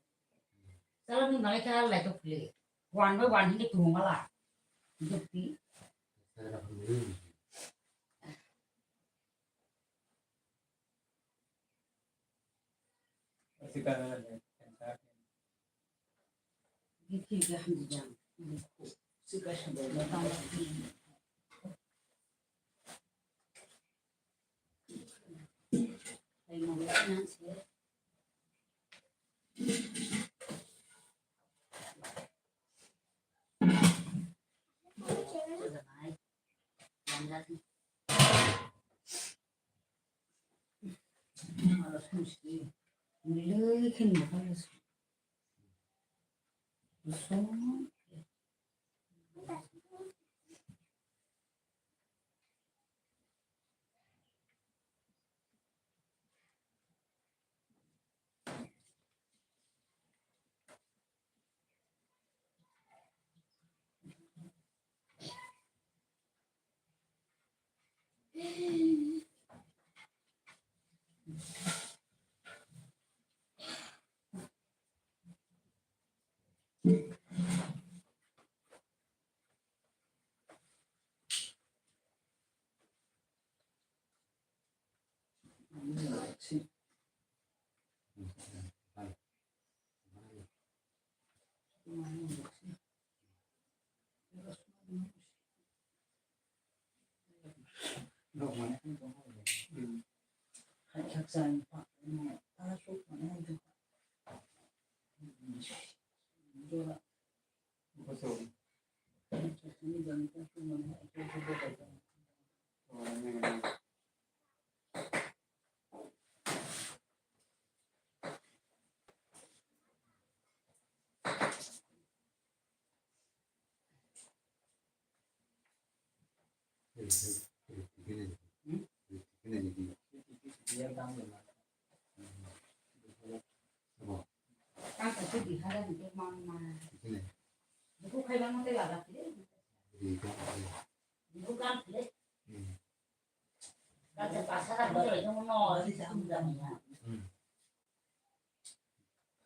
Chala ni malai ka lai to phule. One by one hindi tu mala. Jukti.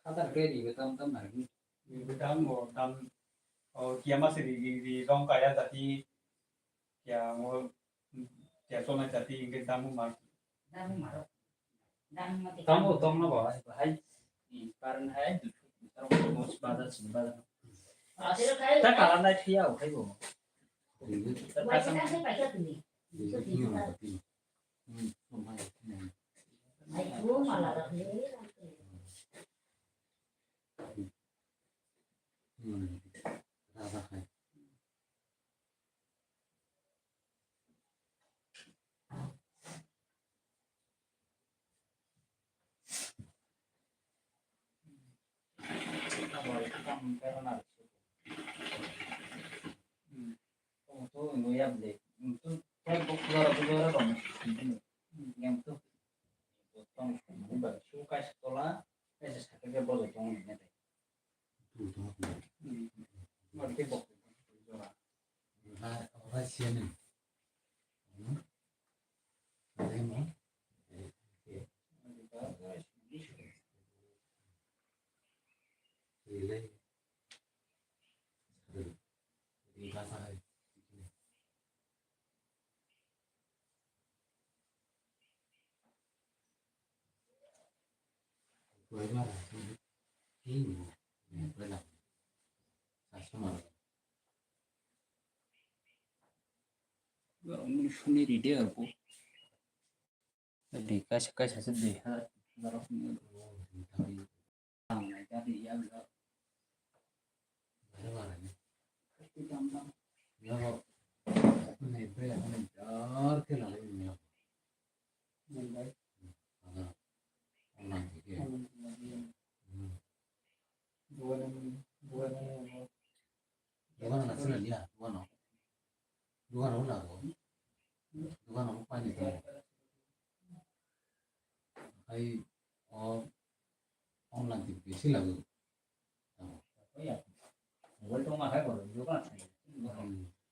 Hatar khe riwi tam tam nai. Riwi tam bo tam, o, kiya ma se ri, ri, ri, rong kaya jati, kiya mo, kiya chona jati, hingke damu ma. Damu ma ro. Damu ma te. Tamo tong no bo, hai, hai, i, paran hai, du, du, mo, bazar, sini bazar. Ta kala nai phiya, o, hai bo. Riwi. Ta kasam. Suni ride arbo. Di kaisa kaisa se dui hazar. Dogan na sila niya, dogan no. Dogan no lago. Dogan no pani to. Ai o online ti bisi lago. Mobile tong ma hai boro, dogan thai.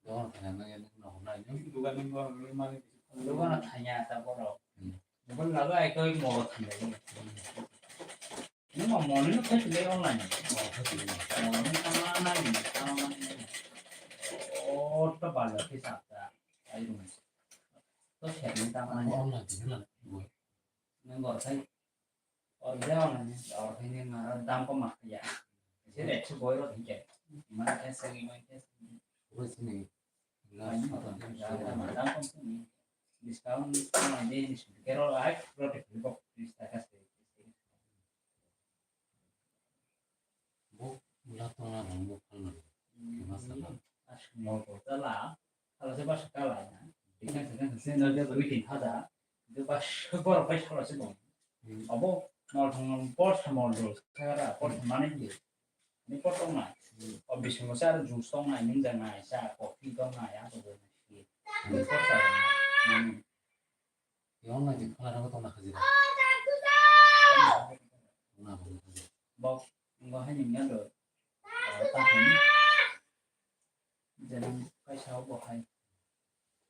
Dogan thai na ya no na. Dogan ni boro mani. Dogan thai ya ta boro. Mobile lago ai to mo thai. Nwng moni no khe tongwi online. Moni no tama nai, tama nai. O to balo khe sakta. Ai rung. To sher ni tama nai. Online ti na. Nwng bor khai. Or de online, or khai ni na dam ko ma ya. Se le chu boy ro thike. Mana khe sagi mai khe. Boy sini. Dam ko ni. Discount ma de ni kero ai product ko. Bo bwla tongna rang bo phalna. Kema sala. Aswk mol bo tala. Tala se basa kala na. Ikan se kan se na ja wi tin hada. De bas bor pai sala se dong. Abo mol thong bor sa mol do. Kara bor sa mane ye. Ni bor tong na. O bisingo sa juice tong na, ning jang na, sa coffee tong na ya to. Ni bor sa. Yang lagi kala rang tong na khajira. Na bo khajira. Bok ngo hai ning ya do. Ta hum. Jadi kaisa bo hai.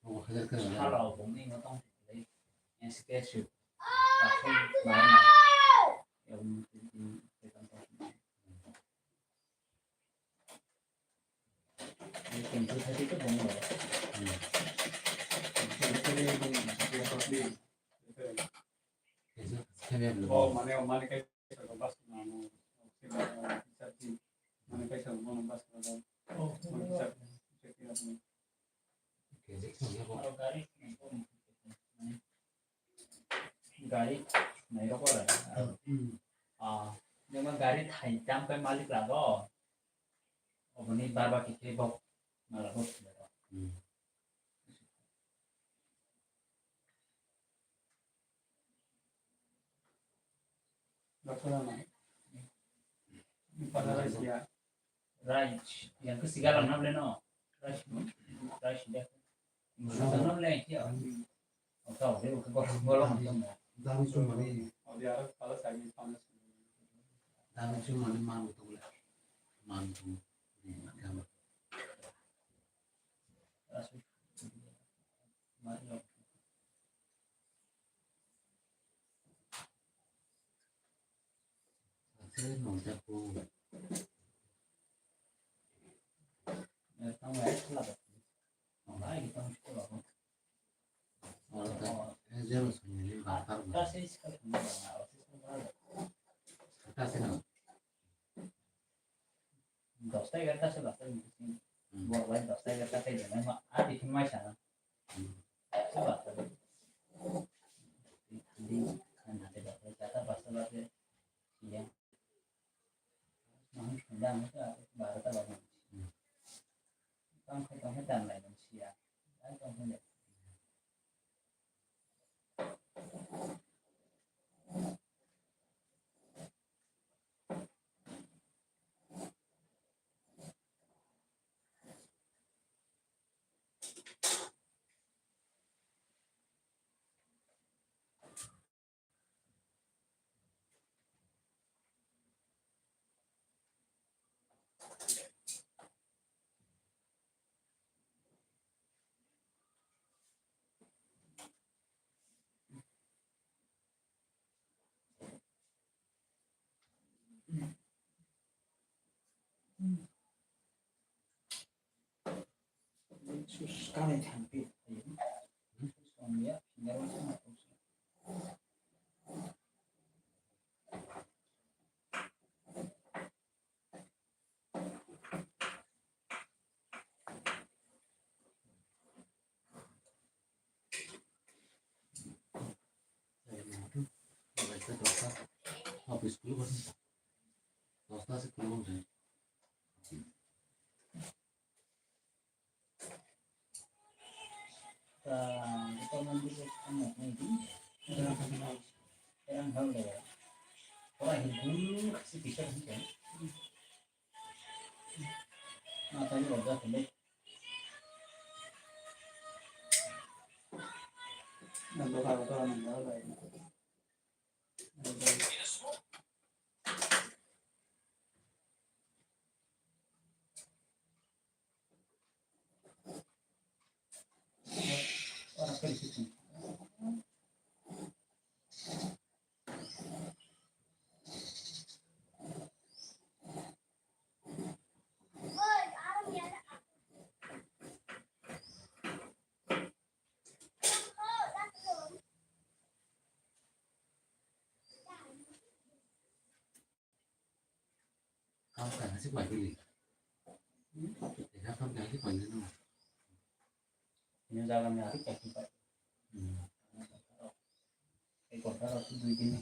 Bo khajira kala. Hala bo ni ngo tong. Yang sikeshu. Ta hum. Yang Oh, mane, mane kaisa ko bas na no. Mane kaisa ko bono bas na. Oh, mane kaisa ko. Gari nairok wala. Ah, jemon gari thai tam kai malik lago. Oboni barba kike bok mala bok. Rai, yang ke sigala nam le no. Rai, rai de. Musa nam le ya. Oka ode oka gor gor. Dami chumani. Dami chumani man to le. Man to. Dosta egarota se basta. Borok lai dosta egarota khai jana ma ati khun mai sana. Dosta basta. Di khana te dosta jata basta basta. Ya. Mahun khanda ang ta barota basta. Tang khai tang khai dan lai dan sia. Ai tang khai. School ko. Dosta se school ko. Kam kha se pai bili. Ekha kam kha se pai no. Ini jaga ni hari kaki pai. Hmm. Ek ghonta rok dui din ni.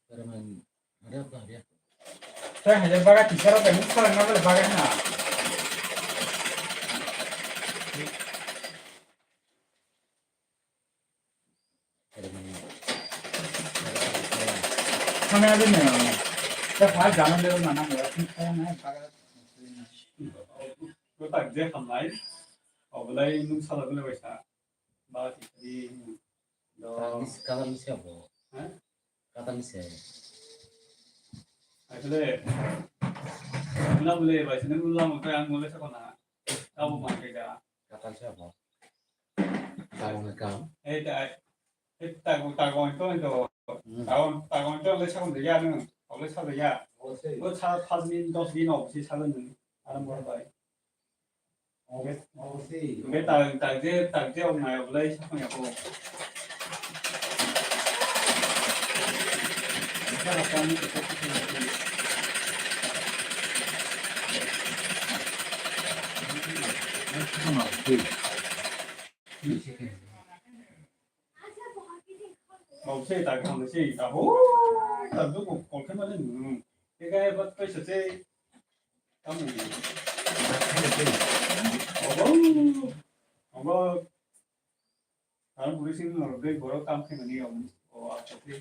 Permanent. Ada apa dia? Saya hanya bagai tiga ratus ini, saya nggak boleh bagai na. Permanent. Mana ada nih? Saya file jangan dulu mana ya? Saya nggak bagai. Ko tak je hamlai. Obolai nung sala bole baisa. Ba ti di. Do. Kamis, kamis ya bo. Ha? Kamis ya. Asle. Mula bole baisa nung mula mo pe ang mole sa kona. Abo ma ke da. Kamis ya bo. Kamis kam. Eh ta. Eh ta ko ta ko to to. Hmm. Ta ko ta ko to le sa ko de ya nung. Ole sa de ya. Oh, sei. Bo sa pas min dos din o si sa le nung. Aram bor bai. Hwnkhe tak, tak je, tak je ok nai obolai saphang ya kho. Mausi tak hamsi tak ho tak duk kol khe mane nung. Teka bat paisa se. Kamu. Obo. Obo. Ang buri sing norok dei borok kam khe mani obo. O acha se.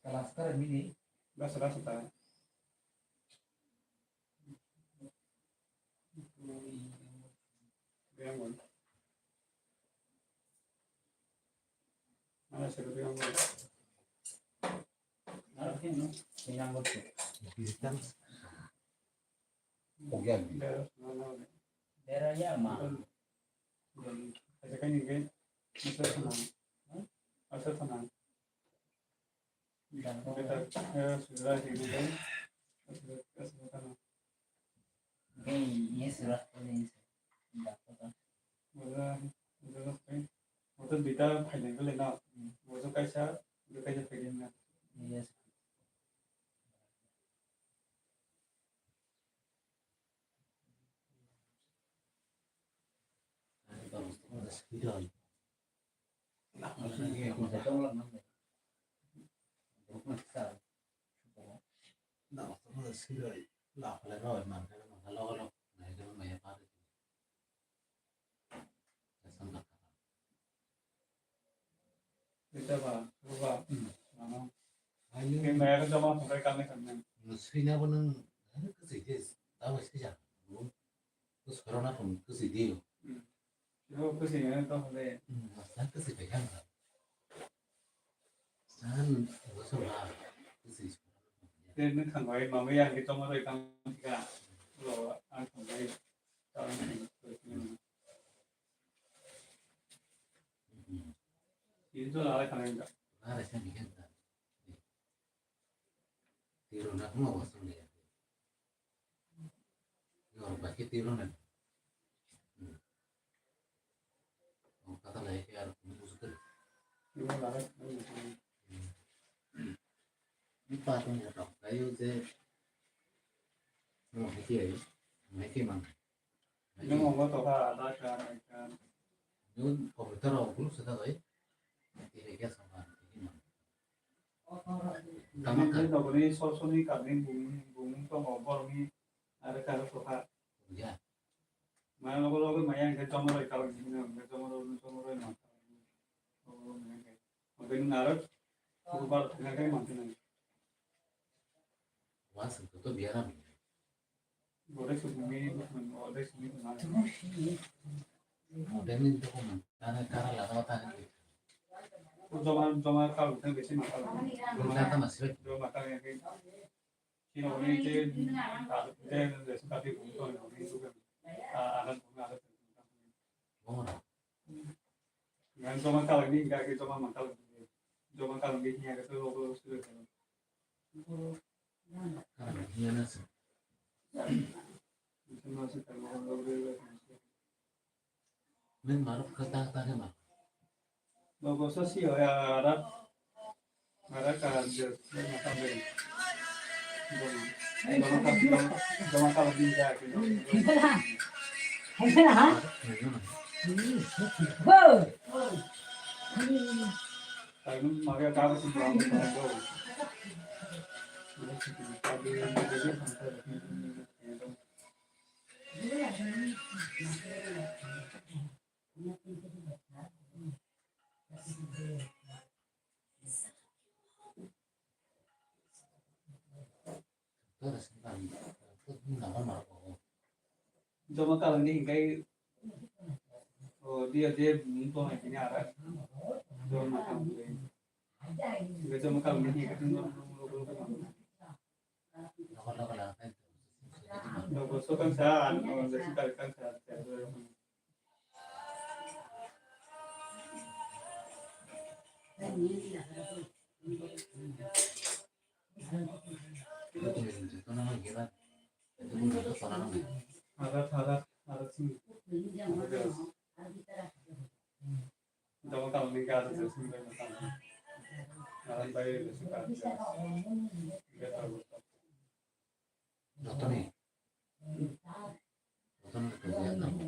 Kelas kar mini. Bas rasa ta. Mana sih yang mana? Mana sih no? Yang mana? Bera ya ma. Asa kani ke. Asa sana. Asa sana. Beta, eh, sudah sih, gitu. Asa sana. Ini, ini surat ini. Wala, wala, wala, wala, beta, phaileng, phaileng na. Wala kaisa, wala kaisa phaileng na. Yes. Ita ba, ba, hmm, ano. Ini mereka cuma sampai kami sana. Swina pun nang, ano kasi? Sija. Kus corona pun kusi dio. Hmm. Yo kusi ya to hole. Hmm, san kusi pegang ka. San waso la kusi. Te ne khangbai mama yang ke tongma roi tang ka. Lo ang khangbai. Tang. Hmm. Ini to la khangbai ka. Lara san pegang ka. Tiro na kuma waso le. Norok bai khe tiro nai. Hmm. O kata lai khe aro kunu busu kari. Hmm. Ni pa tong ya tong. Kayo je. Mo hai khe ai. Mo hai khe mang. Nwng omo tokha Aadhaar card, I card. Nwng computer rok group se thagwi. Tini khe songkha, tini mang. Tama kha. Nwng nokni sor sorni card ni bumung, bumung tongo, borokni Aadhaar card tokha. Ya. Maya logo logo maya hwnkhe joma roi kalang simi hwnkhe joma roi, joma roi mang. Obo hwnkhe. Obo nwng aro bubar thangna khe mang khe nang. Wa sing to biaram. Ode simi, ode simi. Ode ni document, tane kara laga ta ni. Joma, joma kalu tang besi mata. Joma ta masih. Joma ta yang ke. Sino ni je, je ration card ni buku ni buku. Ah, anak buku anak. Oh. Yang joma kalu ni enggak ke joma mata. Joma kalu ni enggak ke lo lo sudah. Nwng marok khe ta ta khe ma. Bo bo so si ho ya ara. Ara ka je ma ta de. Joma ka joma ka din ja ke. Hai ha. Bo. Tayo maria ka ba si ba. Joma kalang ni hingkai, o, dia, dia, bumung tong hai kini ara. Joma kalang ni. Hingkai joma kalang ni hingkai. Dogo so kan sa, ano, kan sa, kan sa. Harat, harat, harat sini. Jama kalang ni gari je sini bai makan. Alam bai je sini bai. Geta gota. Jotoni. Jotoni ko ya tamo.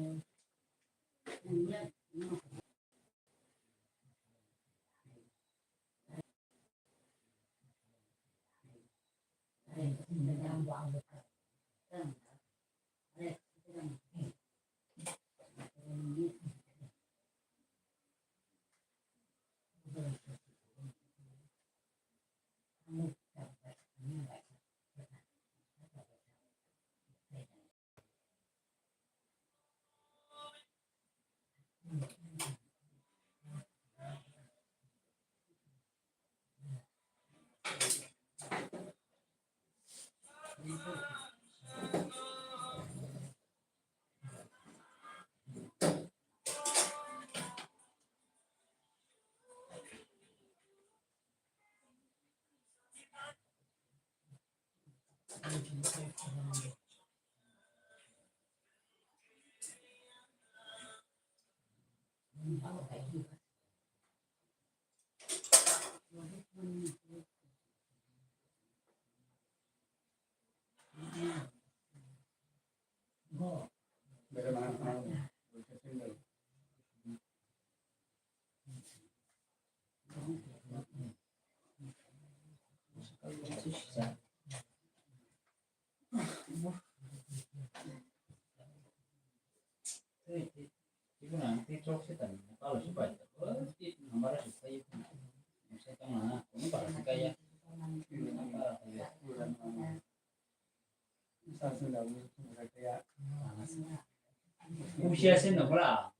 Kusia se no bra.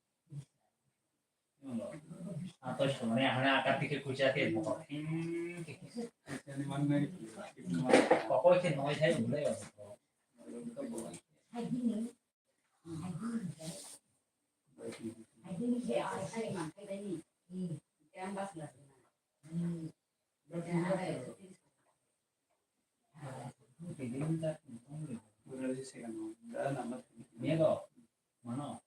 Ato sone hane akar tike kusia ke mo. Kokoi ke noi thai ulai. Mano.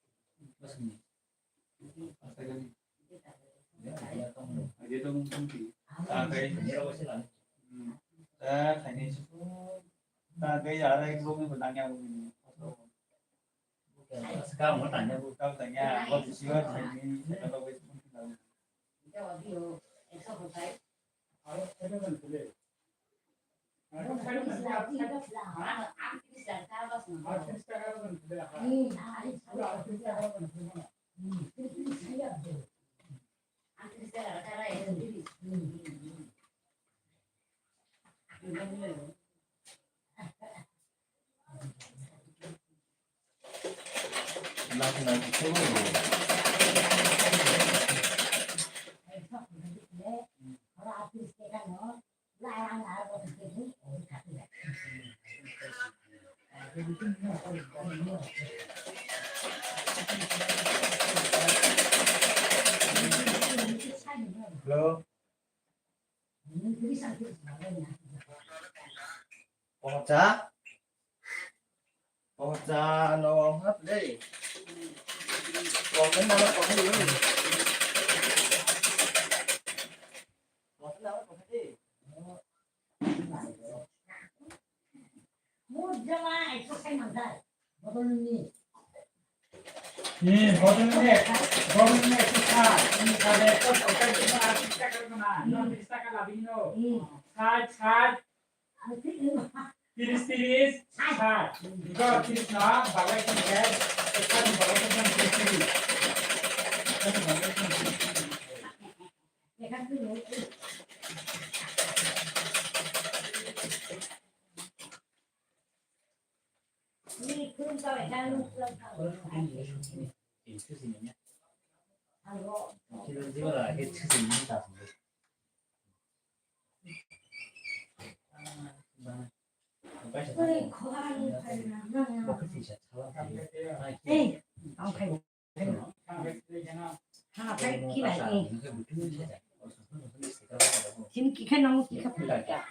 Hello. Pongcha? Pongcha no hat dei. Pongcha na pongcha dei. Pongcha na pongcha dei. Hmm, bottleneck, bottleneck to side. Hmm, side to side. Hmm, side, side. Tiris, tiris, side. Because tiris na, bagai tiris, side bagai tiris.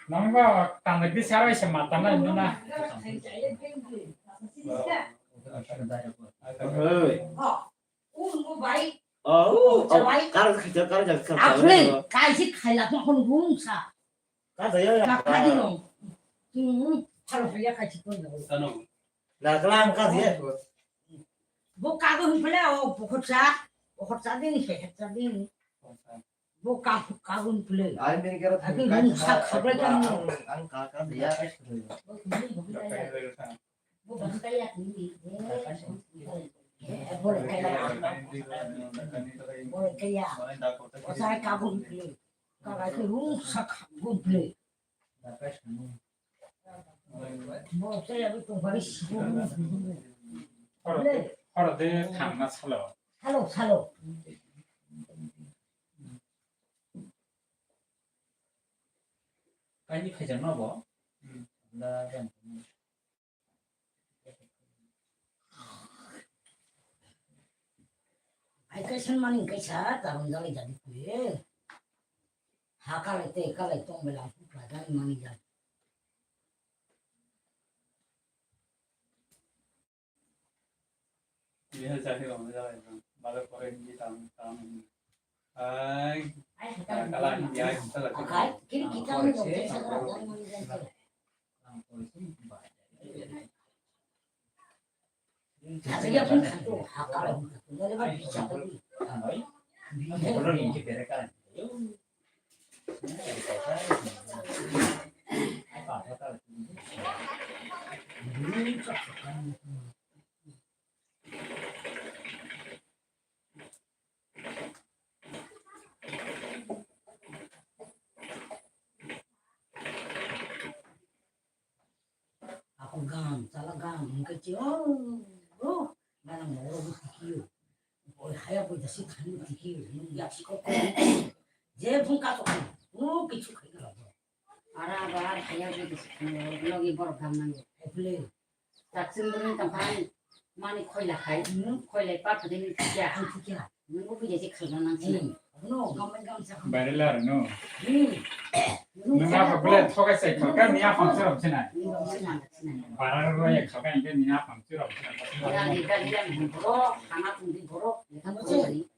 Nangba tangwi di sarai se mata na nuna. Oi. Oh, oh, kar khita, kar jak, kar jak. Akhli kaisi khaila tong khon gungsa. Kar jak ya. Ka khadi no. Hmm, halo ya kaisi tong. Tano. Na klam kar ya. Bo kago hin pele o bokhorsa, bokhorsa din, hehersa din. Bo ka kago hin pele. Ai meri kero. Aku hin sa khabai kan no. Ang ka ka ya. Bo hin bo hin ya. Bo hin ka ya ni. Bo hin ka ya. Bo hin ka ya. Bo sa kago hin pele. Ka ka hin sa kago hin pele. Horo, horo de thangna salo. Salo, salo. Kaini khaijak no bo? Hmm. Da, da. Ai kaisa mani kaisa tabang jali jadi kuye. Ha kalai tei kalai tong bela pupla jani mani jali. Ini hasil kita orang jalan, balik korek ini tam tam ini. Ai, kalah ini ai kita lah. Akai, kiri kita ni dong, kita lah dong ni dong. Tapi dia pun satu hakal, dia lewat bisa tadi. Ako gam, chala gam, hingke chi, oh, oh, Oro bo tikiyo. Oi haya bo jasi khani tikiyo. Yaksi ko ko. Je bung ka to. No kichu khai ka. Ara bara haya bo jasi. Logi borok gam nango. Eble. Taksim bini tongkha mani khoila khai, khoilai pa khade ni tikya. Ang tikya. Nungbo puja je khalna nang sini. Hmm. Abono gamai gamsa khamna. Baire lar no. Hmm. Nungma phak bole thokai sai khalka niya phamse rom sina. Nungbo sina sina. Bara ro ya khalka inge niya phamse rom sina. Gari gari yang boro, hana tungdi boro. Nungbo sina.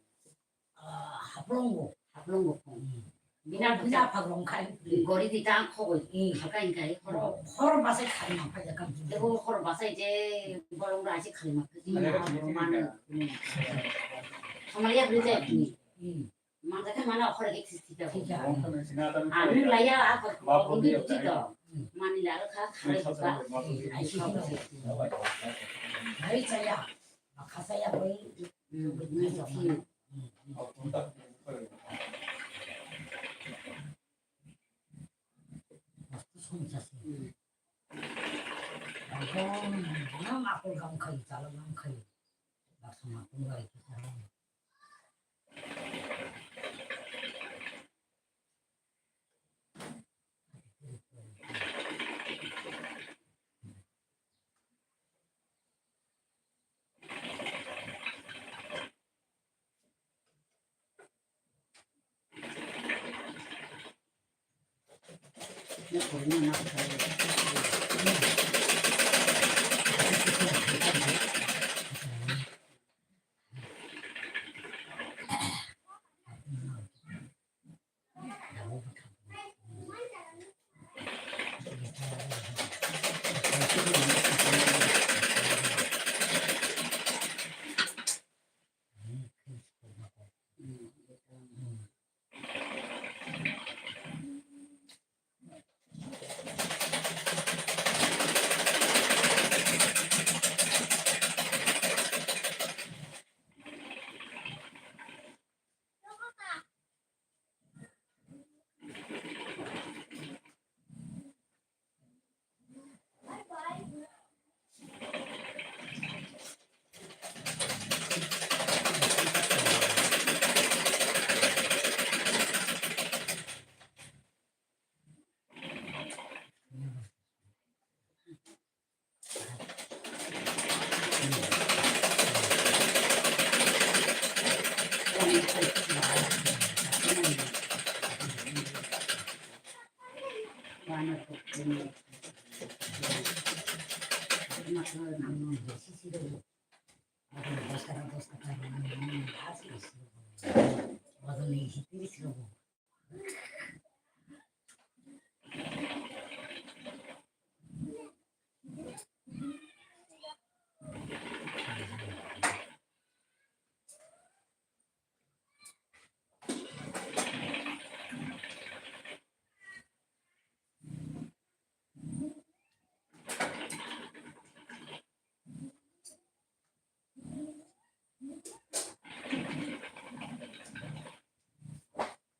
Ah, haplongo. Haplongo. Hmm. Bina bina phagrong khai. Gori di tang khogoi. Hmm. Khalka ingkai horo. Horo basai khai ma phai jakam. Tebo horo basai je bolong ra si khai ma phai. Hmm. Horo mano. Hmm. Samaliya bri jai ni. Hmm. Mangga khe mana horo ke this thida. Thida. Ani laya a ko ko ni di to. Hmm. Mani la kha khai ka. Hmm. Ai si. Ai chaya. Khasaya koi. Hmm. Ni jok.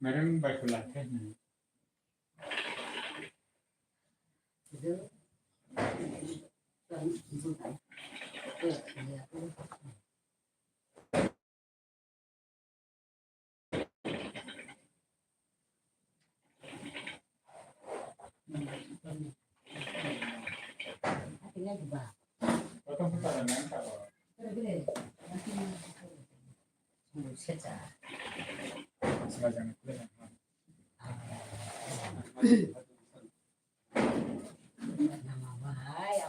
Mereng bai khula khe.